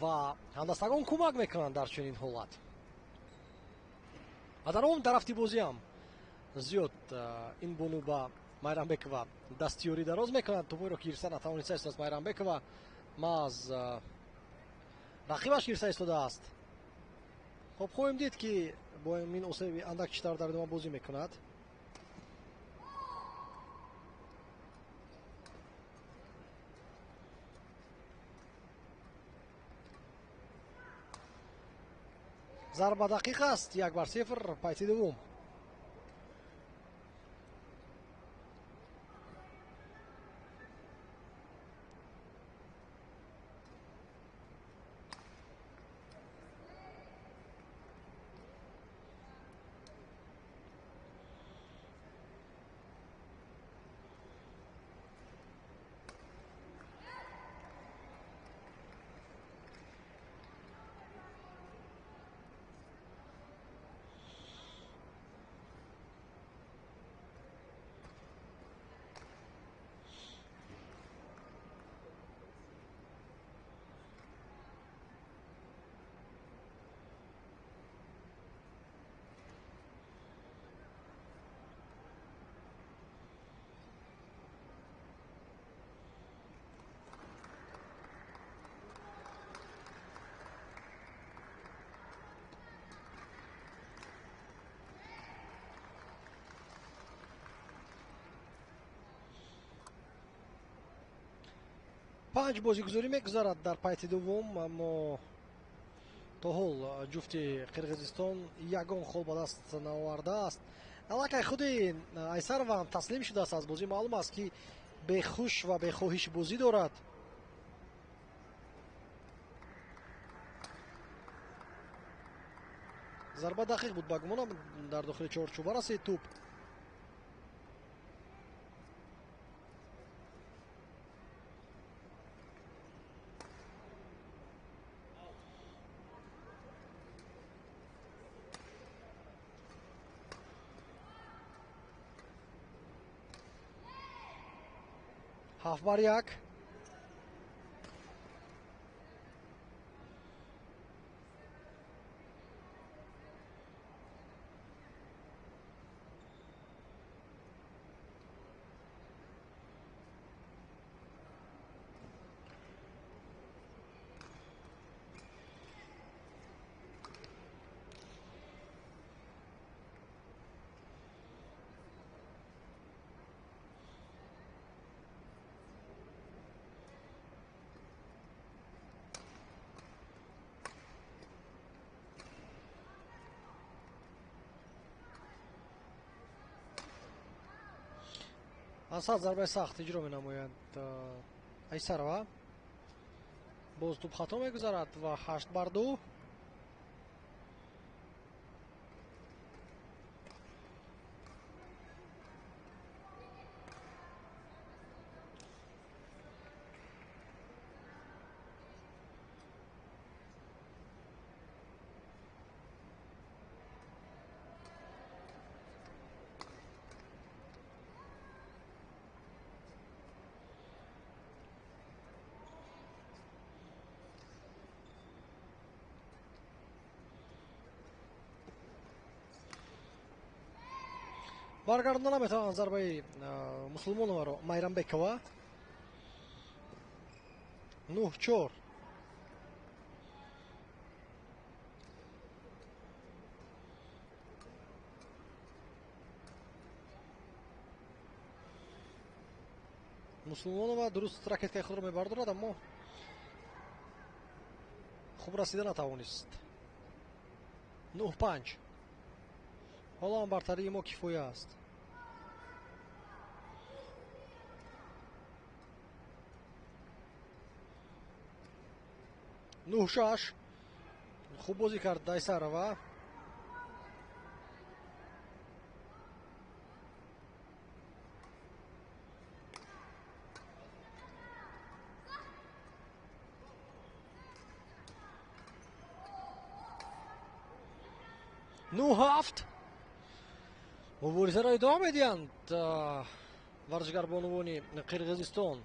ва ҳамдастагон кӯмак мекунанд дар чунин ҳолат. Ва дар умум дар рафти бозиам зиёд ин бону ба Майрамбекова дастёрӣ дароз мекунад. Тӯбоиро ки гирифта натавониста истодааст Майрамбекова, мааз рақибаш гирифта истодааст. Хуб, хоҳем дид, ки бо ин осеби андак чӣ тавр дар идома бозӣ мекунад. Зарба дақиқ аст, 1-0, пайти дуввум. 5 бозигузорӣ мегузарад дар пайти дуввум, аммо то ҳол ҷуфти Қирғизистон ягон хол ба даст наовардааст. Аллакай худи Айсарова ҳам таслим шудааст аз бозӣ. Маълум аст, ки бехуш ва бехоҳиш бозӣ дорад. Зарба дақиқ буд, ба гумонам дар дохили чорчӯба расид тӯп. Ҳафт бар як. Асад зарбаи сахт иҷро менамояд Айсарова. Боз тӯп хато мегузарад ва 8-2. Баргардонда наметавонад зарбаи Мусулмоноваро Майрамбекова. 9-4. Мусулмонова дуруст ракеткаи худро мебардорад, аммо хуб расида натавонист. 9-5. Ҳоло ҳам бартарии мо кифоя аст. 9-6. Хуб бозӣ кард Айсарова. 9-7. Муборизаро идома медиҳанд варзишгарбонувони Қирғизистон.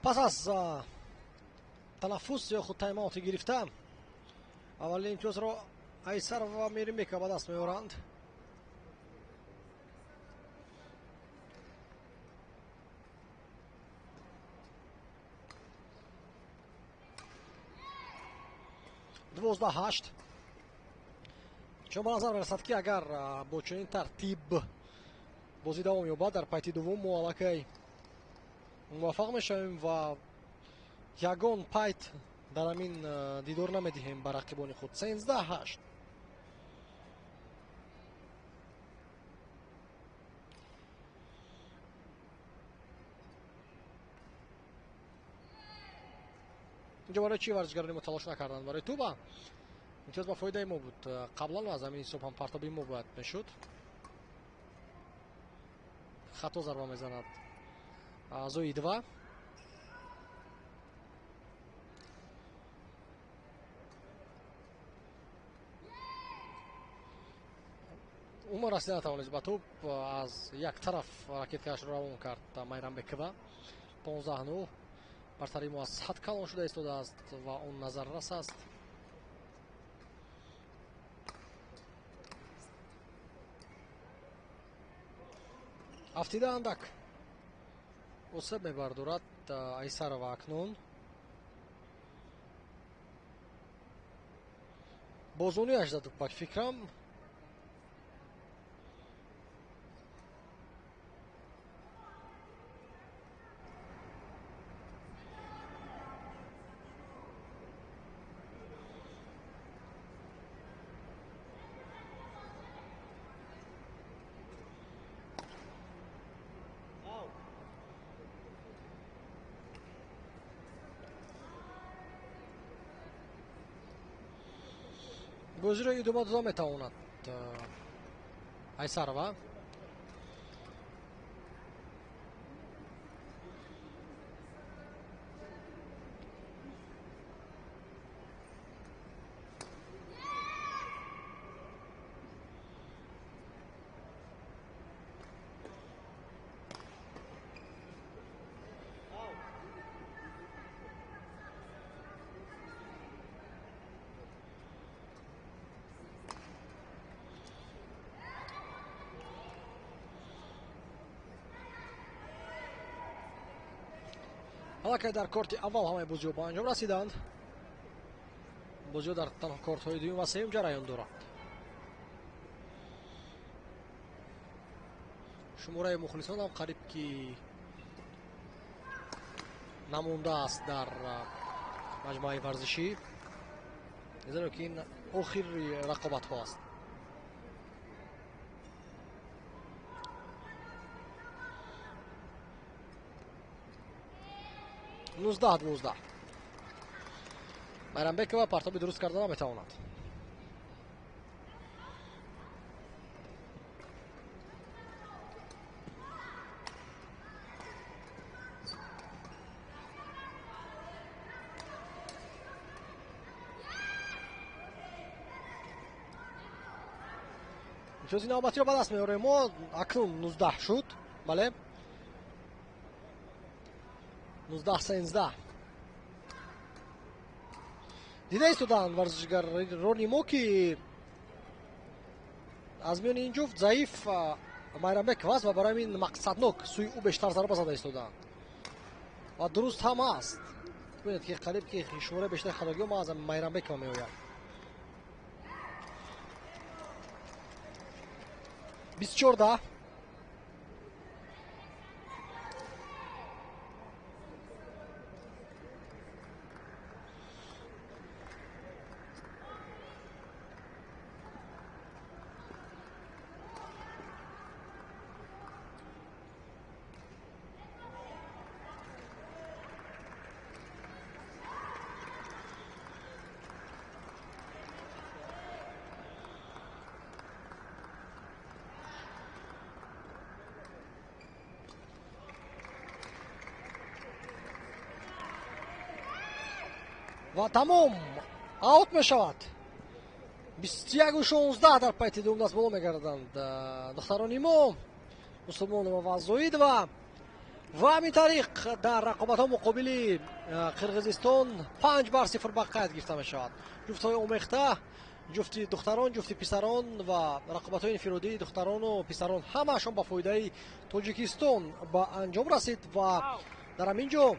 Пас аз танаффус ё худ тайм-аути гирифта, аввалин имтиёзро Айсарова ва Меримбекова ба даст меоранд. 12-8. Чун ба назар мерасад, ки агар бо чунин тартиб бозӣ давом ёбад, дар пайти дуввум мо аллакай муваффақ мешавем ва ягон пайт дар ҳамин дидор намедиҳем ба рақибони худ. 13-8. Инҷо барои чӣ варзишгарони мо талош накарданд барои туба? Имтиёз ба фоидаи мо буд. Қаблан аз ҳамин ҳисоб ҳам партоби мо бояд мешуд. Хато зарба мезанад Зоидова. Умар расида натавонист ба тӯб, аз як тараф ракеткаашро равон кард Майрамбекова. 15-9. Бартарии мо аз ҳад калон шуда истодааст ва он назаррас аст. Афтида андак осеб мебардорад Айсарова акнун. Бозонияш зад ба фикрам. Бозиро идома дода метавонад Айсарова. Аллакай дар корти аввал ҳамаи бозиҳо ба анҷом расиданд. Бозиҳо дар танҳо кортҳои дуюм ва сеюм ҷараён доранд. Шумораи мухлисон ҳам қариб ки намондааст дар маҷмӯаи варзишӣ, зеро ки ин охири рақобатҳо аст. 19-12. Майрамбекова партоби дуруст карда наметавонад. Имтиёзи навбатиро ба даст меорем мо. Акнун 19 шуд. Бале, 19-13. Дида истоданд варзишгарони мо, ки аз миёни ин ҷуфт заиф Майрамбеков аст ва барои ин мақсаднок сӯи ӯ бештар зарба зада истоданд ва дуруст ҳам аст. Бибинед, ки қариб ки шумораи бештари хатогиҳо ма аз Майрамбекова меояд. 24. Ва тамом, аут мешавад. 21-16 дар пайти дуввум даст боло мегарданд духтарони мо Мусулмонова ва Зоидова. Ва ҳамин тариқ дар рақобатҳо муқобили Қирғизистон 5-0 ба қайд гирифта мешавад. Ҷуфтҳои омехта, ҷуфти духтарон, ҷуфти писарон ва рақобатҳои инфиродии духтарону писарон ҳамаашон ба фоидаи Тоҷикистон ба анҷом расид ва дар ҳамин ҷо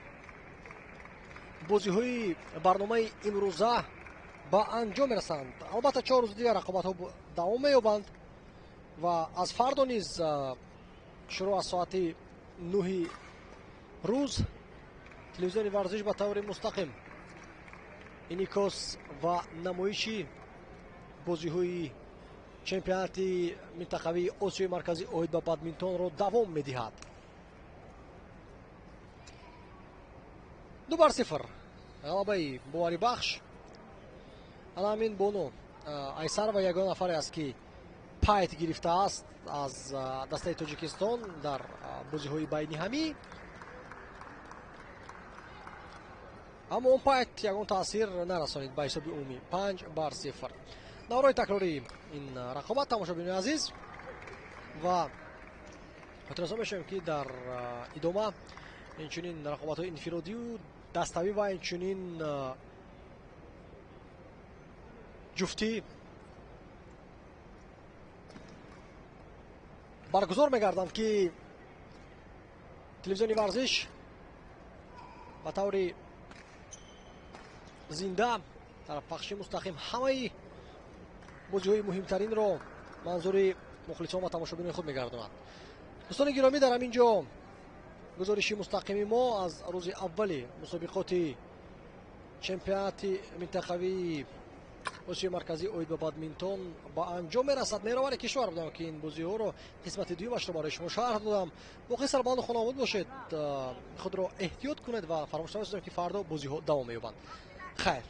бозиҳои барномаи имрӯза Ба анҷом мерасанд. Албатта, 4 рӯзи дигар рақобатҳо давом меёбанд ва аз фардо низ шурӯъ аз соати 9 рӯз телевизиони варзиш ба таври мустақим инъикос ва намоиши бозиҳои чемпионати минтақавии Осиёи Марказӣ оид ба бадминтонро давом медиҳад. 2-0 ғалабаи боварибахш. Ана ҳамин бону Айсарова ягон нафаре аст, ки пайт гирифтааст аз дастаи Тоҷикистон дар бозиҳои байни ҳамӣ, аммо он пайт ягон таъсир нарасонид ба ҳисоби умумӣ 5-0. Давраи такрории ин рақобат, тамошобинони азиз, ва хотиррасон мешавем, ки дар идома инчунин рақобатҳои инфиродию даставӣ ва инчунин ҷуфтӣ баргузор мегарданд, ки телевизиони варзиш ба таври зинда дар пахши мустақим ҳамаи бозиҳои муҳимтаринро манзури мухлисон ва тамошобинони худ мегардонад. Дӯстони гиромӣ, дар ҳамин ҷо гузориши мустақими мо аз рӯзи аввали мусобиқоти чемпионати минтақавии Осиёи Марказӣ оид ба бадминтон ба анҷом мерасад. Меҳровари кишвар будам, ки ин бозиҳоро қисмати дуюмашро барои шумо шарҳ додам. Боқӣ сарбаланду хонавод бошед, худро эҳтиёт кунед ва фаромӯш насозем, ки фардо бозиҳо давом меёбанд. Хайр.